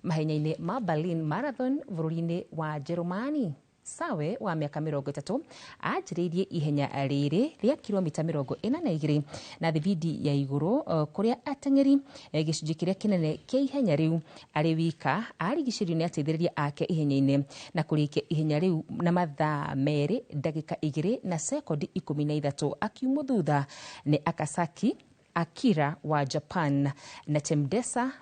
mahenya-inĩ ma Berlin Marathon bũrũri-inĩ wa Jerumani. Sawe wa mĩaka 30 anjĩrĩirie ihenya rĩrĩ rĩa kilomita 42 na thibindi ya igũrũ, kũrĩa ateng'eri gĩcunjĩ kĩrĩa kĩnene kĩa ihenya rĩu arĩ wika arigicĩirio nĩ ateithĩrĩria ake ihenya-inĩ na kũrĩkia ihenya rĩu na mathaa 2 ndagĩka 2 na sekondi 13, akiumwo thutha nĩ Akasaki Akira wa Japan na Chemdesa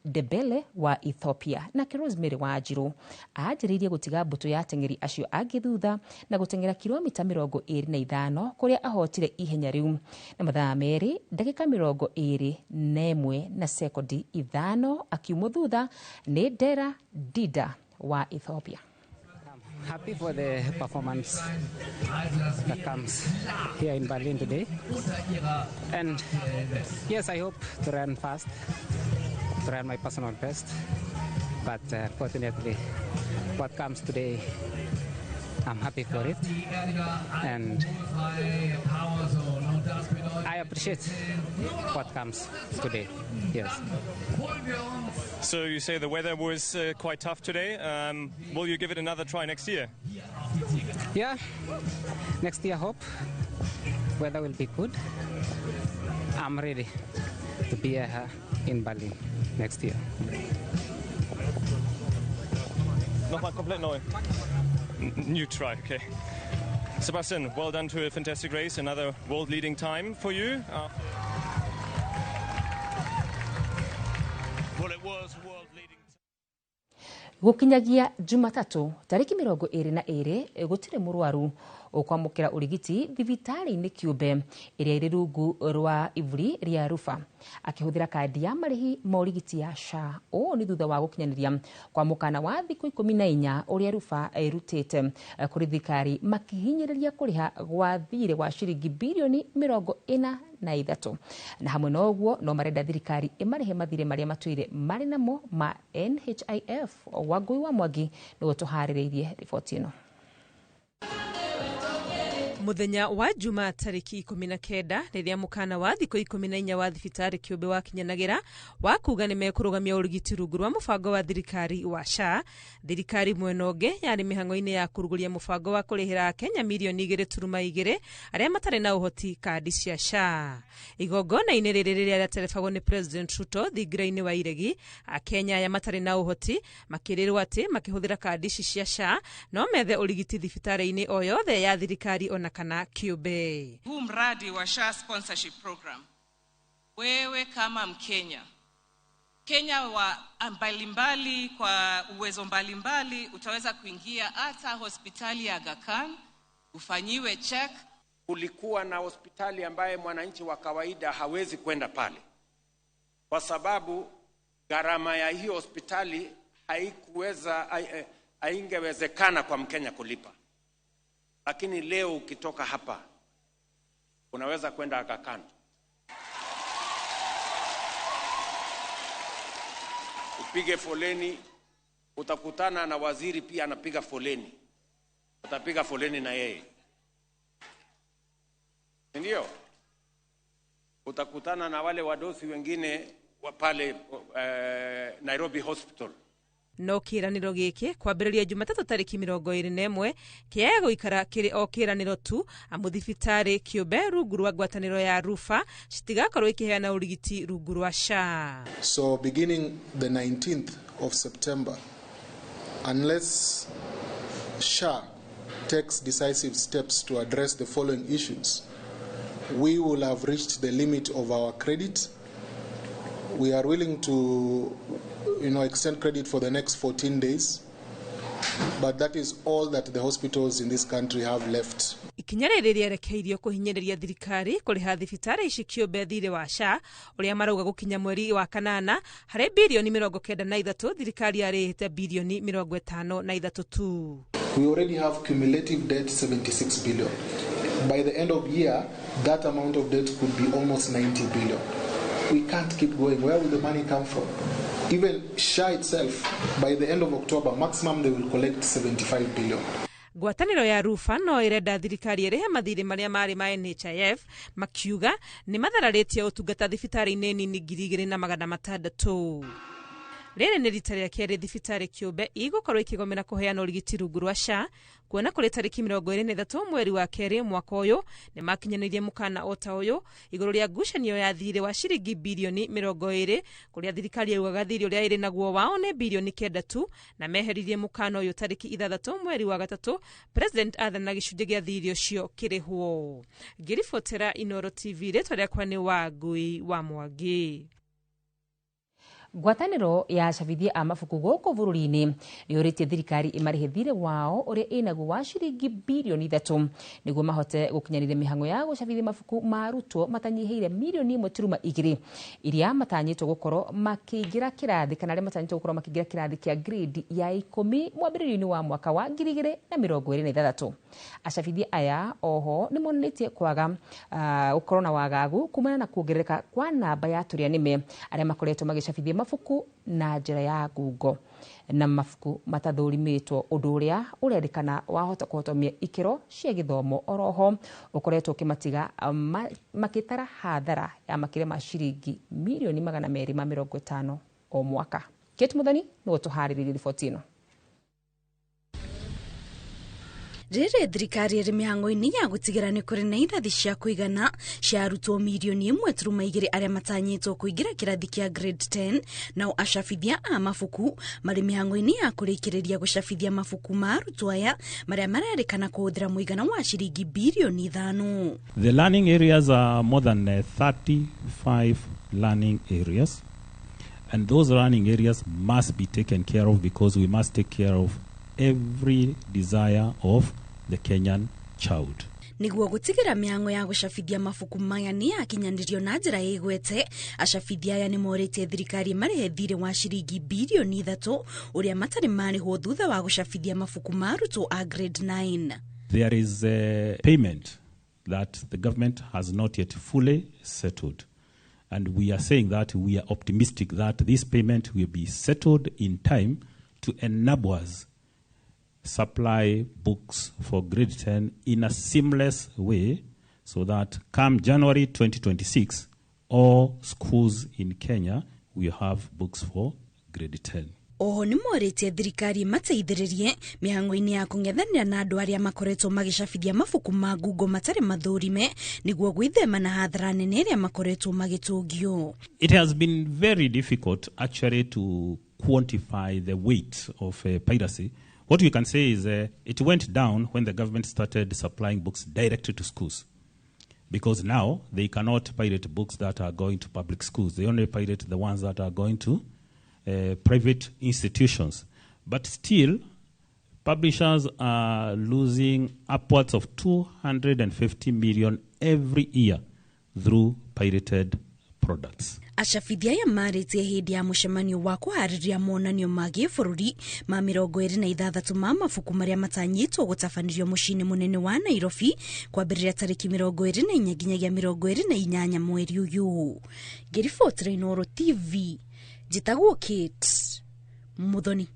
Debele wa Ethiopia. Nake Rosemary Wanjiru anjĩrĩirie gũtiga mbũtũ ya ateng'eri acio angĩ thutha na gũteng'era kilomita 25 kũrĩa ahotire ihenya rĩu na mathaa 2 ndagĩka 21 na sekondi 5, akiumwo thutha nĩ Dera Dida wa Ethiopia. Happy for the performance that comes here in Berlin today, and yes, I hope to run fast, to run my personal best, but fortunately what comes today, I'm happy for it, and I appreciate what comes today. Yes. So you say the weather was quite tough today. Will you give it another try next year? Yeah, next year, hope weather will be good. I'm ready to be here in Berlin next year. Nochmal komplett neu. New try, okay. Sebastian, well done to a fantastic race, another world-leading time for you. Well, it was world-leading. Gũkinyagia Jumatatũ tarĩki 22 gũtirĩ mũrwaru ũkwamũkĩra ũrigiti thibitarĩ-inĩ kĩũmbe ĩrĩa ĩrĩ rungu rwa iburi rĩa Rufa akĩhũthĩra kandi ya marĩhi ma ũrigiti ya SHA. Ũũ nĩ thutha wa gũkinyanĩria kwa mũkana wa thikũ 14 ũrĩa Rufa ĩrutĩte kũrĩ thirikari makĩhinyĩrĩria kũrĩha gwa thirĩ wa ciringi birioni 43, na hamwe na ũguo no marenda thirikari ĩmarĩhe mathirĩ marĩa matũire marĩ namo ma NHIF. Wangũi wa Mwangi nĩwe tũharĩrĩirie riboti ĩno. Muthenya wa Juma tariki 19 rĩrĩa mũkana wa thikũ 14 wa thibitarĩ kĩũmbe wakinyanagira wa kuga nĩ mekũrũgamia ũrigiti rungu rwa mũbango wa thirikari wa SHA. Thirikari mwena ũngĩ yarĩ mĩhang'o-inĩ ya kũrugũria mũbango wa kũrĩhĩra Akenya mirioni 2.2 arĩa matarĩ na ũhoti kandi cia SHA. Igongona-inĩ rĩrĩ rĩrĩa rĩaterebagwo nĩ President Ruto thingira-inĩ wa Iregi, Akenya aya matarĩ na ũhoti makĩrĩrwo atĩ makĩhũthĩra kandi ici cia SHA no methe ũrigiti thibitarĩ-inĩ o yothe ya thirikari ona kana kiube. Huu mradi wa SHA sponsorship program, wewe kama Mkenya, Kenya wa mbalimbali kwa uwezo mbalimbali, utaweza kuingia hata hospitali ya Aga Khan ufanyiwe check. Kulikuwa na hospitali ambaye mwananchi wa kawaida hawezi kwenda pale kwa sababu gharama ya hiyo hospitali haikuweza, haingewezekana kwa Mkenya kulipa. Lakini leo ukitoka hapa unaweza kwenda Aga Khan, upige foleni, utakutana na waziri pia anapiga foleni, utapiga foleni na yeye, ndio utakutana na wale wadosi wengine wa pale Nairobi Hospital. No kĩranĩro gĩkĩ kwambĩrĩria Jumatatũ tarĩki 21 kĩaga gũikara kĩrĩ o kĩranĩro tu, amu thibitarĩ kĩũmbe rungu rwa ngwatanĩro ya Rufa citigakorwo ikĩheana ũrigiti rungu rwa SHA. So beginning the 19th of September, unless SHA takes decisive steps to address the following issues, we will have reached the limit of our credit. We are willing to, extend credit for the next 14 days, but that is all that the hospitals in this country have left. Ikinya rĩrĩ rĩerekeirio kũhinyĩrĩria thirikari kũrĩha thibitarĩ ici kĩũmbe thirĩ wa SHA ũrĩa marauga gũkinya mweri wa kanana harĩ birioni 93 thirikari yarĩhĩte birioni 53 tu. We already have cumulative debt 76 billion. By the end of year, that amount of debt could be almost 90 billion. We can't keep going. Where will the money come from? Even SHA itself, by the end of October, maximum they will collect 75 billion. Ngwatanĩro ya Rufa no ĩrenda thirikari ĩrĩhe mathirĩ marĩa marĩ ma NHIF, makiuga nĩ mathararĩtie ũtungata thibitarĩ-inĩ nini 2600. Rĩrĩ nĩ rita rĩa kerĩ thibitarĩ kĩũmbe igũkorwo ikĩgomera kũheana ũrigiti rungu rwa SHA, kuona kũrĩ tarĩki 23 mweri wa kerĩ mwaka ũyũ nĩ makinyanĩirie mũkana o ta ũyũ igũrũ rĩa ngucanio ya thirĩ wa ciringi birioni 20, kũrĩa thirikari yaugaga thirĩ ũrĩa ĩrĩ naguo wao nĩ birioni 9 tu, na meheririe mũkana ũyũ tarĩki 6 mweri wa 3, President athana gĩcunjĩ gĩa thirĩ ũcio kĩrĩhwo. Ngĩribotera Inooro TV, rĩtwa rĩakwa nĩ Wangui wa Mwangi. Ngwatanĩro ya acabithia a mabuku gũkũ bũrũri-inĩ nĩyũrĩtie thirikari ĩmarĩhe thirĩ wao ũrĩa ĩnaguo wa ciringi birioni 3 nĩguo mahote gũkinyanĩria mĩhang'o ya gũcabithia mabuku ma arutwo matanyihĩire mirioni 1.2 iria matanyĩtwo gũkorwo makĩingĩra kĩrathi kana arĩa matanyĩtwo gũkorwo makĩingĩra kĩrathi kĩa grade ya 10 mwambĩrĩrio-inĩ wa mwaka wa 2026. Acabithia aya oho nĩmonanĩtie kwaga gũkorwo na wagagu kumana na kuongerereka kwa namba ya atũrĩa nĩme arĩa makoretwo magĩcabithia mabuku na njĩra ya ngungo na mabuku matathũrimĩtwo, ũndũ ũrĩa ũrerĩkana wahota kũhotomia ikĩro cia gĩthomo. Oroho ũkoretwo ũkĩmatiga makĩtara hathara ya makĩria ma ciringi mirioni 250 o mwaka. Kate Muthoni nĩwe ũtũharĩrĩirie riboti ĩno. Rĩrĩ thirikari ĩrĩ mĩhang'o-inĩ ya gũtigĩra nĩ kũrĩ na irathi cia kũigana cia arutwo mirioni 1.2 arĩa matanyĩtwo kũingĩra kĩrathi kĩa grade 10, nao acabithia a mabuku marĩ mĩhang'o-inĩ ya kũrĩkĩrĩria gũcabithia mabuku ma arutwo aya marĩa marerĩkana kũhũthĩra mũigana wa ciringi birioni 5. The learning areas are more than 35 learning areas, and those learning areas must be taken care of because we must take care of every desire of the Kenyan child. Nĩguo gũtigĩra mĩhang'o ya gũcabithia mabuku maya nĩ yakinyanĩrio na njĩra ĩgwete, acabithia aya nĩ morĩtie thirikari marĩhe thirĩ wa ciringi birioni 3 ũrĩa matarĩ marĩhwo thutha wa gũcabithia mabuku ma arutwo a grade 9. There is a payment that the government has not yet fully settled, and we are saying that we are optimistic that this payment will be settled in time to enable us supply books for grade 10 in a seamless way so that come January 2026, all schools in Kenya will have books for grade 10. Oho nĩ morĩtie thirikari mateithĩrĩrie mĩhang'o-inĩ ya kũng'ethanĩra na andũ arĩa makoretwo magĩcabithia mabuku ma ngungo matarĩ mathũrime nĩguo gwĩthema na hathara nene ĩrĩa makoretwo magĩtũngio. It has been very difficult actually to quantify the weight of piracy. What we can say is it went down when the government started supplying books directly to schools, because now they cannot pirate books that are going to public schools. They only pirate the ones that are going to private institutions. But still, publishers are losing upwards of 250 million every year through pirated products. Acabithia aya marĩtie hĩndĩ ya mũcemanio wa kũharĩria monanio ma gĩbũrũri ma 26 ma mabuku marĩa matanyĩtwo gũtabanĩrio mũciĩ-inĩ mũnene wa Nairobi kwambĩrĩria tarĩki 24 nginyagia 28 mweri ũyũ. Ngĩribotera Inooro TV, njĩtagwo Kate Muthoni.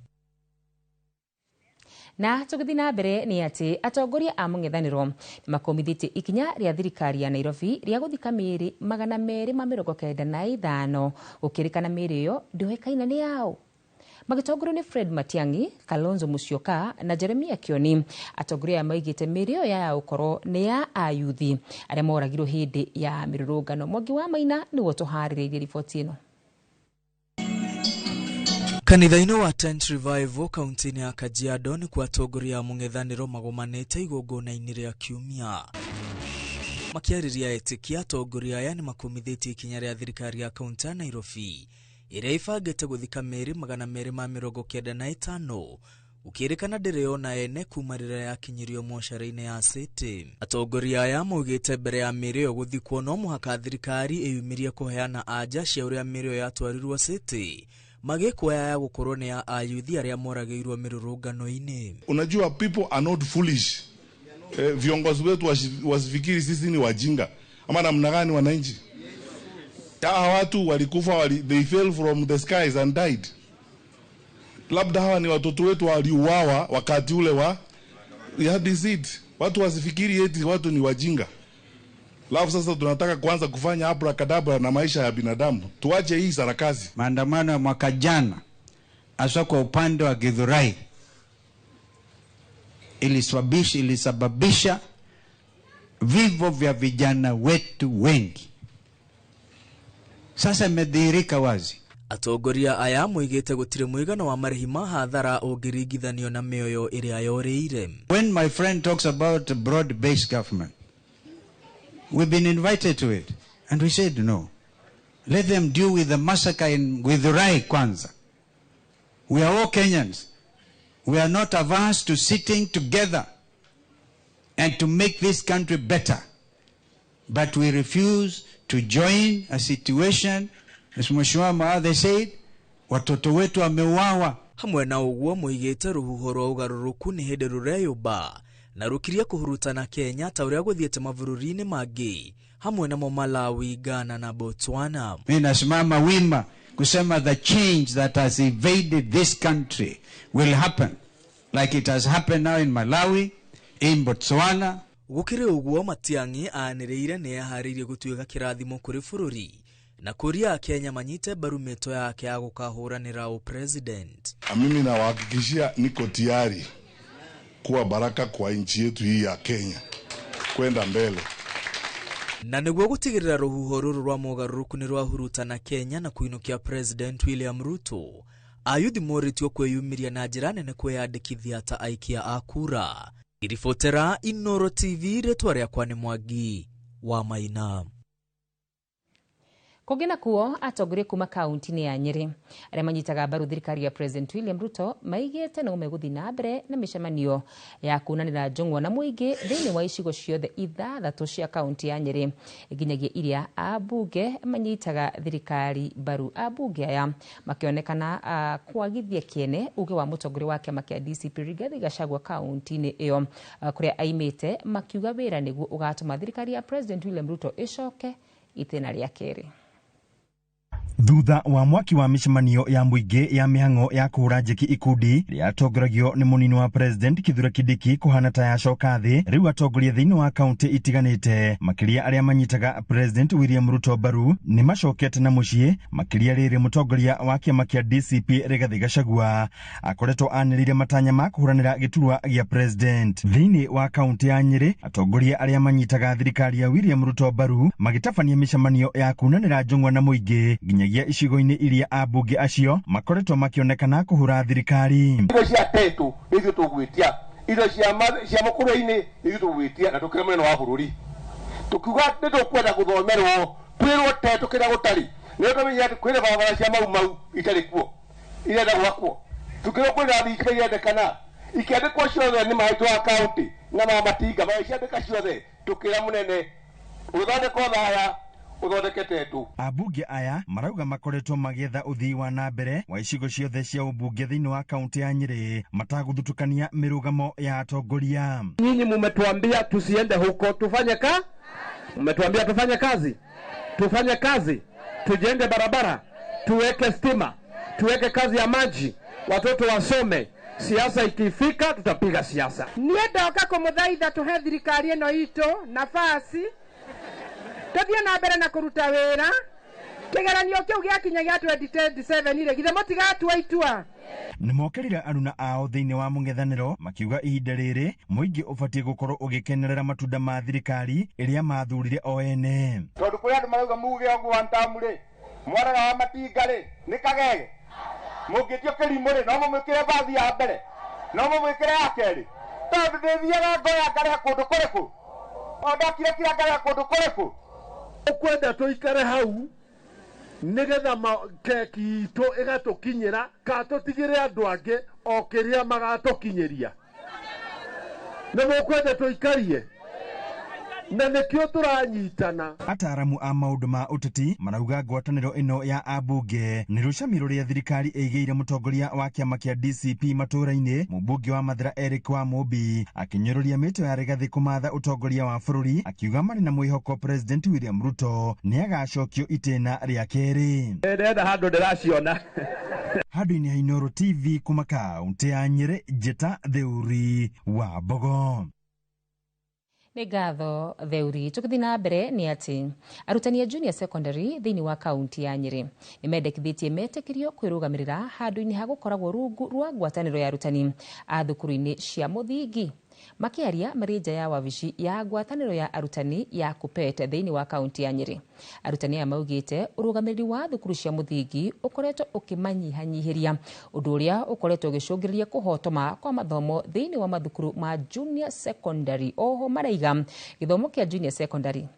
Na tũgĩthiĩ na mbere nĩ atĩ atongoria a mũng'ethanĩro nĩmakomithĩtie ikinya rĩa thirikari ya Nairobi rĩa gũthika mĩĩrĩ 295 gũkĩrĩkana mĩĩrĩ ĩyo ndĩoĩkaine nĩ yao. Magĩtongorio nĩ Fred Matiang'i, Kalonzo Musyoka na Jeremia Kioni, atongoria aya maigĩte mĩĩrĩ ĩyo ya gũkorwo nĩ ya ayuthi arĩa moragirwo hĩndĩ ya mĩrũrũngano. Mwangi wa Maina nĩwe ũtũharĩrĩirie riboti ĩno. Kanitha-inĩ wa Tent Revival kaunti-inĩ ya Kajiado nĩkuo atongoria a mũng'ethanĩro magomanĩte igongona-inĩ rĩa kiumia. Makĩarĩria etĩkia, atongoria aya nĩmakomithĩtie ikinya rĩa thirikari ya kaunti ya Nairobi ĩrĩa ĩbangĩte gũthika mĩĩrĩ 295 gũkĩrĩkana ndĩrĩ yona ene kuma rĩrĩa yakinyirio mocarĩ-inĩ ya City. Atongoria aya maugĩte mbere ya mĩĩrĩ ĩyo gũthikwo no mũhaka thirikari ĩyumĩrie kũheana anja cia ũrĩa mĩĩrĩ ĩyo yatwarirwo City, Magĩkuoya ya gũkorwo nĩ ya ayuthi arĩa moragĩirwo mĩrũrũngano-inĩ. Unajua, people are not foolish. Viongozi wetu wasifikiri sisi ni wajinga ama namna gani, wananchi? Hawa watu walikufa, they fell from the skies and died. Labda hawa ni watoto wetu waliuawa wakati ule wa it. Watu wasifikiri eti watu ni wajinga. Alafu sasa tunataka kuanza kufanya abracadabra na maisha ya binadamu. Tuache hii sarakazi. Maandamano ya mwaka jana hasa kwa upande wa Githurai ilisababisha vifo vya vijana wetu wengi. Sasa imedhihirika wazi. Atongoria aya moigĩte gũtirĩ mũigana wa marĩhi ma hathara ũngĩringithanio na mĩoyo ĩrĩa yorĩire. When my friend talks about broad-based government, we've been invited to it and we said no. Let them deal with the massacre in Githurai kwanza. We are all Kenyans. We are not averse to sitting together and to make this country better. But we refuse to join a situation, as Mheshimiwa Maathe said, watoto wetu wameuawa. Hamwe na ũguo moigĩte rũhuho rwa ũgarũrũku nĩ hĩndĩ rũreyũmba na rũkirie kũhurutana Kenya ta ũrĩa gũthiĩte mabũrũri-inĩ mangĩ hamwe namo Malawi, Ghana na Botswana. Mimi nasimama wima kusema the change that has invaded this country will happen like it has happened now in Malawi, in Botswana. Gũkĩrĩ ũguo Matiang'i anĩrĩire nĩ eharĩirie gũtuĩka kĩrathimo kũrĩ bũrũri na kũria Kenya manyite mbaru mĩto yake ya gũkahũranĩra ũpresident. Mimi nawahakikishia niko tayari kuwa baraka kwa nchi yetu hii ya Kenya kwenda mbele. Na nĩguo gũtigĩrĩra rũhuho rũrũ rwa mogarũrũku nĩ rwahurutana Kenya na kũinũkia President William Ruto, ayuthi morĩtio kwĩyumĩria na njĩra nene kwĩyandĩkithia ta aikia a kura. Iribotera Inoro TV, rĩtwa rĩakwa nĩ Mwangi wa Maina. Kũngĩ nakuo atongoria kuma kaunti-inĩ ya Nyĩrĩ arĩa manyitaga mbaru thirikari ya President William Ruto maigĩte no megũthiĩ na mbere na mĩcemanio ya kuonanĩra njũng'wa na mũingĩ thĩinĩ wa icigo ciothe ithathatũ cia kaunti ya Nyĩrĩ nginyagia iria ambunge manyitaga thirikari mbaru. Ambunge aya makĩonekana kwagithia kĩene uge wa mũtongoria wa kĩama kĩa DCP Rigathi Gachagua kaunti-inĩ ĩyo kũrĩa aimĩte, makiuga wĩra nĩguo ũgatũma thirikari ya President William Ruto ĩcoke itĩna rĩa kerĩ. Thutha wa mwaki wa mĩcemanio ya mũingĩ ya mĩhang'o ya kũhũra njeki ikundi rĩatongoragio nĩ mũnini wa President Kithure Kindiki kũhana ta yacoka thĩ, rĩu atongoria thĩinĩ wa kaunti itiganĩte makĩria arĩa manyitaga President William Ruto mbaru nĩ macokete na mũciĩ, makĩria rĩrĩ mũtongoria wa kĩama kĩa DCP Rigathi Gachagua akoretwo anĩrĩire matanya ma kũhũranĩra gĩturwa gĩa President. Thĩinĩ wa kaunti ya Nyĩrĩ atongoria arĩa manyitaga thirikari ya William Ruto mbaru magĩtabania mĩcemanio ya kunanĩra njũng'wa na mũingĩ nginyagia icigo-inĩ iria ambunge acio makoretwo makĩonekana kũhũra thirikari. Indo cia tetu nĩ ithuĩ tũgwĩtia, indo cia mũkũrwe-inĩ nĩ ithuĩ tũgwĩtia, na tũkĩre mũnene wa bũrũri tũkiuga nĩ tũkwenda gũthomerwo twĩrwo tetu kĩrĩa gũtarĩ, nĩ tũmenye atĩ kwĩna barabara cia Mau Mau itarĩ kuo irenda gwakwo, tukĩrwo kwĩna thitima irendekana ikĩandĩkwo ciothe nĩ maitũ wa kaunti na mamatinga magĩciandĩka ciothe, tũkĩra mũnene ũthondekwo thaya uthondeke tetu. Ambunge aya marauga makoretwo magĩetha ũthii wa na mbere wa icigo ciothe cia ũmbunge thĩinĩ wa kaunti ya Nyĩrĩ matagũthutũkania mĩrũgamo ya atongoria. Nyinyi mumetuambia tusiende huko, tufanye ka? Mmetuambia tufanye kazi, tufanye kazi, tujenge barabara, tuweke stima, tuweke kazi ya maji, watoto wasome. Siasa ikifika tutapiga siasa. Niĩ ndoka kũmũthaitha tũhe thirikari ĩno itũ nafasi tũthiĩ na mbere na kũruta wĩra. Kĩgeranio kĩu gĩakinya gĩa 2027 rĩ, githĩ mũtigatua itua? Nĩmokerire aruna ao thĩinĩ wa mũng'ethanĩro makiuga ihinda rĩrĩ mũingĩ ũbatiĩ gũkorwo ũgĩkenerera matunda ma thirikari ĩrĩa mathurire o ene. Tondũ kũrĩ andũ marauga muge ũguo wa ntamu rĩ, mwarora wa matinga rĩ, nĩ kagege mũngĩtio kĩrimũ rĩ, no mũmwĩkĩre bathi ya mbere, no mũmwĩkĩre ya kerĩ, tondũ ndĩthiaga ngoya ngarehe kũndũ kũrĩkũ, o ndakire kira ngarehe kũndũ kũrĩkũ. Ũkwenda tũikare hau nĩgetha keki itũ ĩgatũkinyĩra ka tũtigĩre andũ angĩ o kĩrĩa magatũkinyĩria. Nĩ mũkwenda tũikarie? Na nĩkĩo tũranyitana. Ataaramu a maũndũ ma ũteti marauga ngwatanĩro ĩno ya ambunge nĩ rũcami rũrĩa thirikari ĩigĩire mũtongoria wa kĩama kĩa DCP matũũra-inĩ, mũmbunge wa Mathĩra Eric wa Mũmbi akĩnyũrũria mĩto ya Rigathĩ kũmatha ũtongoria wa bũrũri, akiuga marĩ na mwĩhoko President William Ruto nĩ agacokio itĩna rĩa kerĩ. Ndĩrenda handũ ndĩraciona. Handũ-inĩ ha Inooro TV kuma kaũntĩ ya Nyĩrĩ, Njĩta Theuri wa Mbogo. Nĩ ngatho Theuri. Tũgĩthiĩ na mbere nĩ atĩ arutani a junior secondary thĩinĩ wa kaunti ya Nyĩrĩ nĩ mendekithĩtie metĩkĩrio kwĩrũgamĩrĩra handũ-inĩ ha gũkoragwo rungu rwa ngwatanĩro ya arutani a thukuru-inĩ cia mũthingi. Makĩaria marĩ nja ya wabici ya ngwatanĩro ya arutani ya KUPPET thĩinĩ wa kaunti ya Nyĩrĩ, arutani aya maugĩte ũrũgamĩrĩri wa thukuru cia mũthingi ũkoretwo ũkĩmanyihanyihĩria, ũndũ ũrĩa ũkoretwo ũgĩcũngĩrĩria kũhotoma kwa mathomo thĩinĩ wa mathukuru ma junior secondary. Oho maraiga gĩthomo kĩa junior secondary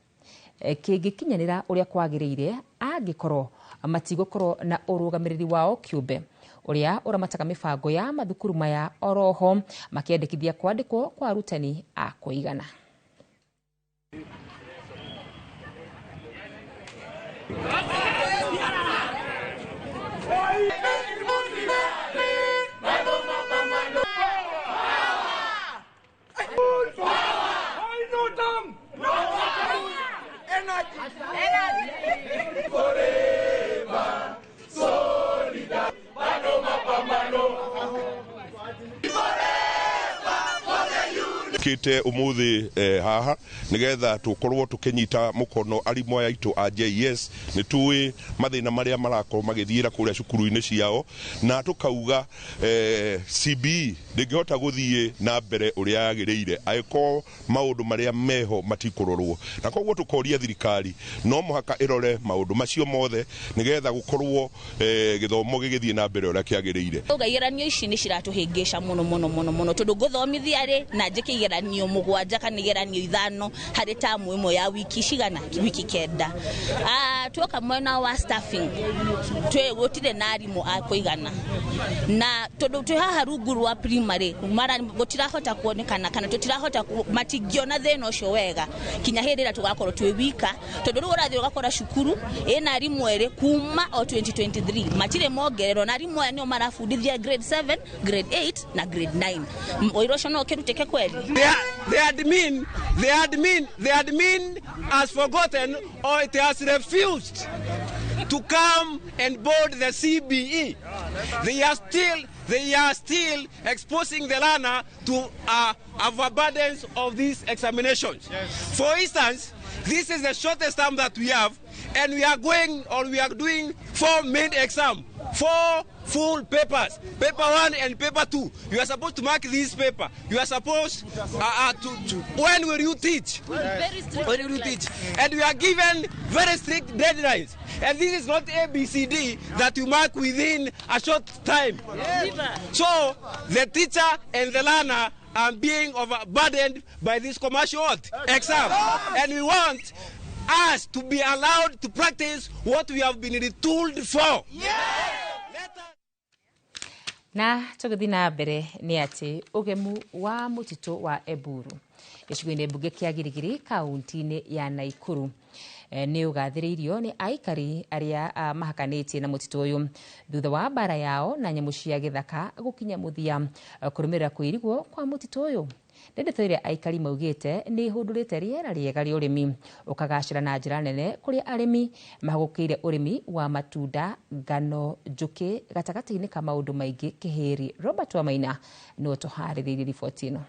kĩngĩkinyanĩra ũrĩa kwagĩrĩire angĩkorwo matigũkorwo na ũrũgamĩrĩri wao kĩũmbe ũrĩa ũramataga mĩbango ya mathukuru maya, oroho makĩendekithia kwandĩkwo kwa arutani a kũigana. Kite umuthi haha nigetha tukorwo tukinyita mukono arimu aya aitu a JS ni tuwi mathina maria marakorwo magithiira kuria cukuru-ini ciao, na tukauga CBE ndingihota guthie na mbere uria yagiriire angĩkorwo maundu maria meho matikurorwo, na koguo tukoria thirikari no muhaka irore maundu macio mothe nigetha gukorwo githomo gigithie na mbere uria kiagiriire. Uga igeranio ici ni ciratuhingisha muno muno muno muno tondu nguthomithia ri na njike igeranio mugwanja kana igeranio ithano harĩ tamu ĩmwe ya wiki cigana wiki 9. Tuoka mwena wa staffing twe gutire na arimu a kuigana, na tondu twi haha rungu rwa primary mara gutirahota kuonekana kana tutirahota matingiona thina ucio wega kinya hindi ira tugakorwo twi wika, tondu riu urathii ugakora cukuru ina arimu eri kuma o 2023 matire mongererwo, na arimu aya nio marabundithia grade 7, grade 8 na grade 9. Ũira ũcio no ũkĩrutĩke kweli? The admin has forgotten, or it has refused to come and board the CBE. They are still exposing the learner to overburdens of these examinations. Yes. For instance, this is the shortest term that we have, and we are going, or we are doing 4 main exams, 4 full papers, paper 1 and paper 2. You are supposed to mark this paper. You are supposed to when will you teach? Yes. When will you teach? And we are given very strict deadlines. And this is not A, B, C, D that you mark within a short time. Yes. So the teacher and the learner are being overburdened by this commercial exam. And we want us to be allowed to practice what we have been retooled for. Yeah. Na tũgĩthiĩ na mbere nĩ atĩ ũgemu wa mũtitũ wa Eburu gĩcigo-inĩ mbunge kĩa Girigiri kaunti-inĩ ya Naikuru nĩ ũgathĩrĩirio nĩ aikari arĩa mahakanĩtie na mũtitũ ũyũ thutha wa mbara yao na nyamũ cia gĩthaka gũkinya mũthia kũrũmĩrĩra kũirigwo kwa mũtitũ ũyũ. Ndeto ĩrĩa aikari maugĩte nĩ ihũndũrĩte rĩera rĩega rĩa ũrĩmi ũkagacĩra na njĩra nene kũrĩa arĩmi mahagũkĩire ũrĩmi wa matunda, ngano, njũkĩ gatagatĩ-inĩ ka maũndũ maingĩ kĩhĩri. Robert Wamaina nĩwe ũtũharĩrĩirie riboti ĩno.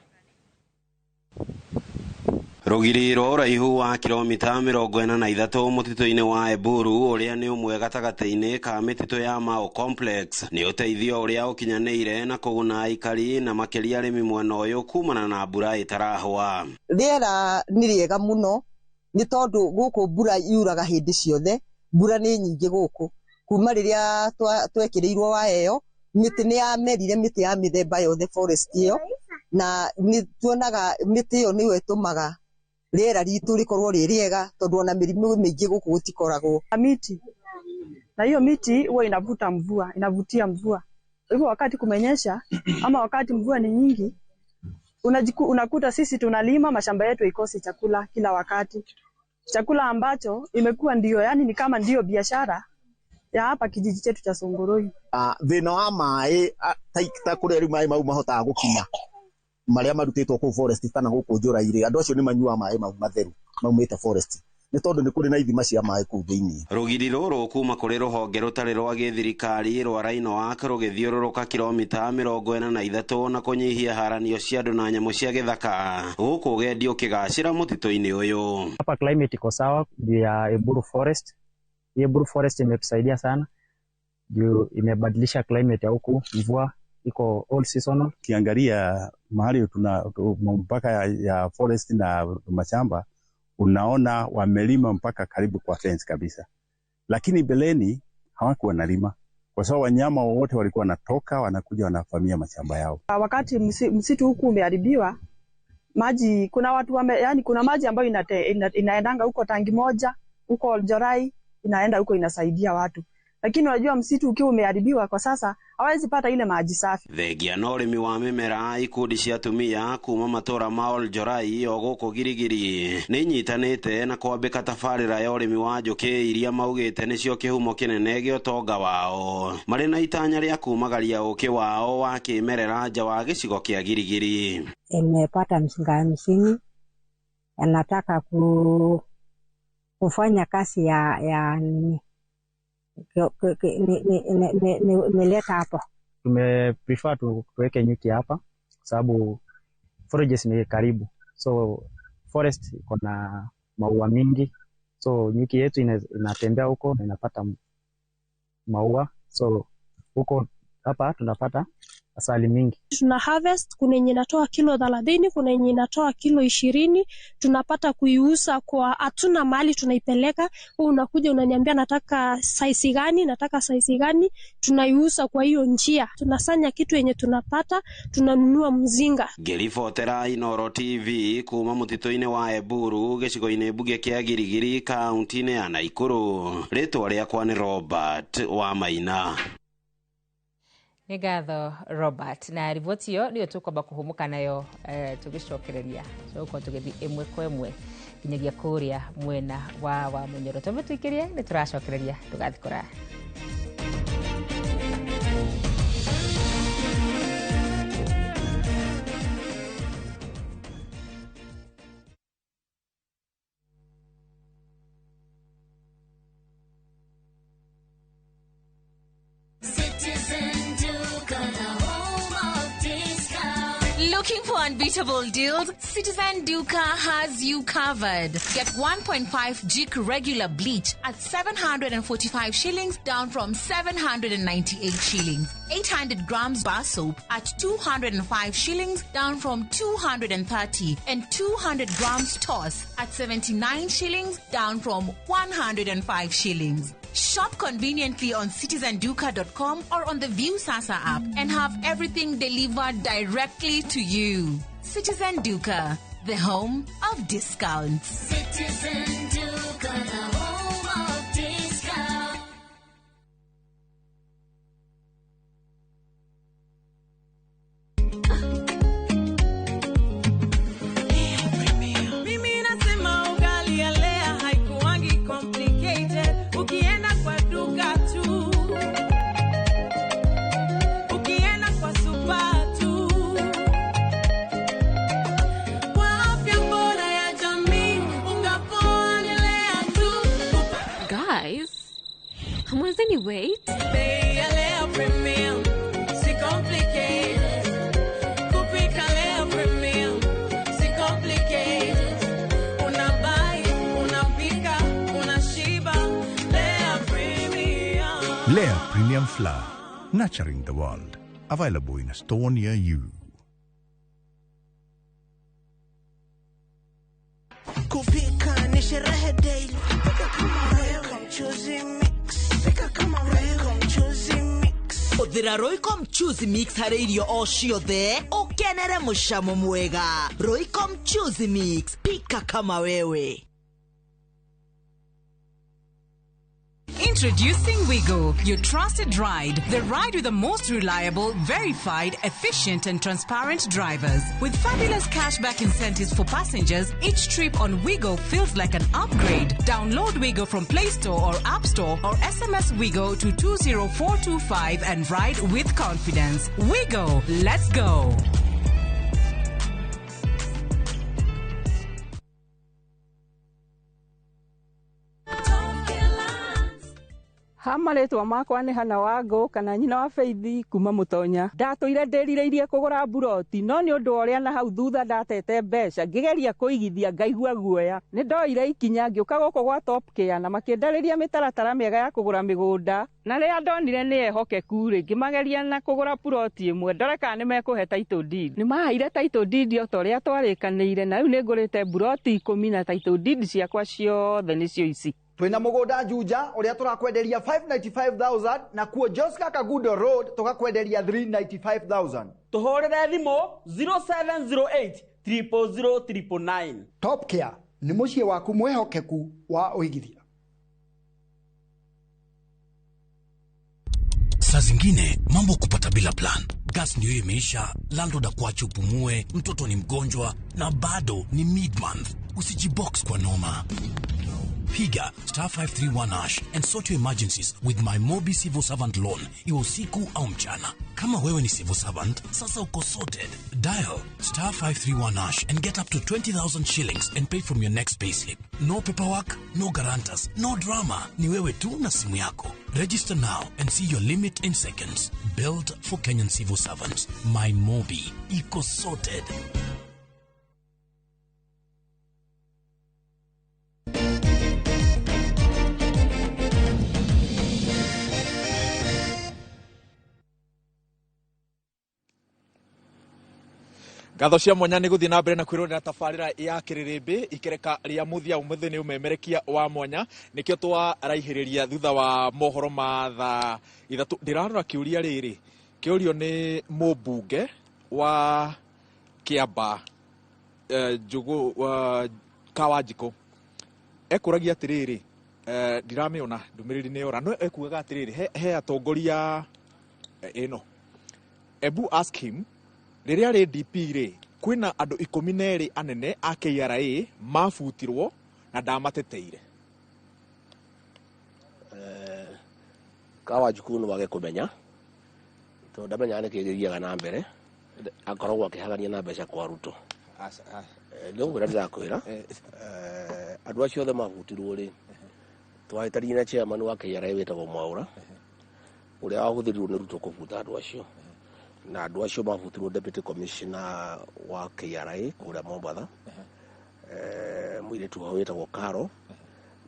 Rũgiri rwa ũraihu wa kilomita 43 mũtitũ-inĩ wa Eburu ũrĩa nĩ ũmwe gatagatĩ-inĩ ka mĩtitũ ya Mau Complex nĩ ũteithio ũrĩa ũkinyanĩire na kũguna aikari na makĩria arĩmi mwena ũyũ kumana na mbura ĩtarahũa. Rĩera nĩ rĩega mũno nĩ tondũ gũkũ mbura yuraga hĩndĩ ciothe, mbura nĩ nyingĩ gũkũ. Kuma rĩrĩa twekĩrĩirwo waya ĩyo, mĩtĩ nĩ yamerire, mĩtĩ ya mĩthemba yothe forest ĩyo, na nĩ tuonaga mĩtĩ ĩyo nĩyo ĩtũmaga rĩera ritũ rĩkorwo rĩ rĩega tondũ ona mĩrimũ mĩingĩ gũkũ gũtikoragwo. Miti na hiyo miti huwa inavuta mvua, inavutia mvua. Kwa hivyo wakati kumenyesha ama wakati mvua ni nyingi, Unakuta sisi tunalima mashamba yetu ikosi chakula kila wakati, chakula ambacho imekuwa ndio, yani ni kama ndio biashara ya hapa kijiji chetu cha Songoroi. Thina wa maĩ ta kũrĩa rĩu maĩ mau mahotaga gũkinya marĩa marutĩtwo kũu forest kana gũkũ Njũra-irĩ, andũ acio nĩ manyuaga maĩ mau matheru maumĩte forest nĩ tondũ nĩ kũrĩ na ithima cia maĩ kũu thĩinĩ. Rũgiri rũrũ kuma kũrĩ rũhonge rũtarĩ rwa gĩthirikari rwa Rhino rũgĩthiũrũrũka kilomita 43 na kũnyihia haranio cia andũ na nyamũ cia gĩthaka gũkũ ũgendi ũkĩgacĩra mũtitũ-inĩ ũyũ. Hapa climate iko sawa juu ya Eburu Forest. Hii Eburu Forest imetusaidia sana juu imebadilisha climate ya huku, mvua iko all seasonal. Ukiangalia mahali tuna mpaka ya forest na mashamba, unaona wamelima mpaka karibu kwa fence kabisa, lakini beleni hawakuwa wanalima kwa sababu wanyama wote walikuwa wanatoka wanakuja wanavamia mashamba yao. Wakati msitu huku umeharibiwa, maji kuna watu yani kuna maji ambayo inaendanga huko tangi moja huko Njorai inaenda huko inasaidia watu, lakini unajua msitu ukiwa umeharibiwa kwa sasa hawezi pata ile maji safi. Thengia na ũrĩmi wa mĩmera, ikundi cia atumia kuma matũra ma Oljorai o gũkũ Girigiri nĩ inyitanĩte na kwambĩka tabarĩra ya ũrĩmi wa njũkĩ iria maugĩte nĩcio kĩhumo kĩnene gĩa ũtonga wao, marĩ na itanya rĩa kumagaria ũkĩ wao wa kĩmerera nja wa gĩcigo kĩa Girigiri. Imepata msinga 50 anataka kufanya kazi ya nini nimeleta hapo. Tume prefer tuweke nyuki hapa kwa sababu forages ni karibu, so forest iko na maua mingi, so nyuki yetu inatembea huko na inapata maua, so huko hapa tunapata asali mingi. Tuna harvest, kuna yenye inatoa kilo 30, kuna yenye inatoa kilo 20. Tunapata kuiuza kwa, hatuna mali tunaipeleka. Wewe unakuja unaniambia nataka size gani, nataka size gani, tunaiuza kwa hiyo njia. Tunasanya kitu yenye tunapata, tunanunua mzinga. Ngĩribotera Inooro TV kuma mũtitũ-inĩ wa Eburu gĩcigo-inĩ mbunge kĩa Girigiri kaunti-inĩ ya Naikuru, rĩtwa rĩakwa nĩ Robert wa Maina. Nĩ ngatho Robert, na riboti ĩyo nĩyo tũkwamba kũhũmũka nayo, tũgĩcokereria tũgũkorwo tũgĩthiĩ ĩmwe kwa ĩmwe nginyagia kũrĩa mwena wa Munyoro. Twambe tũikĩrie, nĩ tũracokereria, ndũgathiĩ kũraya. Looking for unbeatable deals? Citizen Duka has you covered. Get 1.5 Jik regular bleach at 745 shillings, down from 798 shillings. 800 grams bar soap at 205 shillings, down from 230. And 200 grams toss at 79 shillings, down from 105 shillings. Shop conveniently on citizenduka.com or on the Viusasa app and have everything delivered directly to you. Citizen Duka, the home of discounts. Citizen Duka, the home of discounts. Mimi nasema ugali ya Lea haikuangi complicated. Ukienda kwa duka tu, ukienda kwa super tu, kwa afya bora ya jamii, unga poa ni Lea tu. Guys, hamwezi wait? Bei ya Lea Premium, si complicated. Kupika Lea Premium, si complicated. Unabuy, unapika, unashiba. Lea Premium. Lea Premium Flour, nurturing the world. Available in a store near you. Kupika ni sherehe daily. Pika kama Royco mchuzi mix. Pika kama Royco mchuzi mix. Hũthĩra Royco mchuzi mix harĩ irio o ciothe ũkenere mũcamo mwega. Royco mchuzi mix, pika kama wewe. Introducing Wigo, your trusted ride. The ride with the most reliable, verified, efficient, and transparent drivers. With fabulous cashback incentives for passengers, each trip on Wigo feels like an upgrade. Download Wigo from Play Store or App Store or SMS Wigo to 20425 and ride with confidence. Wigo, let's go. Ha marĩtwa makwa nĩ Hana Wangũ kana nyina wa Faith kuma Mũtonya. Ndatũire ndĩrirĩirie kũgũra mburoti no nĩ ũndũ wa ũrĩa na hau thutha ndatete mbeca ngĩgeria kũigithia ngaigua guoya. Nĩ ndoire ikinya ngĩũka gũkũ gwa Top Care na makĩndarĩria mĩtaratara mĩega ya kũgũra mĩgũnda na rĩrĩa ndonire nĩ ehokeku rĩ ngĩmageria na kũgũra puroti ĩmwe ndore kana nĩ mekũhe title deed. Nĩ maheire title deed o ta ũrĩa twarĩkanĩire na rĩu nĩ ngũrĩte mburoti 10 na title deed ciakwa ciothe nĩcio ici. Twina mugunda Juja uria turakwenderia 595,000 na kuo Joska Kagudo Road tukakwenderia 395,000. Tuhurire thimu 0708 000 999. Top Care ni muciĩ waku mwihokeku wa uigithia. Saa zingine mambo kupata bila plan. Gas ndio imeisha, landlord akuache upumue, mtoto ni mgonjwa na bado ni mid-month. Usijibox kwa noma. Piga star 531 hash and sort your emergencies with my Mobi Civil Servant Loan, iwe usiku au mchana. Kama wewe ni civil servant, sasa uko sorted. Dial star 531 hash and get up to 20,000 shillings and pay from your next payslip. No paperwork, no guarantors, no drama. Ni wewe tu na simu yako. Register now and see your limit in seconds. Built for Kenyan civil servants. My Mobi. Iko sorted. Ngatho cia mwanya nä gå thiä na mbere na kwä rorera tabarä ya kä rä rä ikereka rä a må thia å må thä nä å memerekia wa mwanya nä kä o twaraihä rä ria thutha wa mohoro ma thaa 3. Ndä rarora kä å ria rä rä kä å rio nä må mbunge wa Kĩamba Njũgũ Kawanjikũ ekũragia atä rä rä ndiramä ona ndå mä rä ri nä ora no ekugaga atä rä rä he atongoria ä no Ebu ask him rĩrĩa rĩ DP rĩ kwĩna andũ 12 anene a KRA mabutirwo na ndamateteire. Kawanjikũ nĩ wage kũmenya tondũ ndamenyaga nĩkĩ gĩthiaga na mbere, akoragwo akĩhagania na mbeca kwa Ruto. Nĩngũkwĩra ndĩrakwĩra andũ acio othe mabutirwo rĩ twahĩtanirie na chairman wa KRA wĩtagwo Mwaũra ũrĩa wahũthĩrirwo nĩ Ruto kũbuta andũ acio na andũ acio mabutirwo deputy commissioner wa KRA kũrĩa Mombatha, mũirĩtu wao wĩtagwo Karo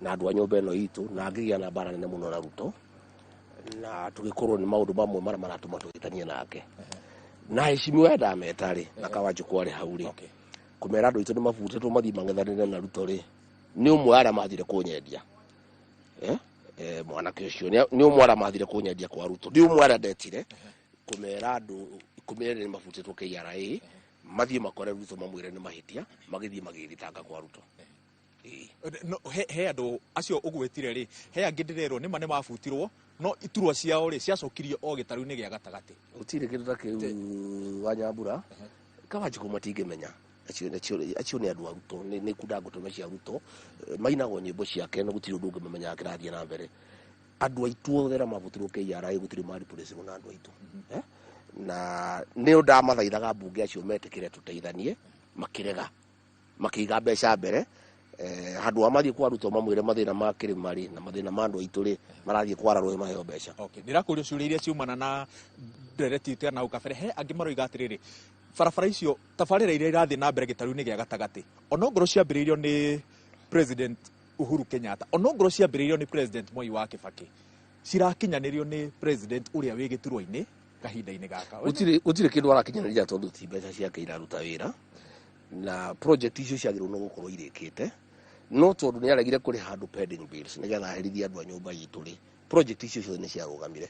na andũ a nyũmba ĩno itũ, na ngĩgĩa na mbara nene mũno na Ruto na tũgĩkorwo nĩ maũndũ mamwe marĩa maratũma tũhĩtanie nake na heshimiwa ndameta rĩ na Kawanjikũ arĩ hau rĩ kũmera andũ aitũ nĩ mabutĩtwo mathiĩ mang'ethanĩre na Ruto rĩ nĩ ũmwe arĩa mathire kũnyendia mwanake ũcio nĩ ũmwe arĩa mathire kũnyendia kwa Ruto, nĩ ũmwe arĩa ndetire kumera andũ 12 nĩ mabutĩtwo KRA mathiĩ makore Ruto mamwĩre nĩ mahĩtia magĩthiĩ magĩthitanga kwa Ruto. No, he andũ acio ũgwĩtire rĩ he angĩ ndĩrerwo nĩma nĩ mabutirwo no iturwa ciao rĩ ciacokirio o gĩtarũ-inĩ gĩa gatagatĩ. Gũtirĩ kĩndũ ta kĩu Wanyambura Kawanjikũ matingĩmenya acio nĩ andũ a Ruto, nĩ kunda ngũtũme cia Ruto mainagwo nyĩmbo ciake na gũtirĩ ũndũ ũngĩ kĩrathiĩ na mbere. Andũ aitũ othe arĩa mabutirwo KRA gũtirĩ maripũrĩcirwo na andũ aitũ na nĩ ndamathaithaga mbunge acio metĩkĩre tũteithanie makĩrega makĩiga mbeca mbere handũ ha mathiĩ kwa Ruto mamwĩre mathĩna ma kĩrĩma rĩ na mathĩna ma andũ aitũ rĩ marathiĩ kwara rũĩ maheo mbeca. Okay, ndĩrakũria ciũria iria ciumana na ndereti itũ ya nahau kabere he angĩ maroiga atĩrĩrĩ barabara icio tabarĩra iria irathiĩ na mbere gĩtarũ-inĩ gĩa gatagatĩ onongorwo ciambĩrĩirio nĩ President Uhuru Kenyatta onongorwo ciambĩrĩirio nĩ President Mwai wa Kibaki cirakinyanĩrio nĩ President ũrĩa wĩ gĩturwa-inĩ kahinda-inĩ gaka. Gũtirĩ kĩndũ arakinyanĩria tondũ ti mbeca ciake iraruta wĩra na project icio ciagĩrĩirwo nĩ gũkorwo irĩkĩte no tondũ nĩ aregire kũrĩha andũ pending bills nĩgetha aherithie andũ a nyũmba itũ rĩ project icio ciothe nĩ ciarũgamire.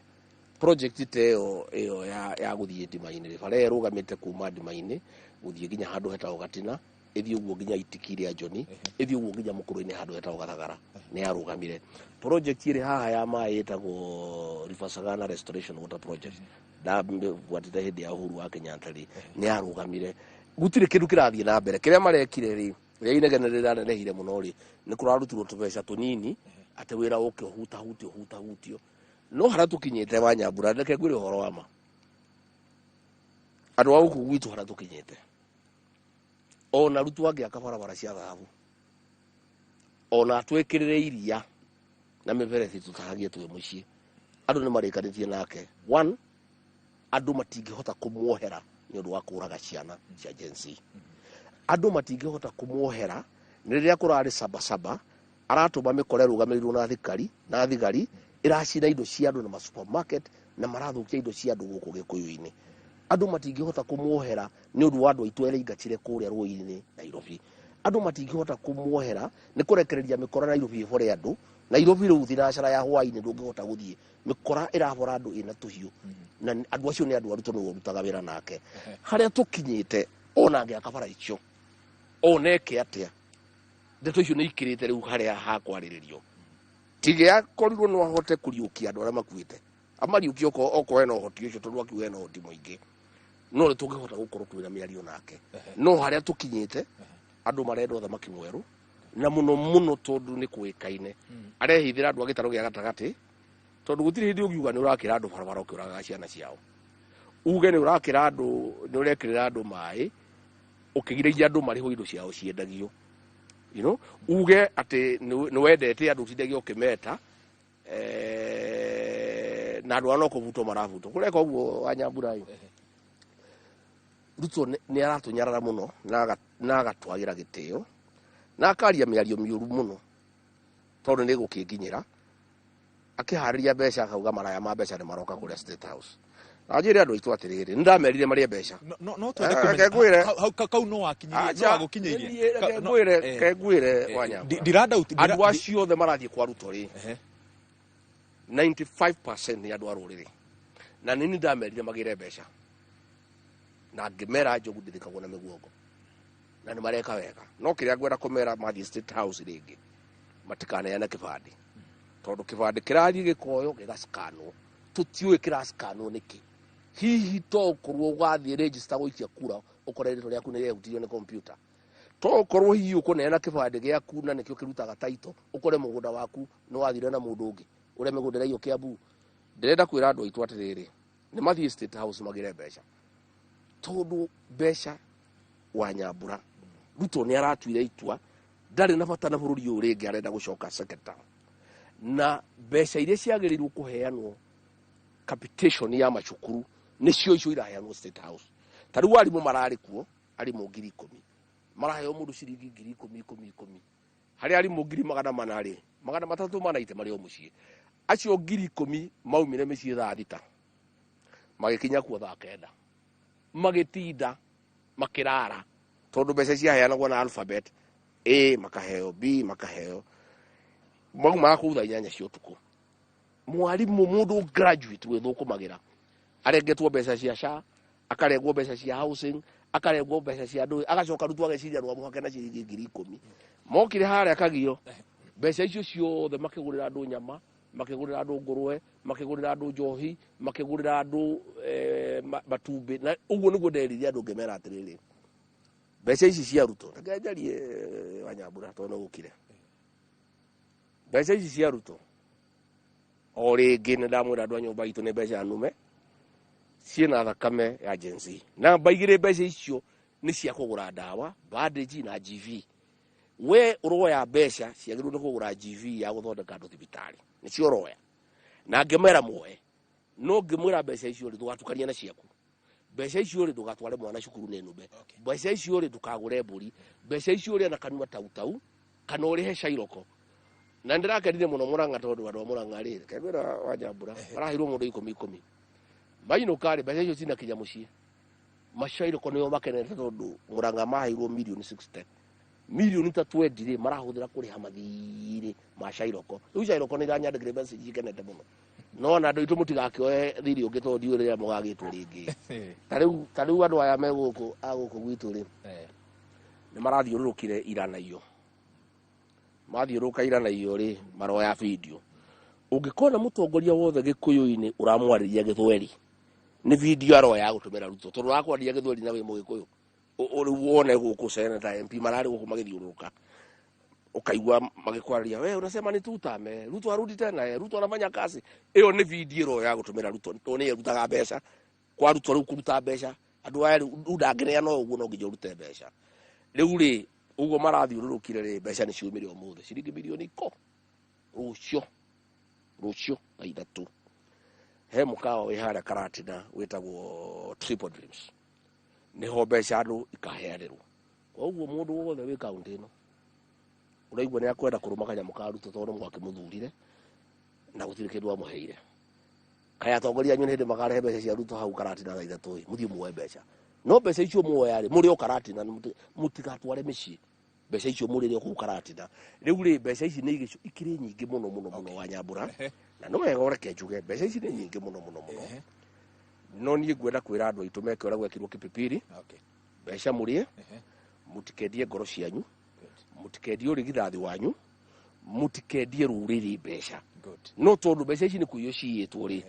Project ta ĩyo ya gũthiĩ ndima-inĩ rĩ bara ĩrũgamĩte kuma ndima-inĩ gũthiĩ nginya handũ hetagwo Gatina Ĩthiĩ ũguo nginya Itiki rĩa Njoni, ĩthiĩ ũguo nginya mũkũrũ-inĩ handũ hetagwo Gathagara, nĩ yarũgamire. Project ĩrĩ haha ya maĩ ĩtagwo River Sagana Restoration Water Project, ndamĩbuatĩte hĩndĩ ya Uhuru wa Kenyatta rĩ, nĩ yarũgamire. Gũtirĩ kĩndũ kĩrathiĩ na mbere. Kĩrĩa marekire rĩ, rĩrĩa inegene rĩranenehire mũno rĩ, nĩ kũrarutirwo tũbeca tũnini atĩ wĩra ũke ũhutahutio ũhutahutio. No harĩa tũkinyĩte, wa Nyambura, reke ngwĩre ũhoro wa ma, andũ a gũkũ gwitũ, harĩa tũkinyĩte, ona Ruto angĩaka barabara cia thahabu, ona atwĩkĩrĩre iria na mĩberethi tũtahagie twĩ mũciĩ, andũ nĩ marĩkanĩtie nake. One, andũ matingĩhota kũmuohera nĩ ũndũ wa kũraga ciana cia Gen Z. Andũ matingĩhota kũmuohera nĩ rĩrĩa kũrarĩ sabasaba, aratũma mĩkora ĩrũgamĩrĩirwo na thikari na thigari ĩracina indo cia andũ na ma supermarket na marathũkia indo cia andũ gũkũ Gĩkũyũ-inĩ. Andũ matingĩhota kũmuohera nĩ ũndũ wa andũ aitũ arĩa aingatire kũrĩa rũĩ-inĩ Nairobi. Andũ matingĩhota kũmuohera nĩ kũrekereria mĩkora Nairobi ĩbore andũ. Nairobi rĩu thinacara ya hwaĩ-inĩ ndũngĩhota gũthiĩ, mĩkora ĩrabora andũ ĩna tũhiũ, na andũ acio nĩ andũ arutwo nĩwe ũrutaga wĩra nake. Harĩa tũkinyĩte, ona angĩaka bara icio, ona eke atĩa, ndeto icio nĩ ikĩrĩte rĩu harĩa hakwarĩrĩrio. Tige akorirwo no ahote kũriũkia andũ arĩa makuĩte, amariũkie okorwo ena ũhoti ũcio, tondũ akiuga ena ũhoti mũingĩ, no nĩ tũngĩhota gũkorwo twĩna mĩario nake. No harĩa tũkinyĩte, andũ marenda ũthamaki mwerũ, na mũno mũno tondũ nĩ kũĩkaine arehithĩra andũ a gĩtarũ gĩa gatagatĩ, tondũ gũtirĩ hĩndĩ ũngiuga nĩ ũrakĩra andũ barabara ũkĩũragaga ciana ciao, uge nĩ ũrakĩra andũ, nĩ ũrekĩrĩra andũ maĩ ũkĩgiragia andũ marĩhwo indo ciao ciendagio, uge atĩ nĩ wendete andũ ũtindagia ũkĩmeta, na andũ arĩa no kũbutwo marabutwo kũreka ũguo. Wa Nyambura ĩ, Ruto nĩ aratũnyarara mũno na agatwagĩra gĩtĩo na akaria mĩario mĩũru mũno, tondũ nĩ gũkĩnginyĩra akĩharĩria mbeca, akauga maraya ma mbeca nĩ maroka kũrĩa State House. Na njĩre andũ aitũ atĩrĩrĩ, nĩ ndamerire marĩe mbeca. No twende Eh, kũmenya reke ngwĩre. Hau no wakinyirie, no Acha, wagũkinyĩirie. niĩ reke ngwĩre, reke ngwĩre, Wanyama. Ndiranda Andũ acio othe marathiĩ kwa Ruto rĩ, 95% nĩ andũ a rũrĩrĩ, na nĩ ndamerire magĩre mbeca na ngĩmera njogu ndĩthikagwo na mĩguongo, na nĩ mareka wega. No kĩrĩa ngwenda kũmera, mathiĩ State House rĩngĩ matikaneane kĩbandĩ, tondũ kĩbandĩ kĩrathiĩ gĩkoyo gĩgacikanwo, tũtiũĩ kĩracikanwo nĩkĩ. Hihi to ũkorwo ũgathiĩ register gũikia kura, ũkore rĩtwa rĩaku nĩ rĩehutirio nĩ computer? To ũkorwo hihi ũkũneana kĩbandĩ gĩaku na nĩkĩo kĩrutaga title, ũkore mũgũnda waku nĩ wathire na mũndũ ũngĩ ũrĩa mĩgũnda ĩraiywo Kiambu? Ndĩrenda kwĩra andũ aitũ atĩrĩrĩ, nĩ mathiĩ State House magĩre mbeca, tondũ mbeca, wa Nyambura, Ruto nĩ aratuire itua ndarĩ na bata na bũrũri ũyũ rĩngĩ, arenda gũcoka second term, na mbeca iria ciagĩrĩirwo kũheanwo capitation ya macukuru nĩcio icio iraheanwo State House. Ta rĩu arimũ mararĩ kuo, arimũ 10,000 maraheo mũndũ ciringi 10,000 ikũmi ikũmi. Harĩ arimũ 400,000 rĩ, 390 marĩ o mũciĩ. Acio 10,000 maumire mĩciĩ thaa 6, magĩkinya kuo thaa 9, magĩtinda makĩrara, tondũ mbeca ciaheanagwo na alphabet, A makaheo, B makaheo, maumaga kũu thaa 8 cia ũtukũ. Mwarimũ, mũndũ graduate wĩthũkũmagĩra, arengetwo mbeca cia SHA, akarengwo mbeca cia housing, akarengwo mbeca cia ndũĩ, agacoka Ruto ageciria no amũhake na ciringi 10,000. Mokire harĩa kagio mbeca icio ciothe, makĩgũrĩra andũ nyama, makĩgũrĩra andũ ngũrwe, makĩgũrĩra andũ njohi, makĩgũrĩra andũ matumbĩ. Na ũguo nĩguo nderire andũ, ngĩmera atĩrĩrĩ, mbeca ici cia Ruto, reke njarie, Wanyambura, tondũ nĩ gũkire mbeca ici cia Ruto o rĩngĩ, nĩ ndamwĩra andũ a nyũmba itũ, nĩ mbeca nume ciĩna thakame ya Gen Z. Namba igĩrĩ, mbeca icio nĩ cia kũgũra ndawa, bandage na GV. We ũroya mbeca ciagĩrĩirwo nĩ kũgũra GV ya gũthondeka andũ thibitarĩ, nĩcio ũroya. Na ngĩmera muoe, no ngĩmwĩra mbeca icio rĩ, ndũgatukanie na ciaku. Mbeca icio rĩ, ndũgatware mwana cukuru nĩ nũme. Mbeca icio rĩ, ndũkagũre mbũri. Mbeca icio rĩ, na kanua tautau kana ũrĩhe cairoko. Na ndĩrakenire mũno Mũrang'a, tondũ andũ a Mũrang'a rĩ, reke ngwĩra, Wanyambura, maraheirwo mũndũ ikũmi ikũmi, mainũka rĩ, mbeca icio cinakinya mũciĩ, macairoko nĩo makenete, tondũ Mũrang'a maheirwo mirioni 60, mirioni ta 20 rĩ, marahũthĩra kũrĩha mathirĩ ma cairoko. Rĩu cairoko nĩ iranyandĩkĩre message ikenete mũno. No ona andũ aitũ, mũtigakĩoe thirĩ ũngĩ, tondũ ndiũĩ rĩrĩa mũgagĩtwo rĩngĩ. Ta rĩu andũ aya me gũkũ a gũkũ gwitũ rĩ, Nĩ marathiũrũrũkire iranaiyo, mathiũrũrũka iranaiyo rĩ, maroya video. Ũngĩkona mũtongoria wothe Gĩkũyũ-inĩ ũramwarĩria Gĩthweri, nĩ video aroya gũtũmĩra Ruto, tondũ ũrakwarĩria Gĩthweri na wĩ Mũgĩkũyũ. Rĩu wone gũkũ senator, MP mararĩ gũkũ magĩthiũrũrũka, ukaigua magĩkwarĩria, we unasema ni tutame Ruto arudi tena, Ruto anafanya kazi. Ĩyo nĩ video ĩroya gũtũmĩra Ruto, tondũ nĩ ĩrutaga mbeca kwa Ruto. Rĩu kũruta mbeca andũ aya rĩu ndangĩneana ũguo, no nginya ũrute mbeca. Rĩu rĩ, ũguo marathiũrũrũkire rĩ, mbeca nĩ ciumire ũmũthĩ, ciringi milioni iko. Rũciũ thaa 3 he mũkawa wĩ harĩa Karatina wĩtagwo Triple Dreams, nĩho mbeca andũ ikaheanĩrwo. Koguo mũndũ wothe wĩ kaunti ĩno ũraigua nĩ akwenda kũrũma kanyamũ ka Ruto, tondũ mwakĩmũthurire na gũtirĩ kĩndũ amũheire, kaĩ atongoria anyu nĩ hĩndĩ makarehe mbeca cia Ruto hau Karatina thaa 3 ĩ, mũthiĩ muoe mbeca. No mbeca icio muoya rĩ, mũrĩ o Karatina, mũtigatware mĩciĩ. Mbeca icio mũrĩre o kũu Karatina. Rĩu rĩ, mbeca ici nĩ igĩcio ikĩrĩ nyingĩ mũno mũno mũno, wa Nyambura, na nĩ wega ũreke njuge mbeca ici nĩ nyingĩ mũno mũno mũno. No niĩ ngwenda kwĩra andũ aitũ meke ũrĩa gwekirwo Kipipiri. Mbeca mũrĩe, mũtikendie ngoro cianyu, mũtikendie ũrigithathi wanyu, mũtikendie rũrĩrĩ mbeca. No tondũ mbeca ici nĩ kũiywo ciyĩtwo rĩ,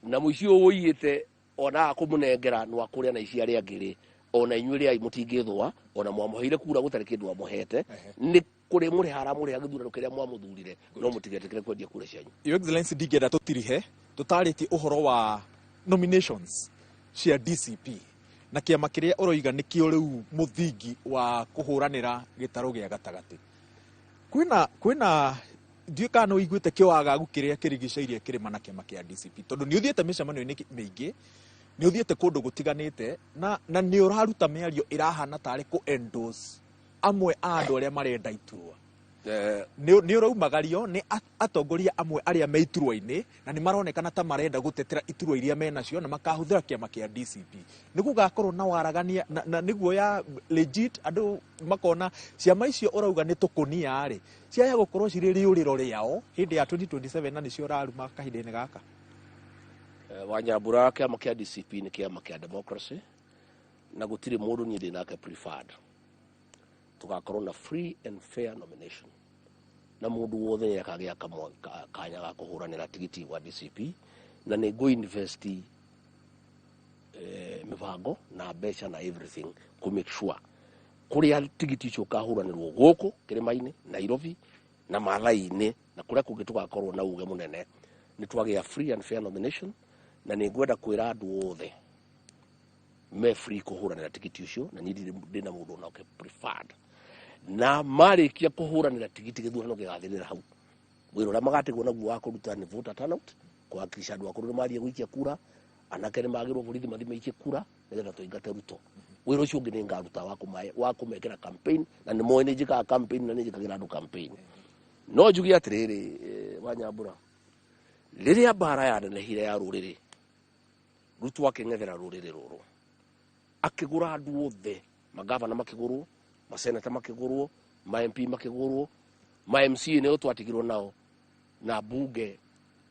na mũici ũyũ ũiyĩte ona kũmũnengera no akũrĩa na ici arĩa angĩ rĩ, ona inyuĩ rĩai mũtingĩthũa. Ona mwamũheire kura gũtarĩ kĩndũ amũhete, nĩ kũrĩ mũrĩha aramũrĩha gĩthurano kĩrĩa mwamũthurire. No mũtigetĩkĩre kwendia kura cianyu. Your Excellency, ndingĩenda tũtirihe tũtarĩtie ũhoro wa nominations cia DCP na kĩama kĩrĩa ũroiga nĩkĩo rĩu mũthingi wa kũhũranĩra gĩtarũ gĩa gatagatĩ. Kwĩna ndiũĩ kana nĩ ũiguĩte kĩwagagu kĩrĩa kĩrigicĩirie kĩrĩma na kĩama kĩa DCP, tondũ nĩ ũthiĩte mĩcemanio-inĩ mĩingĩ, nĩ ũthiĩte kũndũ gũtiganĩte, na nĩ ũraruta mĩario ĩrahana tarĩ kũ endorse amwe a andũ arĩa marenda iturwa. Nĩ ũraumagario nĩ atongoria amwe arĩa me iturwa-inĩ, na nĩ maronekana ta marenda gũtetera iturwa iria menacio na makahũthĩra kĩama kĩa DCP. Nĩ gũgakorwo na waragania na nĩguo ya legit andũ makona ciama icio ũrauga nĩ tũkũnia rĩ, ciaya gũkorwo cirĩ rĩũrĩro rĩao hĩndĩ ya 2027, na nĩcio ũraruma kahinda-inĩ gaka. Wanyambura, kĩama kĩa DCP nĩ kĩama kĩa democracy, na gũtirĩ mũndũ niĩ ndĩ nake preferred. Tũgakorwo na free and fair nomination, na mũndũ wothe nĩ akagĩa kanya ga kũhũranĩra tigiti wa DCP, na nĩ ngũ invest mĩbango na mbeca na everything kũ make sure kũrĩa tigiti icio ũkahũranĩrwo gũkũ kĩrĩma-inĩ, Nairobi na Maathai-inĩ na kũrĩa kũngĩ, tũgakorwo na uge mũnene nĩ twagĩa free and fair nomination. Na nĩ ngwenda kwĩra andũ othe me free kũhũranĩra tigiti ũcio, na niĩ ndirĩ ndĩna mũndũ onake preferred. Na marĩkia kũhũranĩra tigiti, gĩthurano gĩgathirĩra hau. Wĩra ũrĩa magatigwo naguo wa kũruta nĩ voter turnout, kũhakikisha andũ akũrũ nĩ mathiĩ gũikia kura, anake nĩ magĩrwo borithi mathiĩ maikie kura, nĩgetha tũingate Ruto. Wĩra ũcio ũngĩ nĩ ngaruta wa kũmekĩra campaign, na nĩ moĩ nĩ njĩkaga campaign na nĩ njĩkagĩra andũ campaign. No njuge atĩrĩrĩ, Wanyambura, rĩrĩa mbara yanenehire ya rũrĩrĩ, Ruto akĩng'ethera rũrĩrĩ rũrũ, akĩgũra andũ othe, magavana makĩgũrwo, maseneta makĩgũrwo, ma MP makĩgũrwo, ma MCA nĩo twatigirwo nao, na bunge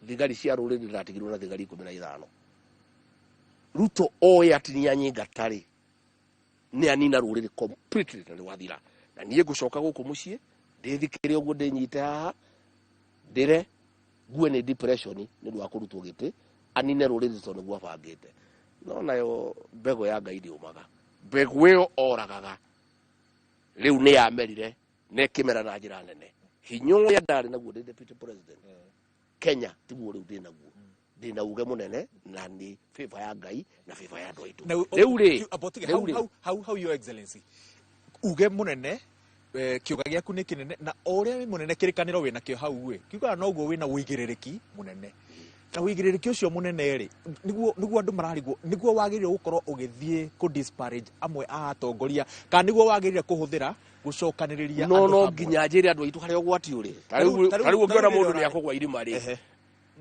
thigari cia rũrĩrĩ ndatigirwo na thigari 15. Ruto oĩ atĩ nĩ anyingata rĩ, nĩ anina rũrĩrĩ completely na nĩ wathira. Na niĩ ngũcoka gũkũ mũciĩ ndĩthikĩre ũguo, ndĩnyite haha, ndĩre ngue nĩ depression nĩ ũndũ wa kũrutwo gĩtĩ, anine rũrĩrĩ tondũ nĩguo abangĩte. No nayo mbegũ ya Ngai ndĩũmaga. Mbegũ ĩyo oragaga rĩu nĩ yamerire na ĩkĩmera na njĩra nene. Hinya ũrĩa ndarĩ naguo ndĩ deputy president Kenya tiguo rĩu ndĩ naguo. Ndĩ na uge mũnene, na nĩ favor ya Ngai na favor ya andũ aitũ. Rĩu rĩ, Abotige, rĩu hau, rĩ, hau, Your Excellency, uge mũnene, kiuga gĩaku nĩ kĩnene, na o ũrĩa wĩ mũnene, kĩrĩkanĩro wĩ nakĩo hau ĩ kiugaga noguo wĩna ũigĩrĩrĩki mũnene, na ũigĩrĩrĩki ũcio mũnene rĩ, nĩguo andũ mararigwo nĩguo wagĩrĩire gũkorwo ũgĩthiĩ kũ disparage amwe a atongoria, kana nĩguo wagĩrĩire kũhũthĩra gũcokanĩrĩria no andũ no hamwe. Nginya njĩre andũ aitũ harĩa ũgwati ũrĩ. Ta rĩu Ta rĩu ũngĩona mũndũ rĩrĩa nĩ akũgwa irima rĩ,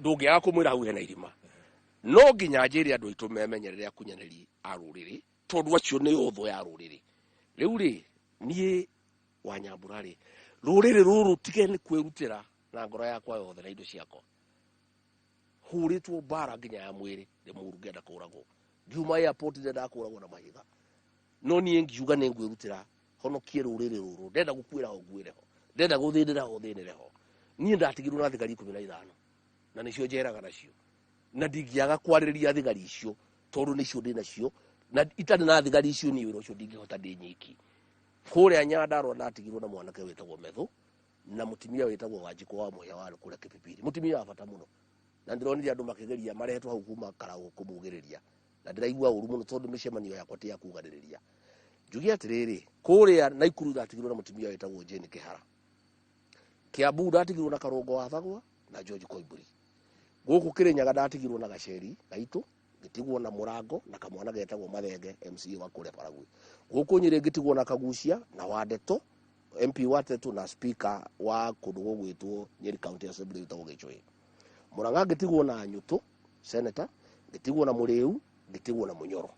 ndũngĩaga kũmwĩra hau hena irima. No nginya njĩre andũ aitũ memenyerere akunyanĩri a rũrĩrĩ, tondũ acio nĩ ũthũ ya rũrĩrĩ. Rĩu rĩ, niĩ Wanyambura rĩ, rũrĩrĩ rũrũ tige nĩ kwĩrutĩra na ngoro yakwa yothe na indo ciakwa, hũrĩtwo mbara nginya ya mwĩrĩ ndĩ mũru, ngenda kũragwo, ngiuma airport ndendaga kũragwo na mahiga, no niĩ ngiuga nĩ ngwĩrutĩra. Honokie rũrĩrĩ rũrũ. Ndenda gũkuĩra ho nguĩre ho, ndenda gũthĩnĩra ho thĩnĩre ho. Niĩ ndatigirwo na thigari 15 na nĩcio njeraga nacio, na ndingĩaga kwarĩrĩria thigari icio tondũ nĩcio ndĩ nacio, na itarĩ na thigari icio niĩ wĩra ũcio ndingĩhota ndĩ nyiki. Kũrĩa Nyandarũa ndatigirwo na mwanake wĩtagwo Methu na mũtumia wĩtagwo Wanjikũ wa Mũhĩa wa kũrĩa Kĩpipiri, mũtumia wa bata mũno, na ndĩronire andũ makĩgeria marehetwo hau kuma Karaũ kũmugĩrĩria, na ndĩraigua ũru mũno tondũ mĩcemanio yakwa ti ya kuganĩrĩria. Njuge atĩrĩrĩ, kũrĩa Naikuru ndatigirwo na mũtumia wĩtagwo Jane Kĩhara, Kiambu ndatigirwo na Karũngo wa Thagwa na George Koimbũri, gũkũ Kĩrĩnyaga ndatigirwo na Gaceri Gaitũ, ngĩtigwo na Mũrango na kamwana getagwo Mathenge MCA wa kũrĩa Baragwi, gũkũ Nyĩrĩ ngĩtigwo na Kagucia na Wandeto MP wa Tetu na speaker wa kũndũ gũgwĩtwo Nyeri County Assembly wĩtagwo Gĩchũĩ, Mũrang'a ngĩtigwo na Nyũtũ senator, ngĩtigwo na Mũrĩu, ngĩtigwo na Mũnyoro,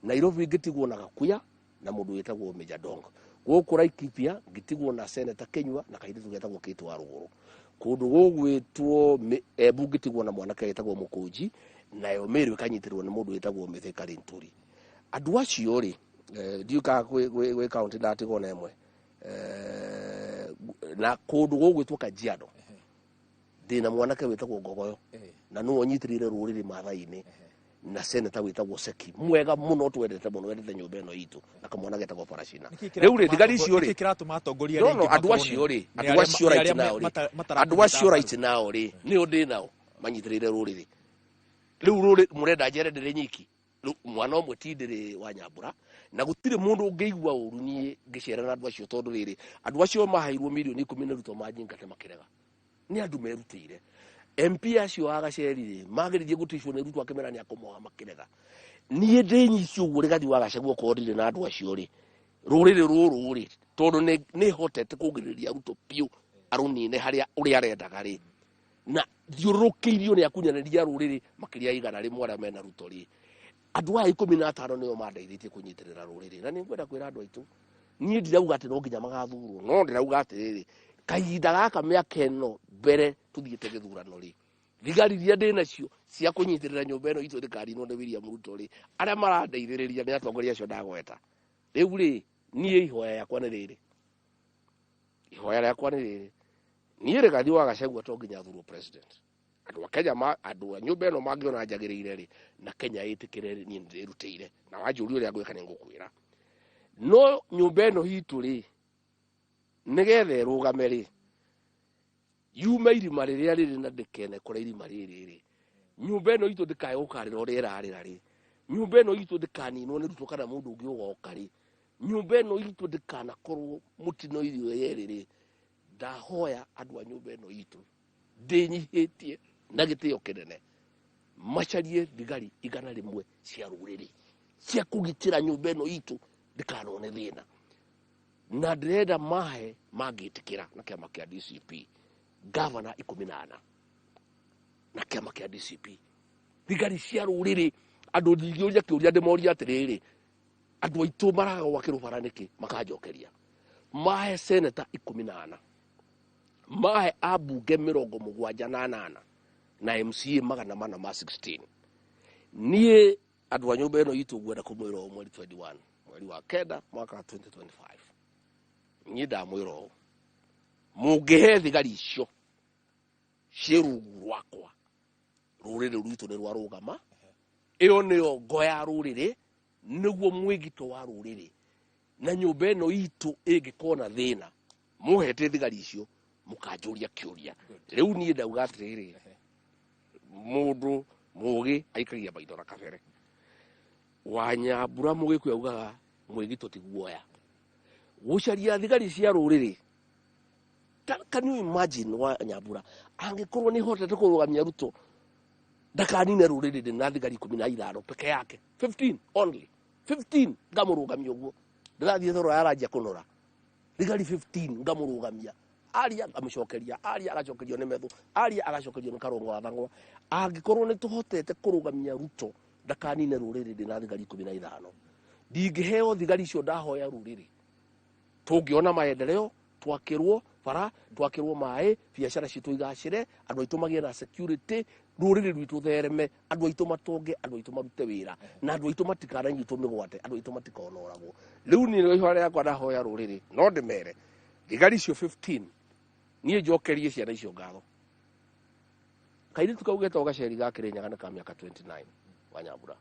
Nairobi ngĩtigwo na Gakuya na mũndũ wĩtagwo Major Dong, gũkũ Laikipia ngĩtigwo na senator Kenyua na kairĩtu getagwo Kate wa Rũgũrũ, kũndũ gũgwĩtwo Embu ngĩtigwo na mwanake wĩtagwo Mũkũnji, nayo Meru ĩkanyitĩrĩrwo nĩ mũndũ wĩtagwo Mithika Linturi. Andũ acio rĩ, ndiũĩ kana gwĩ kaunti ndatigwo na ĩmwe, na kũndũ gũgwĩtwo Kajiado ndĩna mwanake wĩtagwo Ngogoyo na nĩwe ũnyitĩrĩire rũrĩrĩ Maathai-inĩ, na senator wĩtagwo Seki mwega mũno twendete mũno, wendete nyũmba ĩno itũ, na kamwana getagwo Parashina. Rĩu rĩ, thigari icio rĩ, nĩkĩ kĩratũma atongoria no arĩa no aingĩ andũ makorwo acio rĩ, nĩ andũ arĩa acio nĩ right arĩa now rĩ, andũ acio right now rĩ, nĩo ndĩ nao manyitĩrĩire rũrĩrĩ. Rĩu rũrĩ mũrenda njere ndĩrĩ nyiki, rĩu mwana ũmwe ti ndĩrĩ wa Nyambura, na gũtirĩ mũndũ ũngĩigua ũru niĩ ngĩcera na andũ acio, tondũ rĩrĩ, andũ acio maheirwo mirioni 10 nĩ Ruto manjingate makĩrega, nĩ andũ merutĩire. MP acio a Gaceri rĩ, mageririe gũticwo nĩ Ruto akĩmera nĩ akũmoha makĩrega. Niĩ ndĩ nyiki ũguo Rigathi wa Gachagua okorwo ndirĩ na andũ acio rĩ, rũrĩrĩ rũrũ rĩ, tondũ nĩ hotete kũgirĩrĩria Ruto biũ arũnine harĩa ũrĩa arendaga rĩ, na thiũrũrũkĩirio nĩ akunyanĩria rũrĩrĩ makĩria 100 arĩa mena Ruto rĩ, andũ aya 15 nĩo mandeithĩtie kũnyitĩrĩra rũrĩrĩ. Na nĩ ngwenda kwĩra andũ aitũ, niĩ ndirauga atĩ no nginya magathurwo, no ndĩrauga atĩrĩrĩ, kahinda gaka mĩaka ĩno mbere tũthiĩte gĩthurano rĩ, thigari iria ndĩ nacio cia kũnyitĩrĩra nyũmba ĩno itũ ndĩkaninwo nĩ William Ruto rĩ, arĩa marandeithĩrĩria nĩ atongoria acio ndagweta. Rĩu rĩ, niĩ ihoya rĩakwa nĩ rĩrĩ, ihoya rĩakwa nĩ rĩrĩ, niĩ Rigathi wa Gachagua to nginya athurwo president. Andũ a Kenya andũ a nyũmba ĩno mangĩona njagĩrĩire rĩ, na Kenya ĩtĩkĩre rĩ, niĩ nĩndĩrutĩire, na wanjũria ũrĩa ngwĩka nĩngũkwĩra. No nyũmba ĩno itũ rĩ, nĩgetha ĩrũgame rĩ, yume irima rĩrĩa rĩrĩ na ndĩkene kũrĩa irima rĩrĩ rĩ, nyũmba ĩno itũ ndĩkae gũkarĩra ũrĩa ĩrarĩra rĩ, nyũmba ĩno itũ ndĩkaninwo nĩ Ruto kana mũndũ ũngĩ ũgoka rĩ, nyũmba ĩno itũ ndĩkanakorwo mũtino irio yerĩ rĩ, ndahoya andũ a nyũmba ĩno itũ ndĩnyihĩtie na gĩtĩo kĩnene macarie thigari 100 cia rũrĩrĩ cia kũgitĩra nyũmba ĩno itũ ndĩkanone thĩna. Na ndĩrenda mahe mangĩtĩkĩra na kĩama kĩa DCP gavana 14 na kĩama kĩa DCP thigari cia rũrĩrĩ. Andũ ndingĩũria kĩũria ndĩmorie atĩrĩrĩ, andũ aitũ maragwa kĩrũbara nĩkĩ? Makanjokeria mahe seneta 14, mahe ambunge 78 na MCA 416. Niĩ andũ a nyũmba ĩno itũ ngwenda kũmwĩra ũũ, mweri 21 mweri wa 9 mwaka wa 2025, niĩ ndamwĩra ũũ, mũngĩhe thigari icio ciĩ rungu rwakwa, rũrĩrĩ rwitũ nĩ rwarũgama. Ĩyo nĩyo ngo ya rũrĩrĩ, nĩguo mwĩgito wa rũrĩrĩ, na nyũmba ĩno itũ ĩngĩkorwo na thĩna, mũhete thigari icio mũkanjũria kĩũria. Rĩu niĩ ndauga atĩrĩrĩ, mũndũ mũgĩ aikagia maitho na kabere. Wanyambura Mũgĩkũyũ augaga mwĩgito ti guoya. Gũcaria thigari cia rũrĩrĩ, can you imagine Wanyambura angĩkorwo nĩ hotete kũrũgamia Ruto ndakanine rũrĩrĩ ndĩ na thigari 15 peke yake, 15 only 15, ngamũrũgamia ũguo ndĩrathiĩ thoro yaranjia kũnora, thigari 15 ngamũrũgamia, aria ngamũcokeria, aria agacokerio nĩ Methu, aria agacokerio nĩ Karũngo wa Thang'wa. Angĩkorwo nĩ tũhotete kũrũgamia Ruto ndakanine rũrĩrĩ ndĩ na thigari 15, ndingĩheo thigari icio ndahoya rũrĩrĩ, tũngĩona maendeleo, twakĩrwo Bara twakĩrwo maĩ, biacara citũ igacĩre, andũ aitũ magĩe na security, rũrĩrĩ rwitũ thereme, andũ aitũ matonge, andũ aitũ marute wĩra, na andũ aitũ matikananyitwo mĩgwate, andũ aitũ matikonoragwo. Rĩu niĩ ihoya rĩakwa ndahoya rũrĩrĩ no ndĩmere thigari icio 15 niĩ njokerie ciana icio ngatho. Kairĩtu kau getagwo Gaceri ga Kĩrĩnyaga nĩ ka mĩaka 29 wa Nyambura.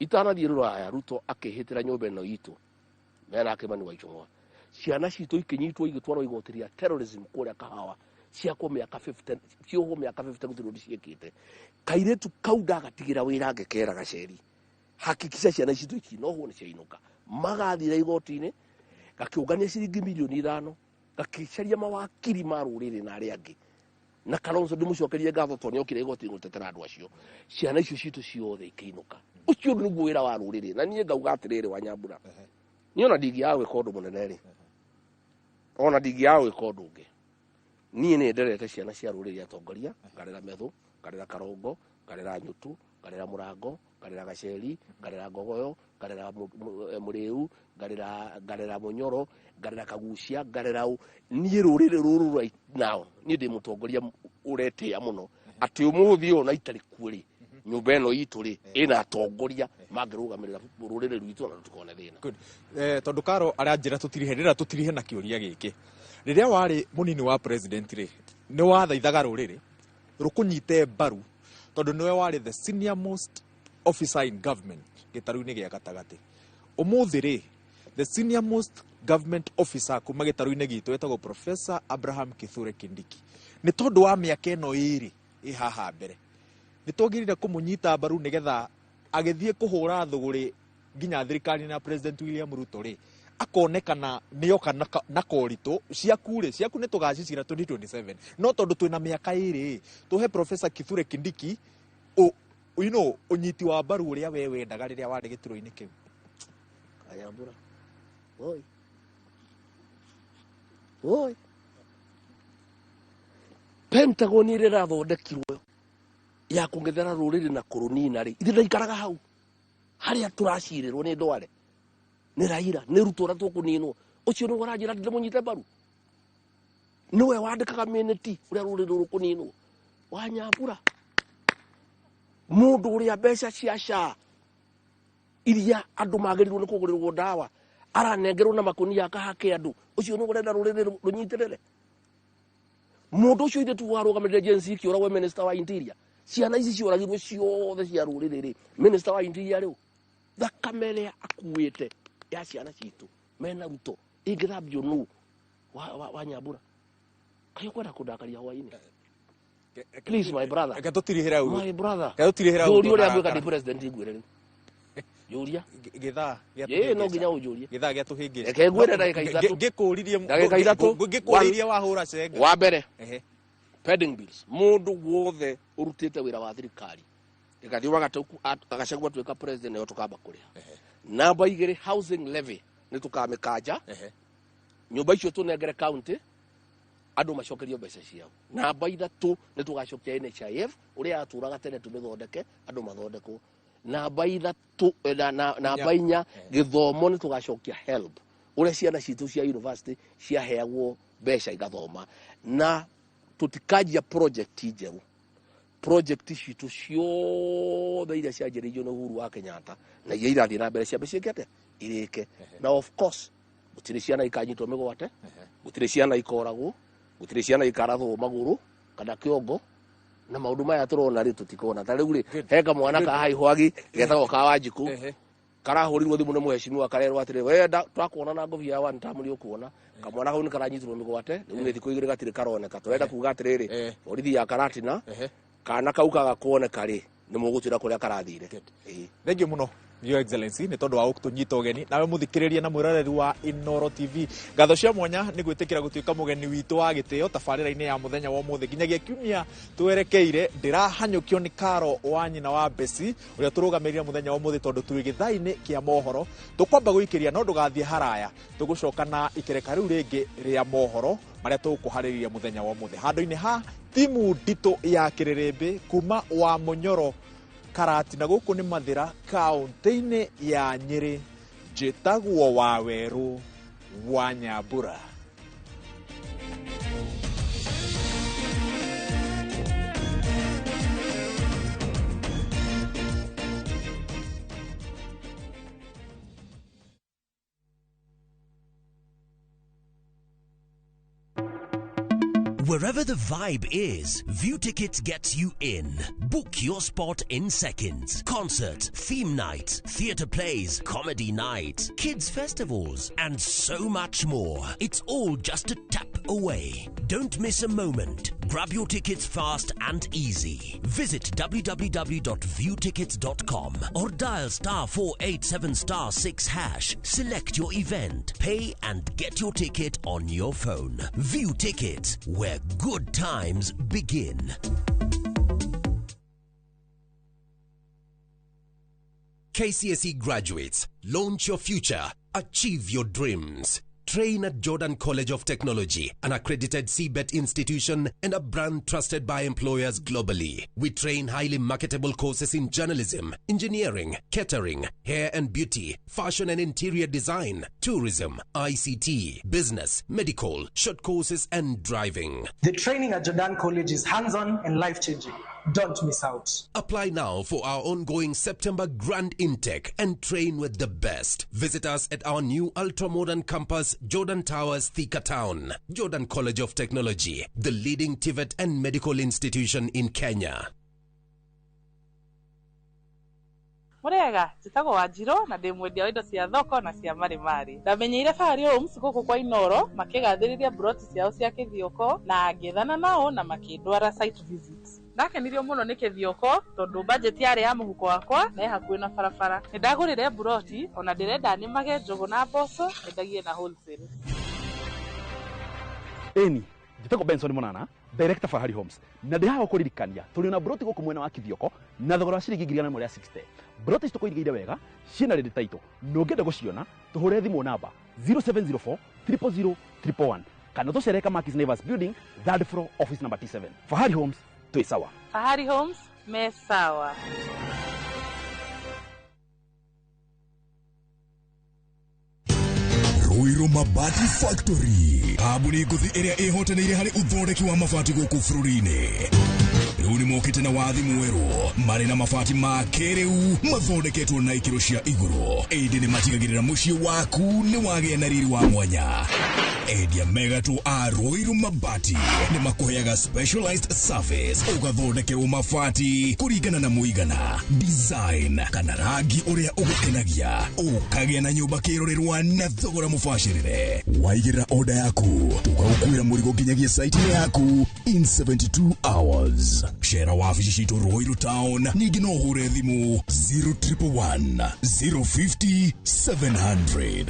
Itanathiĩ rũraya, Ruto akĩhĩtĩra nyũmba ĩno itũ mena Kĩmani wa Ichung'wa, ciana citũ ikĩnyitwo igĩtwarwo igoti rĩa terrorism kũrĩa Kahawa, ciakwo mĩaka 50, ciohwo mĩaka 50, gũtirĩ ũndũ ciĩkĩte. Kairĩtu kau ndagatigĩra wĩra, ngĩkera Gaceri, hakikisha ciana citũ ikinohwo nĩ ciainũka. Magathire igoti-inĩ, gakĩũngania ciringi mirioni 5, gakĩcaria mawakiri ma rũrĩrĩ na arĩa angĩ na Kalonzo. Ndĩmũcokerie ngatho tondũ nĩokire igoti gũtetera andũ acio. Ciana icio citũ ciothe ikĩinũka. Ũcio nĩguo wĩra wa rũrĩrĩ. Na niĩ ngauga atĩrĩrĩ, wa Nyambura, niĩ ona ndingĩaga gwĩka ũndũ mũnene rĩ, ona ndingĩaga gwĩka ũndũ ũngĩ, niĩ nĩ nderete ciana cia rũrĩrĩ atongoria, ngarera Methu, ngarera Karongo, ngarera Nyutu, ngarera Mũrango, ngarera Gaceri, ngarera Ngogoyo, ngarera Mũrĩu, ngarera Mũnyoro, ngarera Kagucia, ngarera ũ. Niĩ rũrĩrĩ rũrũ right now, niĩ ndĩ mũtongoria ũretĩĩa mũno atĩ ũmũthĩ ũyũ na itarĩ kuo rĩ, nyũmba ĩno itũ rĩ ĩna atongoria mangĩrũgamĩrĩra rũrĩrĩ rwitũ na tũtikone thĩna. Good. Tondũ Karo aranjĩra tũtirihe, ndĩrenda tũtirihe na kĩũria gĩkĩ. Rĩrĩa warĩ mũnini wa president rĩ, nĩ wathaithaga rũrĩrĩ rũkũnyite mbaru tondũ nĩwe warĩ the senior most officer in government gĩtarũ-inĩ gĩa gatagatĩ. Ũmũthĩ rĩ, the senior most government officer kuma gĩtarũ-inĩ gitũ etagwo Professor Abraham Kithure Kindiki. Nĩ tondũ wa mĩaka ĩno ĩrĩ ĩ haha mbere, nĩ twagĩrĩire kũmũnyita mbaru nĩgetha agĩthiĩ kũhũra thũgũrĩ nginya thirikari na President William Ruto rĩ, akonekana nĩoka na koritũ ciaku rĩ, ciaku nĩ tũgacicira 2027, no tondũ twĩna mĩaka 2 rĩ, tũhe Professor Kithure Kindiki ũnyiti wa mbaru ũrĩa we wendaga rĩrĩa warĩ gĩturwa-inĩ kĩu. Kanyambura, oi oi, Pentagon ĩrĩa ĩrathondekirwo ya kũng'ethera rũrĩrĩ na kũrũnina rĩ, ithe ndaikaraga hau harĩa tũracirĩrwo nĩ ndware, nĩ Raila, nĩ Ruto ũrĩa tũkũninwo. Ũcio nĩwe ũranjĩra ndĩmũnyite mbaru? Nĩwe wandĩkaga minĩti ũrĩa rũrĩrĩ rũkũninwo? Wa Nyambura, mũndũ ũrĩa mbeca cia SHA iria andũ magĩrĩirwo nĩ kũgũrĩrwo ndawa aranengerwo na makũnia akahake andũ, ũcio nĩ ũrenda rũrĩrĩ rũnyitĩrĩre? Mũndũ ũcio ithe tu warũgamĩrĩre Gen Z ikĩũragwo, minister wa interior, ciana ici ciũragirwo ciothe cia rũrĩrĩ rĩ, minister wa interior rĩu thakame ĩrĩa akuĩte ya ciana citũ mena Ruto ĩngĩthambio nũ? Wa Nyambura, kaĩ ũkwenda kũndakaria hwainĩ? Please, my brother. Reke tũtirihĩre hau. My brother. Reke tũtirihĩre hau. Njũria ũrĩa ngwĩka ndĩ president, ngwĩre rĩu. Njũria. Gĩthaa. Ĩĩ, no nginya ũnjũrie. Gĩthaa gĩatũhĩngĩca. Reke ngwĩre ndagĩka 3. Ngĩkũririe. Ndagĩka 3. Ngĩkũririe wahũra cenga. Wa mbere, pending bills, mũndũ wothe ũrutĩte wĩra wa thirikari Rigathi wa Gachagua atuĩka president, nĩyo tũkamba kũrĩha. Namba 2, housing levy nĩ tũkamĩkanja, nyũmba icio tũnengere county, andũ macokerio mbeca ciao. Namba 3, nĩ tũgacokia NHIF ũrĩa yatũraga tene, tũmĩthondeke, andũ mathondekwo. Namba 3, namba 4, gĩthomo, nĩ tũgacokia HELB, ũrĩa ciana citũ cia university ciaheagwo mbeca igathoma, na tũtikanjia project njerũ. Project citũ ciothe iria cianjĩrĩirio nĩ Uhuru wa Kenyatta na iria irathiĩ na mbere ciambe ciĩke atĩa? Irĩke. Na of course gũtirĩ ciana ikanyitwo mĩgwate, gũtirĩ ciana ikoragwo, gũtirĩ ciana ikarathwo magũrũ kana kĩongo, na maũndũ maya tũrona rĩ, tũtikona. Ta rĩu rĩ, he kamwana ka haihwagi getagwo ka Wanjikũ karahũrirwo thimũ nĩ mũhecimiwa, karerwo atĩrĩ, wenda twakuona na ngobia ya one term nĩ ũkuona. Kamwana kau nĩ karanyitirwo mĩgwate, rĩu nĩ thikũ 2 gatirĩ karoneka. Tũrenda kuga atĩrĩrĩ, borithi ya Karatina, kana kau kaga kuoneka rĩ, nĩ mũgũtwĩra kũrĩa karathire. Ĩĩ. Thank you mũno, Your Excellency, nĩ tondũ wa gũtũnyita ũgeni. Nawe mũthikĩrĩria na mwĩroreri wa Inoro TV, ngatho cia mwanya nĩ gwĩtĩkĩra gũtuĩka mũgeni witũ wa gĩtĩo tabarĩra-inĩ ya mũthenya wa ũmũthĩ. Nginyagia kiumia twerekeire, ndĩrahanyũkio nĩ Karo wa nyina wa Besi ũrĩa tũrũgamĩrĩire mũthenya wa ũmũthĩ, tondũ twĩ gĩthaa-inĩ kĩa mohoro tũkwamba gũikĩria, no ndũgathiĩ haraya, tũgũcoka na ikereka rĩu rĩngĩ rĩa mohoro marĩa tũgũkũharĩrĩria mũthenya wa ũmũthĩ. Handũ-inĩ ha timu nditũ ya kĩrĩrĩmbĩ kuma wa Mũnyoro Karati, na gũkũ nĩ Mathĩra, kaũntĩ-inĩ ya Nyĩrĩ, njĩtagwo Wawerũ wa Nyambura. Wherever the vibe is, View Tickets gets you in. Book your spot in seconds. Concert, theme night, theatre plays, comedy night, kids festivals, and so much more. It's all just a tap away. Don't miss a moment. Grab your tickets fast and easy. Visit www.viewtickets.com or dial *487*6#. Select your event, pay and get your ticket on your phone. View Tickets, where good times begin. KCSE graduates, launch your future, achieve your dreams. Train at Jordan College of Technology, an accredited CBET institution and a brand trusted by employers globally. We train highly marketable courses in journalism, engineering, catering, hair and beauty, fashion and interior design, tourism, ICT, business, medical, short courses and driving. The training at Jordan College is hands-on and life-changing. Don't miss out. Apply now for our ongoing September grand intake and train with the best. Visit us at our new ultra-modern campus, Jordan Towers, Thika Town. Jordan College of Technology, the leading TVET and medical institution in Kenya. Murega njĩtagwo Wanjirũ na ndĩ mwendia wa indo cia thoko na cia marimari. Ndamenyeire Fahari Homes gũkũ kwa Inoro makĩgathĩrĩria mburoti ciao cia Kĩthioko na ngĩthana nao na makĩndwara site visit. Ndakenirio mũno nĩ Kĩthioko tondũ budget yarĩ ya mũhuko wakwa na ĩ hakuhĩ na barabara. Nĩndagũrire mburoti ona ndĩrenda nĩmage njũgũ na mboco nyendagie na wholesale. Ĩni njĩtagwo Benson Monana, director Fahari Homes, na ndĩ haha gũkũririkania tũrĩ na broti gũkũ mwena wa Kithioko na thogora wa ciringi 160,000. Broti ici tũkũirigĩire wega ciĩna rĩndĩ taitũ, na ũngĩenda gũciona tũhũre thimũ namba 0704 000 111 kana tũcere Kamakis Naivas Building, third floor, office number T7. Fahari Homes, twĩ sawa. Fahari Homes me sawa. Ruiru Mabati Factory, kambuni ngũthi ĩrĩa ĩhotanĩire harĩ ũthondeki wa mabati gũkũ bũrũri-inĩ. Rĩu nĩmokĩte na wathi mwerũ marĩ na mabati ma kĩrĩu mathondeketwo na ikĩro cia igũrũ, ĩndĩ nĩmatigagĩrĩra mũciĩ waku nĩ wagĩa na riri wa mwanya. Endia megatũ a Ruiru Mabati nĩmakũheaga specialized service, ũgathondekerwo mabati kũringana na mũigana, design kana rangi ũrĩa ũgũkenagia, ũkagĩa na nyũmba kĩrorerwa na thogora mũbacĩrĩre. Waigĩrĩra order yaku tũgagũkuĩra mũrigo nginyagia site-inĩ yaku in 72 hours. Cera wabici citũ Ruiru Town, ningĩ no ũhũre thimũ 0111 050 700.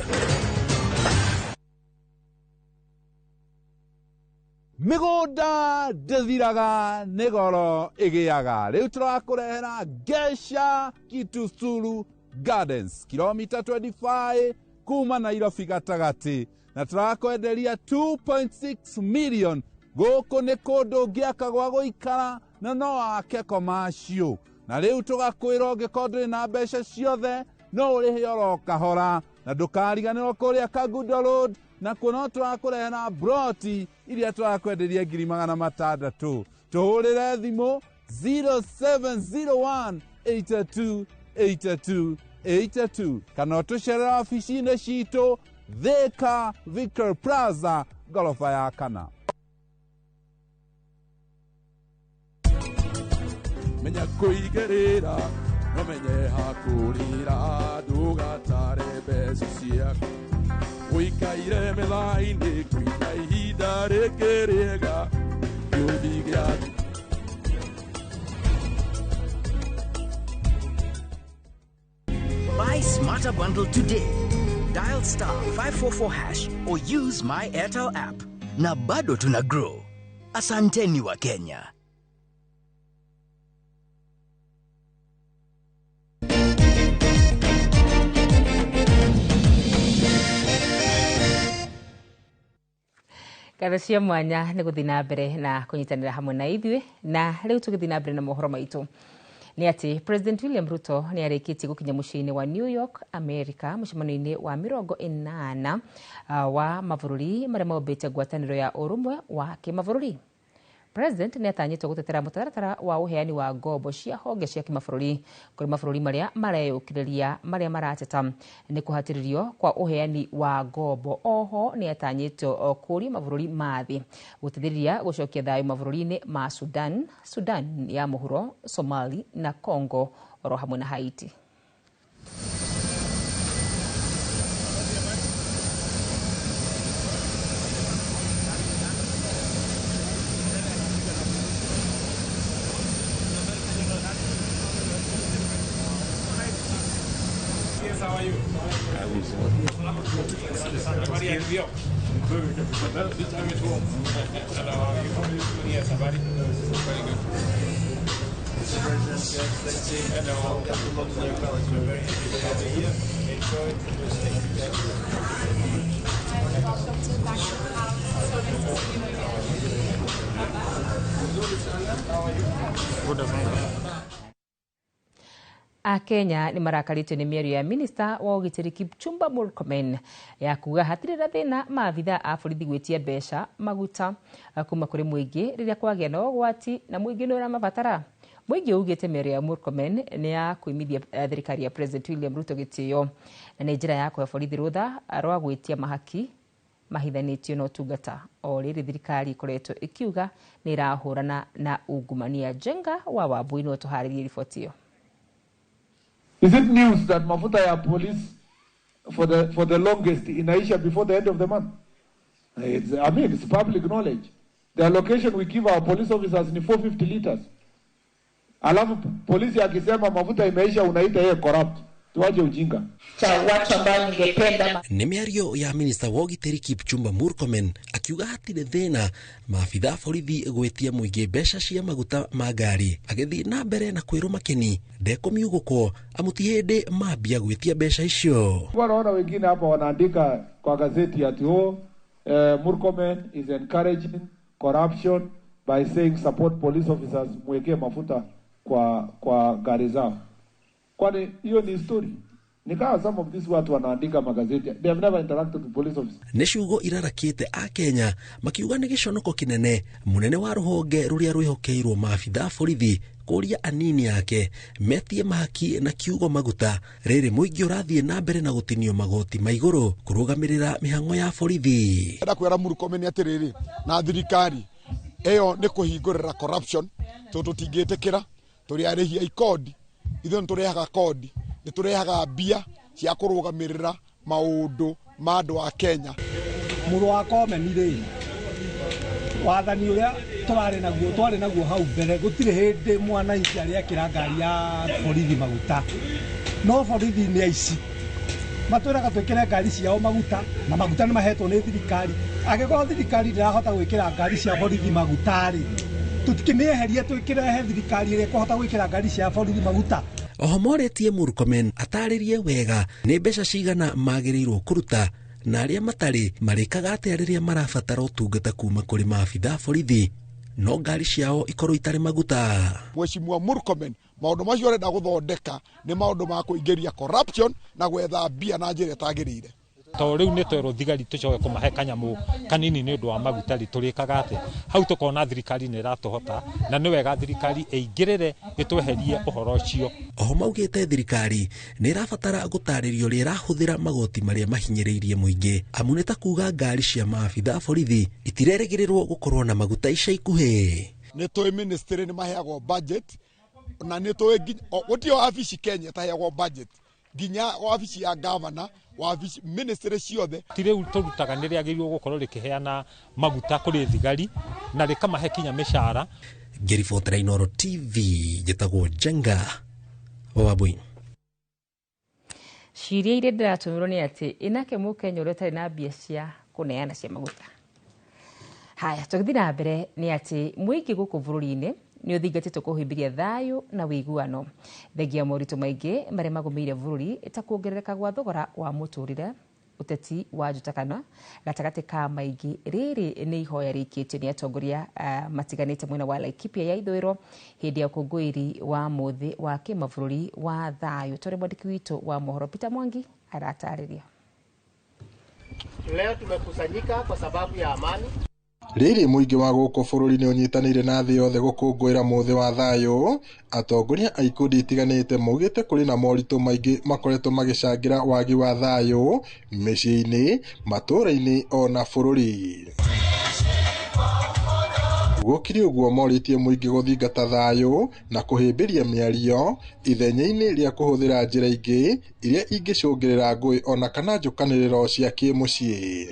Mĩgũnda ndĩthiraga nĩ goro ĩgĩaga. Rĩu tũrakũrehera Gesha Kitusuru Gardens, kilomita 25 kuma Nairobi gatagatĩ, na tũrakwenderia 2.6 million. Gũkũ nĩ kũndũ ũngĩaka gwa gũikara na no wake commercial, na rĩu tũgakwĩra ũngĩkorwo ndũrĩ na mbeca ciothe no ũrĩhe oro kahora, na ndũkariganĩrwo kũrĩa Kangundo Road, na kuo no tũrakũrehera broti iria tũrakwenderia 600,000. Tũhũrĩre thimũ 0701 82 82 82 kana ũtũcerere wabici-inĩ citũ Thika Victor Plaza, ngoroba ya kana. Menya kũigĩrĩra no menye hakũrĩra ndũgatare mbeca ciaku ũikaire metha-inĩ kwĩna ihinda rĩngĩ rĩega kĩũmbi gĩaku. Buy Smarter Bundle today. Dial *544# or use my Airtel app. Na bado tuna grow. Asanteni wa Kenya. Ngatho cia mwanya nĩ gũthiĩ na mbere na kũnyitanĩra hamwe na ithuĩ, na rĩu tũgĩthiĩ na mbere na mohoro maitũ nĩ atĩ President William Ruto nĩ arĩkĩtie gũkinya mũciĩ-inĩ wa New York, America, mũcemanio-inĩ wa 80 wa mabũrũri marĩa mombĩte ngwatanĩro ya ũrũmwe wa kĩmabũrũri. President nĩ atanyĩtwo gũtetera mũtaratara wa ũheani wa ngombo cia honge cia kĩmabũrũri kũrĩ mabũrũri marĩa mareyũkĩrĩria marĩa marateta nĩ kũhatĩrĩrio kwa ũheani wa ngombo. Oho nĩ atanyĩtwo kũũria mabũrũri ma thĩ gũteithĩrĩria gũcokia thayũ mabũrũri-inĩ ma Sudan, Sudan ya mũhuro, Somali na Congo oro hamwe na Haiti. Akenya nĩ marakarĩtio nĩ mĩario ya minista wa ũgitĩri Kipchumba Murkomen ya kuga hatirĩ na thĩna maabithaa a borithi gwĩtia mbeca maguta kuma kũrĩ mũingĩ rĩrĩa kwagĩa na ũgwati na mũingĩ nĩ ũramabatara. Mũingĩ ugĩte mĩario ya Murkomen nĩ ya kũimithia thirikari ya President William Ruto gĩtĩo na nĩ njĩra ya kũhe borithi rũtha rwa gwĩtia mahaki mahithanĩtio na ũtungata. O rĩrĩ thirikari ĩkoretwo ĩkiuga nĩ ĩrahũrana na ungumania. Njenga wa Wambui no tũharĩrie riboti ĩyo. Is it news that mafuta ya police for the longest inaisha before the end of the month? It's public knowledge. The allocation we give our police officers ni 450 liters. Alafu polisi akisema mafuta imeisha unaita yeye corrupt. Tuache ujinga. Cha watu ambao ningependa. Nĩ mĩario ya minista wa ũgitĩri Kipchumba Murkomen akiuga hatirĩ thĩna maabithaa borithi gwĩtia mũingĩ mbeca cia maguta ma ngari, agĩthiĩ na mbere na kwĩrwo makeni ndekũmiugũkwo amu ti hĩndĩ mambia gwĩtia mbeca icio. Wanaona wengine hapa wanaandika kwa gazeti ati Murkomen is encouraging corruption by saying support police officers mwekee mafuta kwa gari zao. Kwani hiyo ni story. Nikawa some of these watu wanaandika magazeti, they have never interacted with police officers. Nĩ ciugo irarakĩte a Kenya makiuga nĩ gĩconoko kĩnene mũnene wa rũhonge rũrĩa rwĩhokeirwo maabithaa borithi kũria anini ake metie mahaki na kiugo maguta rĩrĩ mũingĩ ũrathiĩ na mbere na gũtinio magoti ma igũrũ kũrũgamĩrĩra mĩhang'o ya borithi. Enda kwĩra Murkomen atĩrĩrĩ na thirikari ĩyo nĩ kũhingũrĩra corruption tondũ tũtingĩtĩkĩra tũrĩ arĩhi a ikodi. Ithuĩ nĩ tũrehaga kodi, nĩ tũrehaga mbia cia kũrũgamĩrĩra maũndũ ma andũ a Kenya. Mũrũ wa Komen rĩ, wathani ũrĩa twarĩ naguo hau mbere gũtirĩ hĩndĩ mwananchi arĩekĩra ngari ya borithi maguta, no borithi nĩ aici matwĩraga twĩkĩre ngari ciao maguta na maguta nĩ mahetwo nĩ thirikari. Angĩkorwo thirikari ndĩrahota gwĩkĩra ngari cia borithi maguta rĩ, tutikĩmĩeherie twĩkĩre thirikari ĩrĩa ĩkũhota gwĩkĩra ngari cia borithi maguta. Oho morĩtie Murkomen atarĩrie wega nĩ mbeca cigana magĩrĩirwo kũruta na arĩa matarĩ marĩkaga atĩa rĩrĩa marabatara ũtungata kuma kũrĩ maabithaa borithi no ngari ciao ikorwo itarĩ maguta. Mheshimiwa Murkomen maũndũ macio arenda gũthondeka nĩ maũndũ ma kũingĩria corruption na gwetha mbia na njĩra ĩtagĩrĩire. To rĩu nĩ twerwo thigari tũcoke kũmahe kanyamũ kanini nĩ ũndũ wa maguta rĩ tũrĩkaga atĩa? Hau tũkona thirikari nĩ ĩratũhota na nĩ wega thirikari ĩingĩrĩre ĩtweherie ũhoro ũcio. Oho maugĩte thirikari nĩ ĩrabatara gũtarĩrio ũrĩa ĩrahũthĩra magoti marĩa mahinyĩrĩirie mũingĩ amu nĩ ta kuga ngari cia maabithaa borithi itirerĩgĩrĩrwo gũkorwo na maguta ica ikuhĩ. Nĩ tũĩ ministry nĩ maheagwo budget na nĩ tũĩ gũtirĩ wabici Kenya ĩtaheagwo budget, nginya wabici ya governor, wabici ministry ciothe. Ti rĩu tũrutaga nĩ rĩagĩrĩirwo gũkorwo rĩkĩheana maguta kũrĩ thigari na rĩkamahe kinya mĩcara. Ngĩribotera Inooro TV njĩtagwo Njenga wa Wambui. Ciria iria ndĩratũmĩrwo nĩ atĩ ĩnake mũkenya ũrĩa ũtarĩ na mbia cia kũneana cia maguta. Haya, tũgĩthiĩ na mbere nĩ atĩ mũingĩ gũkũ bũrũri-inĩ nĩ ũthingatĩtwo kũhĩmbĩria thayũ na ũiguano thengia moritũ maingĩ marĩa magũmĩire bũrũri ta kuongerereka gwa thogora wa mũtũrĩre, ũteti wa njutakano gatagatĩ ka maingĩ. Rĩrĩ nĩ ihoya rĩikĩtio nĩ atongoria matiganĩte mwena wa Laikipia ya ithũĩro hĩndĩ ya ũkũngũĩri wa mũthĩ wa kĩmabũrũri wa thayũ. Tũrĩ mwandĩki witũ wa mohoro Peter Mwangi aratarĩria. Leo tumekusanyika kwa sababu ya amani. Rĩrĩ mũingĩ wa gũkũ bũrũri nĩ ũnyitanĩire na thĩ yothe gũkũngũĩra mũthĩ wa thayũ, atongoria a ikundi itiganĩte maugĩte kũrĩ na moritũ maingĩ makoretwo magĩcangĩra wagi wa thayũ mĩciĩ-inĩ, matũũra-inĩ ona bũrũri. Gũkĩrĩ ũguo morĩtie mũingĩ gũthingata thayũ na kũhĩmbĩria mĩario ithenya-inĩ rĩa kũhũthĩra njĩra ingĩ iria ingĩcũngĩrĩra ngũĩ ona kana njũkanĩrĩro cia kĩmũciĩ.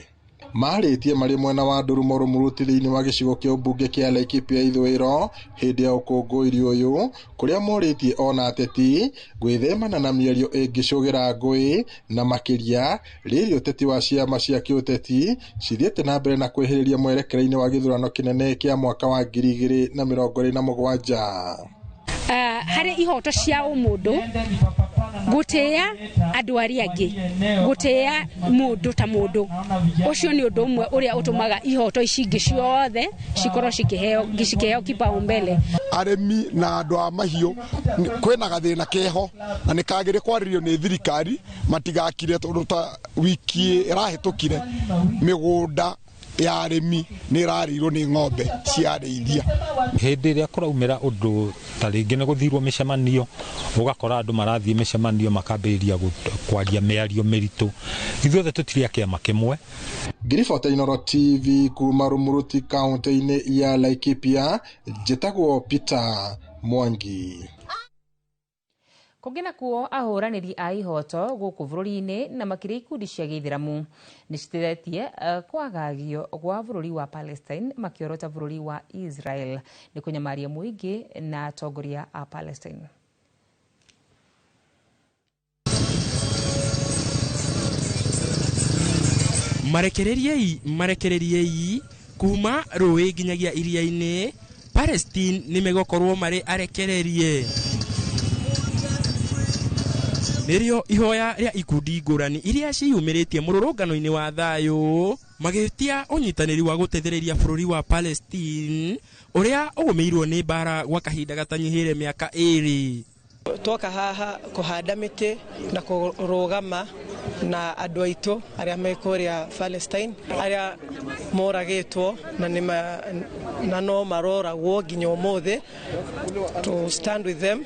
Marĩtie marĩ mwena wa Ndurumo Rũmuruti thĩinĩ wa gĩcigo kĩa ũmbunge kĩa Laikipia ithũĩro hĩndĩ ya ũkũngũĩri ũyũ kũrĩa morĩtie ona ateti gwĩthemana na mĩario ĩngĩcũgĩra ngũĩ na makĩria rĩrĩ ũteti wa ciama cia kĩũteti cithiĩte na mbere na kwĩhĩrĩria mwerekera-inĩ wa gĩthurano kĩnene kĩa mwaka wa 2027. Harĩ ihoto cia ũmũndũ gũtĩĩa andũ arĩa angĩ, gũtĩĩa mũndũ ta mũndũ, ũcio nĩ ũndũ ũmwe ũrĩa ũtũmaga ihoto ici ingĩ ciothe cikorwo cikĩheo kipaumbele. Arĩmi na andũ a mahiũ kwĩna gathĩna keho na nĩ kagĩrĩ kwarĩrio nĩ thirikari matigakire tondũ ta wiki ĩrahĩtũkire mĩgũnda ya arĩmi nĩ ĩrarĩirwo nĩ ng'ombe cia arĩithia. Hĩndĩ ĩrĩa kũraumĩra ũndũ ta rĩngĩ nĩ gũthirwo mĩcemanio, ũgakora andũ marathiĩ mĩcemanio makambĩrĩria kwaria mĩario mĩritũ. Ithuothe tũtirĩ a kĩama kĩmwe. Ngiribota Inooro TV kuma Rumuruti kaunti-inĩ ya Laikipia, njĩtagwo Peter Mwangi. Kũngĩ nakuo ahũranĩri a ihoto gũkũ bũrũri-inĩ na makĩria ikundi cia gĩithĩramu nĩ citethetie kwagagio gwa bũrũri wa Palestine makĩorota bũrũri wa Israel nĩ kũnyamaria mũingĩ na atongoria a Palestine. Marekereriei marekereriei kuma rũĩ nginyagia iria-inĩ, Palestine nĩ megũkorwo marĩ arekererie. Nĩrĩo ihoya rĩa ikundi ngũrani iria ciyumĩrĩtie mũrũrũngano-inĩ wa thayũ magĩtia ũnyitanĩri wa gũtethereria bũrũri wa Palestine ũrĩa ũgũmĩirwo nĩ mbara gwa kahinda gatanyihĩire mĩaka 2. Twoka haha kũhanda mĩtĩ na kũrũgama na andũ aitũ arĩa me kũrĩa Palestine arĩa moragĩtwo na no maroragwo nginya ũmũthĩ, to stand with them,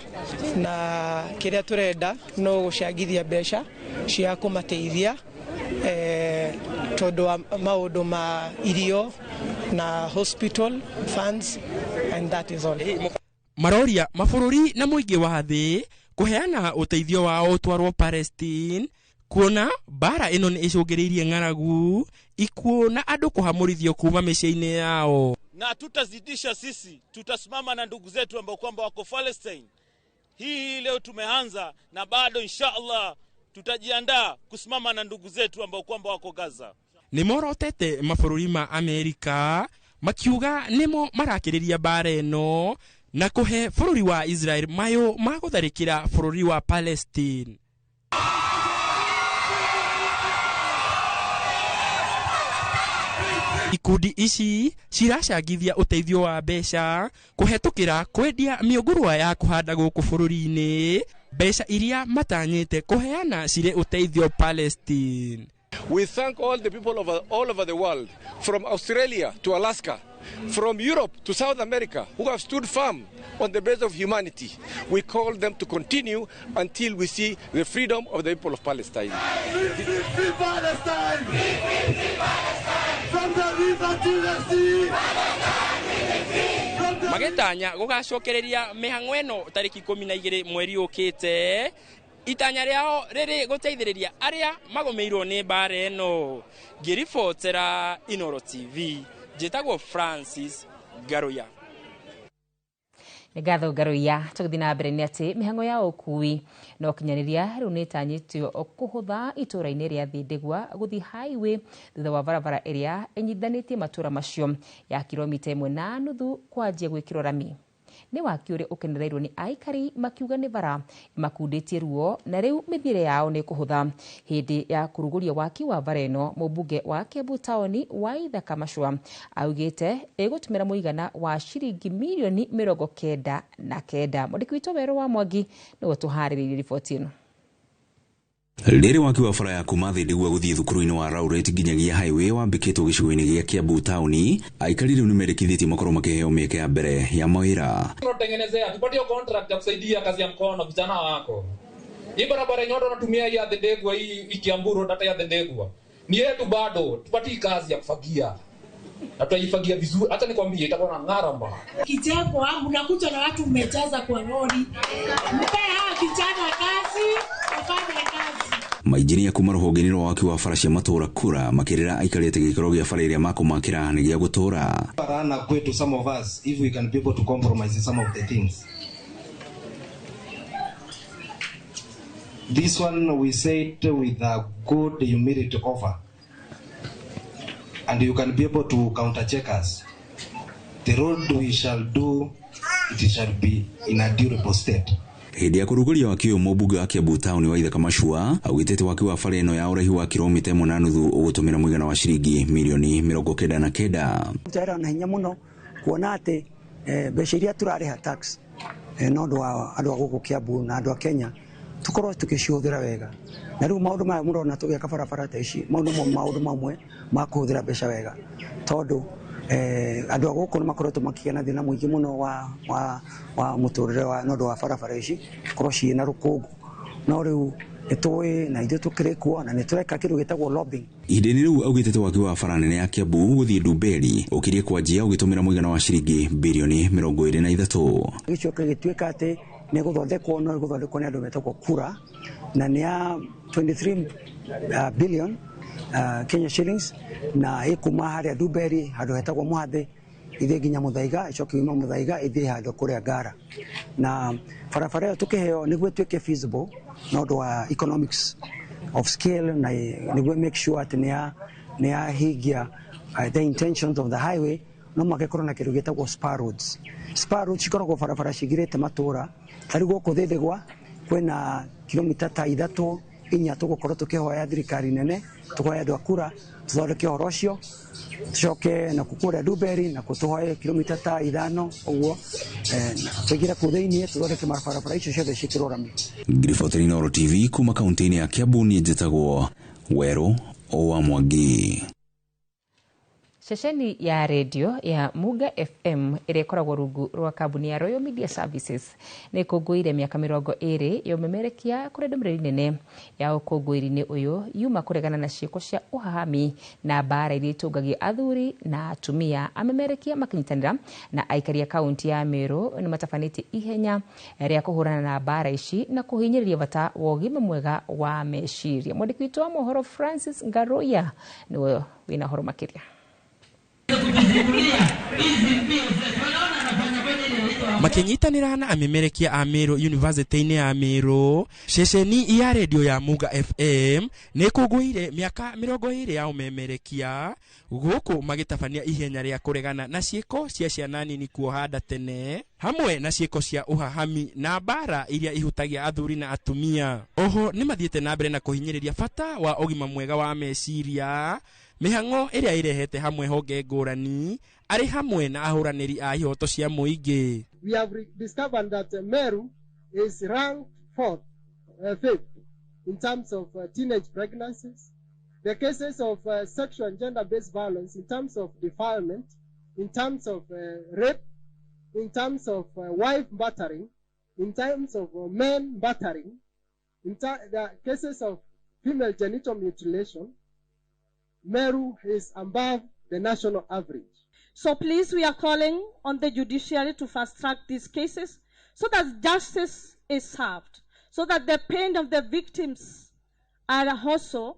na kĩrĩa tũrenda no gũcangithia mbeca cia kũmateithia tondũ wa maũndũ ma irio na hospital funds, and that is all. Maroria mabũrũri na mũingĩ wa thĩ kũheana ũteithio wao ũtwarwo Palestine kuona mbara ĩno nĩ ĩcũngĩrĩirie ng'aragu, ikuũ na andũ kũhamũrithio kuma mĩciĩ-inĩ yao. Na tutazidisha sisi, tutasimama na ndugu zetu ambao kwamba wako Palestine. Hii leo tumeanza na bado inshallah tutajiandaa kusimama na ndugu zetu ambao kwamba wako Gaza. Nĩ morotete mabũrũri ma Amerika makiuga nĩmo marakĩrĩria mbara ĩno na kũhe bũrũri wa Israel mayo ma gũtharĩkĩra bũrũri wa Palestine. Ikundi ici ciracangithia ũteithio wa mbeca kũhetũkĩra kwendia mĩũngũrwa ya kũhanda gũkũ bũrũri-inĩ, mbeca iria matanyĩte kũheana cirĩ ũteithio Palestine. We thank all the people of all over the world, from Australia to Alaska, from Europe to South America, who have stood firm on the base of humanity. We call them to continue until we see the freedom of the people of Palestine. Free, free Palestine! Free, free Palestine! From the river to the sea! Magĩtanya gũgacokereria mĩhang'o ĩno tarĩki 12 mweri ũkĩte, itanya rĩao rĩrĩ gũteithĩrĩria arĩa magũmĩirwo nĩ mbara ĩno. Ngĩribotera Inooro TV, njĩtagwo Francis Ngaruya. Nĩ ngatho Ngaruya. Tũgĩthiĩ na mbere nĩ atĩ mĩhang'o ya ũkui na ũkinyanĩria rĩu nĩ ĩtanyĩtio kũhũtha itũũra-inĩ rĩa Thindigua gũthiĩ highway thutha wa barabara ĩrĩa ĩnyitithanĩtie matũũra macio ya kilomita 1.5 kwanjia gwĩkĩrwo rami. Nĩ waki ũrĩa ũkenereirwo nĩ aikari makiuga nĩ bara makundĩtie ruo na rĩu mĩthiĩre yao nĩ kũhũtha. Hĩndĩ ya kũrugũria waki wa bara ĩno, mũmbunge wa Kiambu taũni Waithaka Machua augĩte ĩgũtũmĩra mũigana wa ciringi mirioni 99. Mwandĩki witũ Werũ wa Mwangi nĩwe ũtũharĩrĩirie riboti ĩno. Rĩrĩ waki wa bara ya kuma Thindigua gũthiĩ thukuru-inĩ wa Rauret nginyagia highway wambĩkĩtwo gĩcigo-inĩ gĩa Kiambu taũni, aikari rĩu nĩmendekithĩtie makorwo makĩheo mĩeke ya mbere ya mawĩra. Tunatengenezea tupatie contract ya kusaidia kazi ya mkono vijana wako. Hii barabara yenye watu wanatumia hii ya Thindigua, hii Kiambu road hata ya Thindigua ni yetu bado, tupatie kazi ya kufagia na tutaifagia vizuri. Hata nikwambie itakuwa na ng'ara mbaya. Kijengwa mnakuja na watu mmejaza kwa lori, mpe hawa vijana kazi wafanye kazi. Mainjinia kuma rũhonge-inĩ rwa waki wa bara cia matũra kura makĩrĩra aikari atĩ gĩikaro gĩa bara ĩrĩa makũmakĩra nĩ gĩa gũtũra. Barana kwetu, some of us, if we can be able to compromise in some of the things. This one we said with a good humility offer, and you can be able to counter check us. The road we shall do, it shall be in a durable state. Hĩndĩ ya kũrugũria waki ũyũ, mũmbunge wa Kiambu taũni Waithaka Machua augĩte atĩ waki wa bara ĩno ya ũraihu wa kilomita 1.5 ũgũtũmĩra mũigana wa ciringi mirioni 99. Tũrera na hinya mũno kuona atĩ mbeca iria tũrarĩha tax no ũndũ wa andũ a gũkũ Kiambu na andũ a Kenya tukorwo tukĩcihũthĩra wega. Na rĩu maũndũ maya mũrona tũgĩaka barabara ta ici, mau nĩmo maũndũ mamwe ma kũhũthĩra mbeca wega, tondũ andũ a gũkũ nĩmakoretwo makĩgĩa na thĩna mũingĩ mũno wa mũtũrĩre wa nĩ ũndũ wa barabara ici korwo ciĩ na rũkũngũ. No rĩu nĩtũĩ na ithuĩ tũkĩrĩ kuo na nĩtũreka kĩndũ gĩtagwo lobbying. Ihinda-inĩ rĩu augĩte atĩ waki wa bara nene ya Kiambu gũthiĩ Ndumberi ũkirie kwanjia ũgĩtũmĩra mũigana wa ciringi birioni 23. Gĩcoke gĩtuĩka atĩ nĩ gũthondekwo, no gũthondekwo nĩ andũ metagwo kura, na nĩ ya 23 billion Kenya shillings, na ĩkuma harĩa Ndumberi handũ hetagwo Mũhathĩ ithiĩ nginya Muthaiga, ĩcoke yume Muthaiga ithiĩ handũ kũrĩa Ngara. Na barabara ĩyo tũkĩheo nĩguo ĩtuĩke feasible na ũndũ wa economics of scale, na nĩguo make sure atĩ nĩ yahingia the intentions of the highway, no mũhaka ĩkorwo na kĩndũ gĩtagwo spur roads. Spur roads cikoragwo barabara cigirĩte matũra. Ta rĩu gũkũ Thĩndĩgwa kwĩna kilomita ta 3 4 tũgũkorwo tũkĩhoya thirikari nene, tũhoe andũ a kura tũthondeke ũhoro ũcio, tũcoke nakuo kũrĩa Ndumberi nakuo tũhoe kilomita ta 5 ũguo, tũingĩre kũu thĩiniĩ tũthondeke mabarabara icio ciothe ciĩkĩrwo rami. Ngiriboteri Inooro TV kuma kaunti-inĩ ya Kiambu, niĩ njĩtagwo Werũ wa Mwangi. Ceceni ya redio ya Muga FM ĩrĩa ĩkoragwo rungu rwa kambuni ya Royal Media Services nĩ ĩkũngũĩire mĩaka 20 ya ũmemerekia kũrĩ ndũmĩrĩri nene ya ũkũngũĩri-inĩ ũyũ yuma kũregana na ciĩko cia ũhahami na mbara iria itũngagia athuri na atumia. Amemerekia makĩnyitanĩra na aikari a kaunti ya Meru nĩ matabanĩtie ihenya rĩa kũhũrana na mbara ici na kũhinyĩrĩria bata wa ũgima mwega wa meciria. Mwandĩki witũ wa mohoro Francis Ngaroya nĩwe wĩna ũhoro makĩria. Makinyitanĩra na amemerekia a Meru University-inĩ ya Meru, ceceni ya redio ya Muga FM nĩ ĩkũngũĩire mĩaka 20 ya ũmemerekia gũkũ magĩtabania ihenya rĩa kũregana na ciĩko cia ciana nini kuoha nda tene hamwe na ciĩko cia ũhahami na mbara iria ihutagia athuri na atumia. Oho nĩ mathiĩte na mbere na kũhinyĩrĩria bata wa ũgima mwega wa meciria, mĩhang'o ĩrĩa ĩrehete hamwe honge ngũrani arĩ hamwe na ahũranĩri a ihoto cia mũingĩ. We have discovered that Meru is ranked fifth in terms of teenage pregnancies, the cases of sexual and gender-based violence, in terms of defilement, in terms of rape, in terms of wife battering, in terms of men battering, in the cases of female genital mutilation, Meru is above the national average. So please, we are calling on the judiciary to fast-track these cases so that justice is served, so that the pain of the victims are also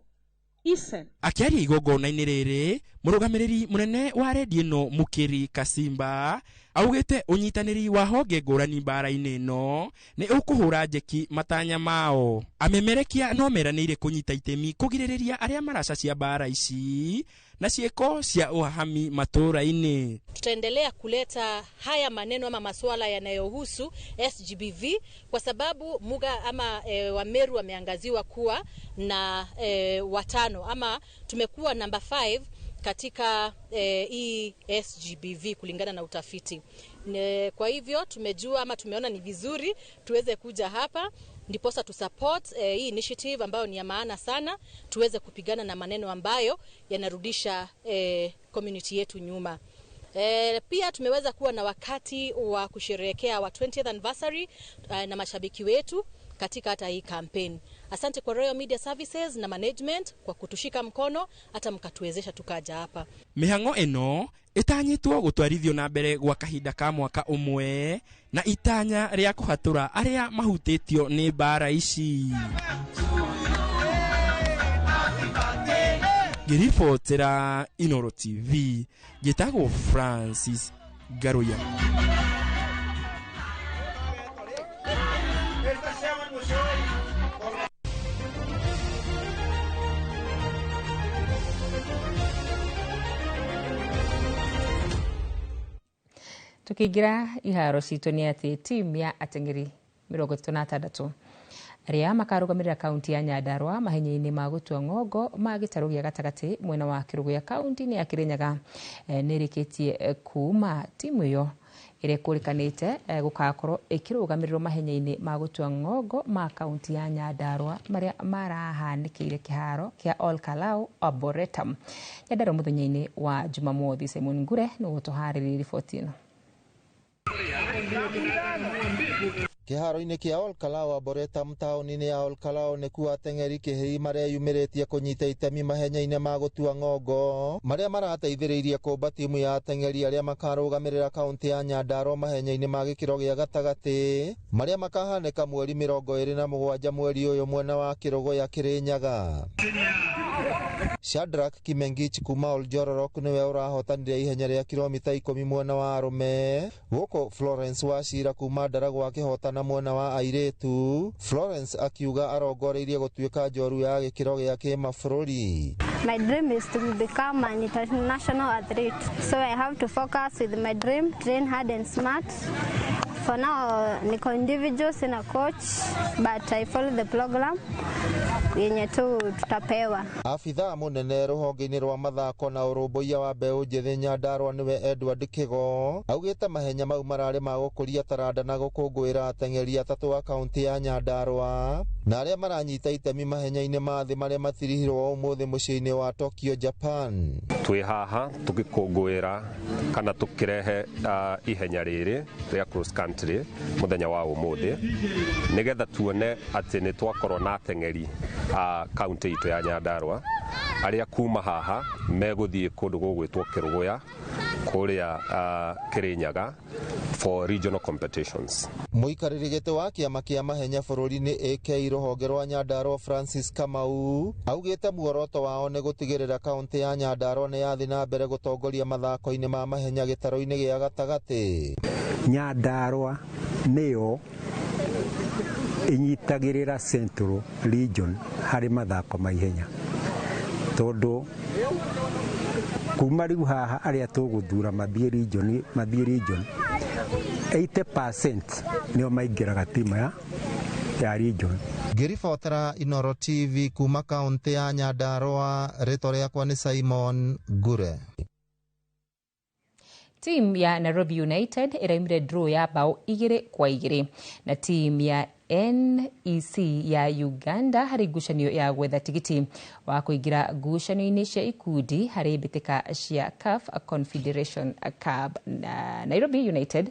eaten. Akĩaria igongona-inĩ rĩrĩ, mũrũgamĩrĩri mũnene wa redio ĩno Mũkĩri Kasimba augĩte ũnyitanĩri wa honge ngũrani mbara-inĩ ĩno nĩ ũkũhũra njeki matanya mao. Amemerekia no meranĩire kũnyita itemi kũgirĩrĩria arĩa maracacia mbara ici na ciĩko cia ũhahami matũra-inĩ. Tutaendelea kuleta haya maneno ama masuala yanayohusu SGBV kwa sababu Muga ama Wameru wameangaziwa kuwa na watano ama tumekuwa namba 5 katika hii SGBV kulingana na utafiti. Kwa hivyo tumejua ama tumeona ni vizuri tuweze kuja hapa Ndiposa tu support hii initiative ambayo ni ya maana sana, tuweze kupigana na maneno ambayo yanarudisha community yetu nyuma. Pia tumeweza kuwa na wakati wa kusherehekea wa 20th anniversary na mashabiki wetu katika hata hii campaign. Asante kwa Royal Media Services na management kwa kutushika mkono hata mkatuwezesha tukaja hapa. Mihango eno itanyitwo gutwarithio na mbere gwa kahinda ka mwaka umwe na itanya ria kuhatura aria mahutitio ni mbara ici. Ngiribotera Inoro TV njitagwo Francis Ngaruya. Tukiingira iharo citũ nĩ atĩ timu ya ateng'eri 36 arĩa makarũgamĩrĩra kaunti ya Nyandarua mahenya-inĩ ma gũtua ng'ongo ma gĩtarũ gĩa gatagatĩ mwena wa Kĩrũgũya kaunti-inĩ ya Kĩrĩnyaga nĩ ĩrĩkĩtie kuuma timu ĩyo ĩrĩa ĩkũrĩkanĩte gũgakorwo ĩkĩrũgamĩrĩrwo mahenya-inĩ ma gũtua ng'ongo ma kaunti ya Nyandarua marĩa marahanĩkĩire kĩharo kĩa Ol Kalou Arboretum Nyandarua mũthenya-inĩ wa Jumamothi. Simon Ngure nĩwe ũtũharĩrĩirie riboti ĩno. Kĩharo-inĩ kĩa Ol Kalou Arboretum taũni-inĩ ya Ol Kalou nĩkuo ateng'eri kĩhĩi mareyumĩrĩtie kũnyita itemi mahenya-inĩ ma gũtua ng'ongo marĩa marateithĩrĩirie kũmba timu ya ateng'eri arĩa makarũgamĩrĩra kaunti ya Nyandarua mahenya-inĩ ma gĩkĩro gĩa gatagatĩ marĩa makahanĩka mweri 27 mweri ũyũ mwena wa Kĩrũgũya Kĩrĩnyaga. Shadrack Kimengich kuma Oljororok niwe ũrahotanire ihenya rĩa kilomita 10 mwena wa arũme, gũkũ Florence Wachira kuma Ndaragwa akĩhotana mwena wa airĩtu. Florence akiuga arongoreirie gũtuĩka njoru ya gĩkĩro gĩa kĩmabũrũri. My dream is to become an international athlete, so I have to focus with my dream, train hard and smart. For now, niko individual, sina coach, but I follow the program yenye tu tutapewa. Abithaa munene ruhonge-inĩ rwa mathako na ũrũmbũiya wa mbeũ njĩthĩ Nyandarua nĩwe Edward Kigo augĩte mahenya mau mararĩ ma gũkũria taranda na gũkũngũĩra ateng'eri atatũ a kaunti ya Nyandarua na arĩa maranyita itemi mahenya-inĩ ma thĩ marĩa matirihirwo ũmũthĩ mũciĩ-inĩ wa Tokyo, Japan. Twĩ haha tũgĩkũngũĩra kana tũkĩrehe ihenya rĩrĩ rĩa cross country mũthenya wa ũmũthĩ nĩgetha tuone atĩ nĩ twakorwo na ateng'eri a kaunti itũ ya Nyandarua arĩa kuma haha megũthiĩ kũndũ gũgwĩtwo Kĩrũgũya kũrĩa Kĩrĩnyaga for regional competitions. Mũikarĩri gĩtĩ wa kĩama kĩa mahenya bũrũri-inĩ AK rũhonge rwa Nyandarua Francis Kamau augĩte muoroto wao nĩ gũtigĩrĩra kaunti ya Nyandarua nĩ yathiĩ na mbere gũtongoria mathako-inĩ ma mahenya gĩtarũ-inĩ gĩa gatagatĩ. Nyandarua nĩyo inyitagĩrĩra Central Region harĩ mathako ma ihenya tondũ kuma rĩu haha arĩa tũgũthura mathiĩ region 80% nĩo maingĩraga timu ya region. Ngĩribotera Inoro TV kuma kaunti ya Nyandarua, rĩtwa rĩakwa nĩ Simon Ngure. Team ya Nairobi United ĩraumire draw ya bao 2-2 na team ya NEC ya Uganda harĩ ngucanio ya gwetha tigiti wa kũingĩra ngucanio-inĩ cia ikundi harĩ mbĩtĩka cia CAF Confederation Cup. Na Nairobi United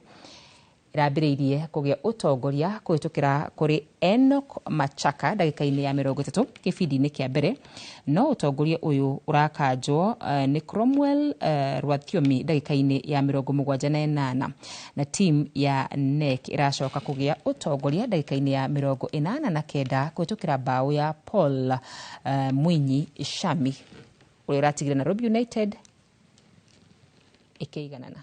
ĩrambĩrĩirie kũgĩa ũtongoria kũhĩtũkĩra kũrĩ Enoch Machaka ndagĩka-inĩ ya 30 kĩbindi-inĩ kĩa mbere, no ũtongoria ũyũ ũrakanjwo nĩ Cromwell Rwathiomi ndagĩka-inĩ ya 78 na team ya NEC ĩracoka kũgĩa ũtongoria ndagĩka-inĩ ya 89 kũhĩtũkĩra mbaũ ya Paul Mwinyi Shami ũrĩa ũratigire Nairobi United ĩkĩiganana.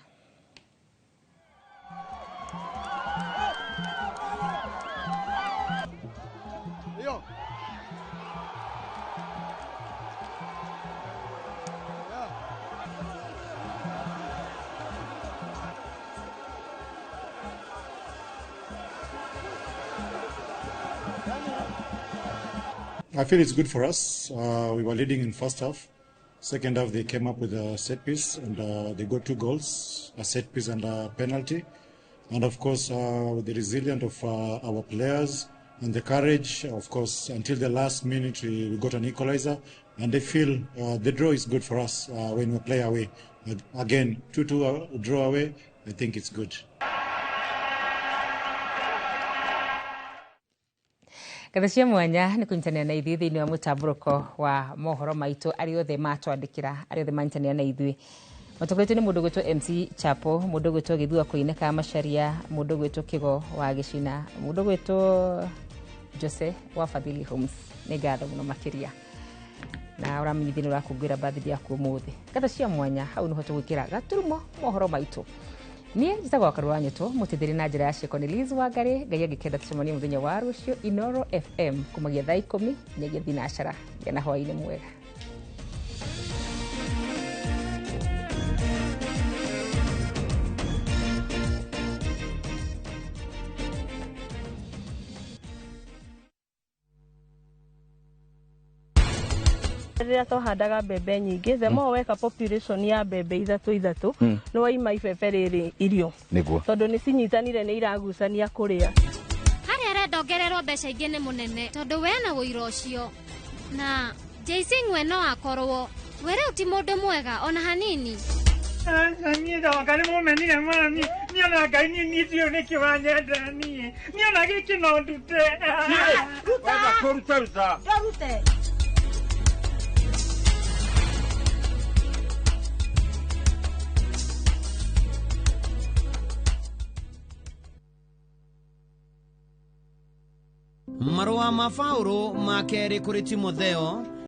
I feel it's good for us. We were leading in first half. Second half, they came up with a set piece and they got 2 goals, a set piece and a penalty. And of course, with the resilience of our players, And the courage, of course, until the last minute we got an equalizer. And they feel the draw is good for us when we play away. But again, 2-2 draw away, I think it's good. Ngatho cia mwanya nä kå nyitanä na ithuä thä inä wa må tambå wa mohoro maitå arä othe matwandä kä ra arä othe manyitanä na ithuä matongoretio nä må ndå gwätwo MC Chapo, må ndå gwätwo Gĩthua Koineka Macharia, må ndå gwätwo Kĩgo wa Gĩcina, må ndå gwätwo Jose wa Fadhili Homes. Nä ngatho må no makä na ũramenyithia nä ũrakũngũĩra birthday yaku ũmũthĩ. Ngatho cia mwanya hau nĩho tũgwĩkĩra gaturumo mohoro maitũ. Niĩ njĩtagwo Wakarũ wa Nyũtũ, mũtithĩri na njĩra ya ciĩko nĩ Liz Wangari. Ngai angĩkenda tũcemanie mũthenya wa rũciũ Inoro FM kumagia thaa 10 nginyagia thinacara. Gĩa na hwaĩ-inĩ mwega. Rĩrĩa twahandaga mbembe nyingĩ, the more weka population ya mbembe ithatũ ithatũ, nĩ waima ibebe rĩrĩ irio. Nĩguo. Tondũ nĩ cinyitanire, nĩ iragucania kũrĩa. Harĩa arenda ongererwo mbeca ingĩ nĩ mũnene tondũ we na ũira ũcio na JC Ng'we no akorwo we rĩu ti mũndũ mwega ona hanini. Aca niĩ ndoka nĩ mũmenire mami, niĩ ona Ngai niĩ niĩ ndiũĩ nĩkĩ wanyenda niĩ, niĩ ona gĩkĩ no ndute. Ruta. Kũruta ruta. Ndũrute. Marũa ma Paũlũ ma kerĩ kũrĩ Timotheo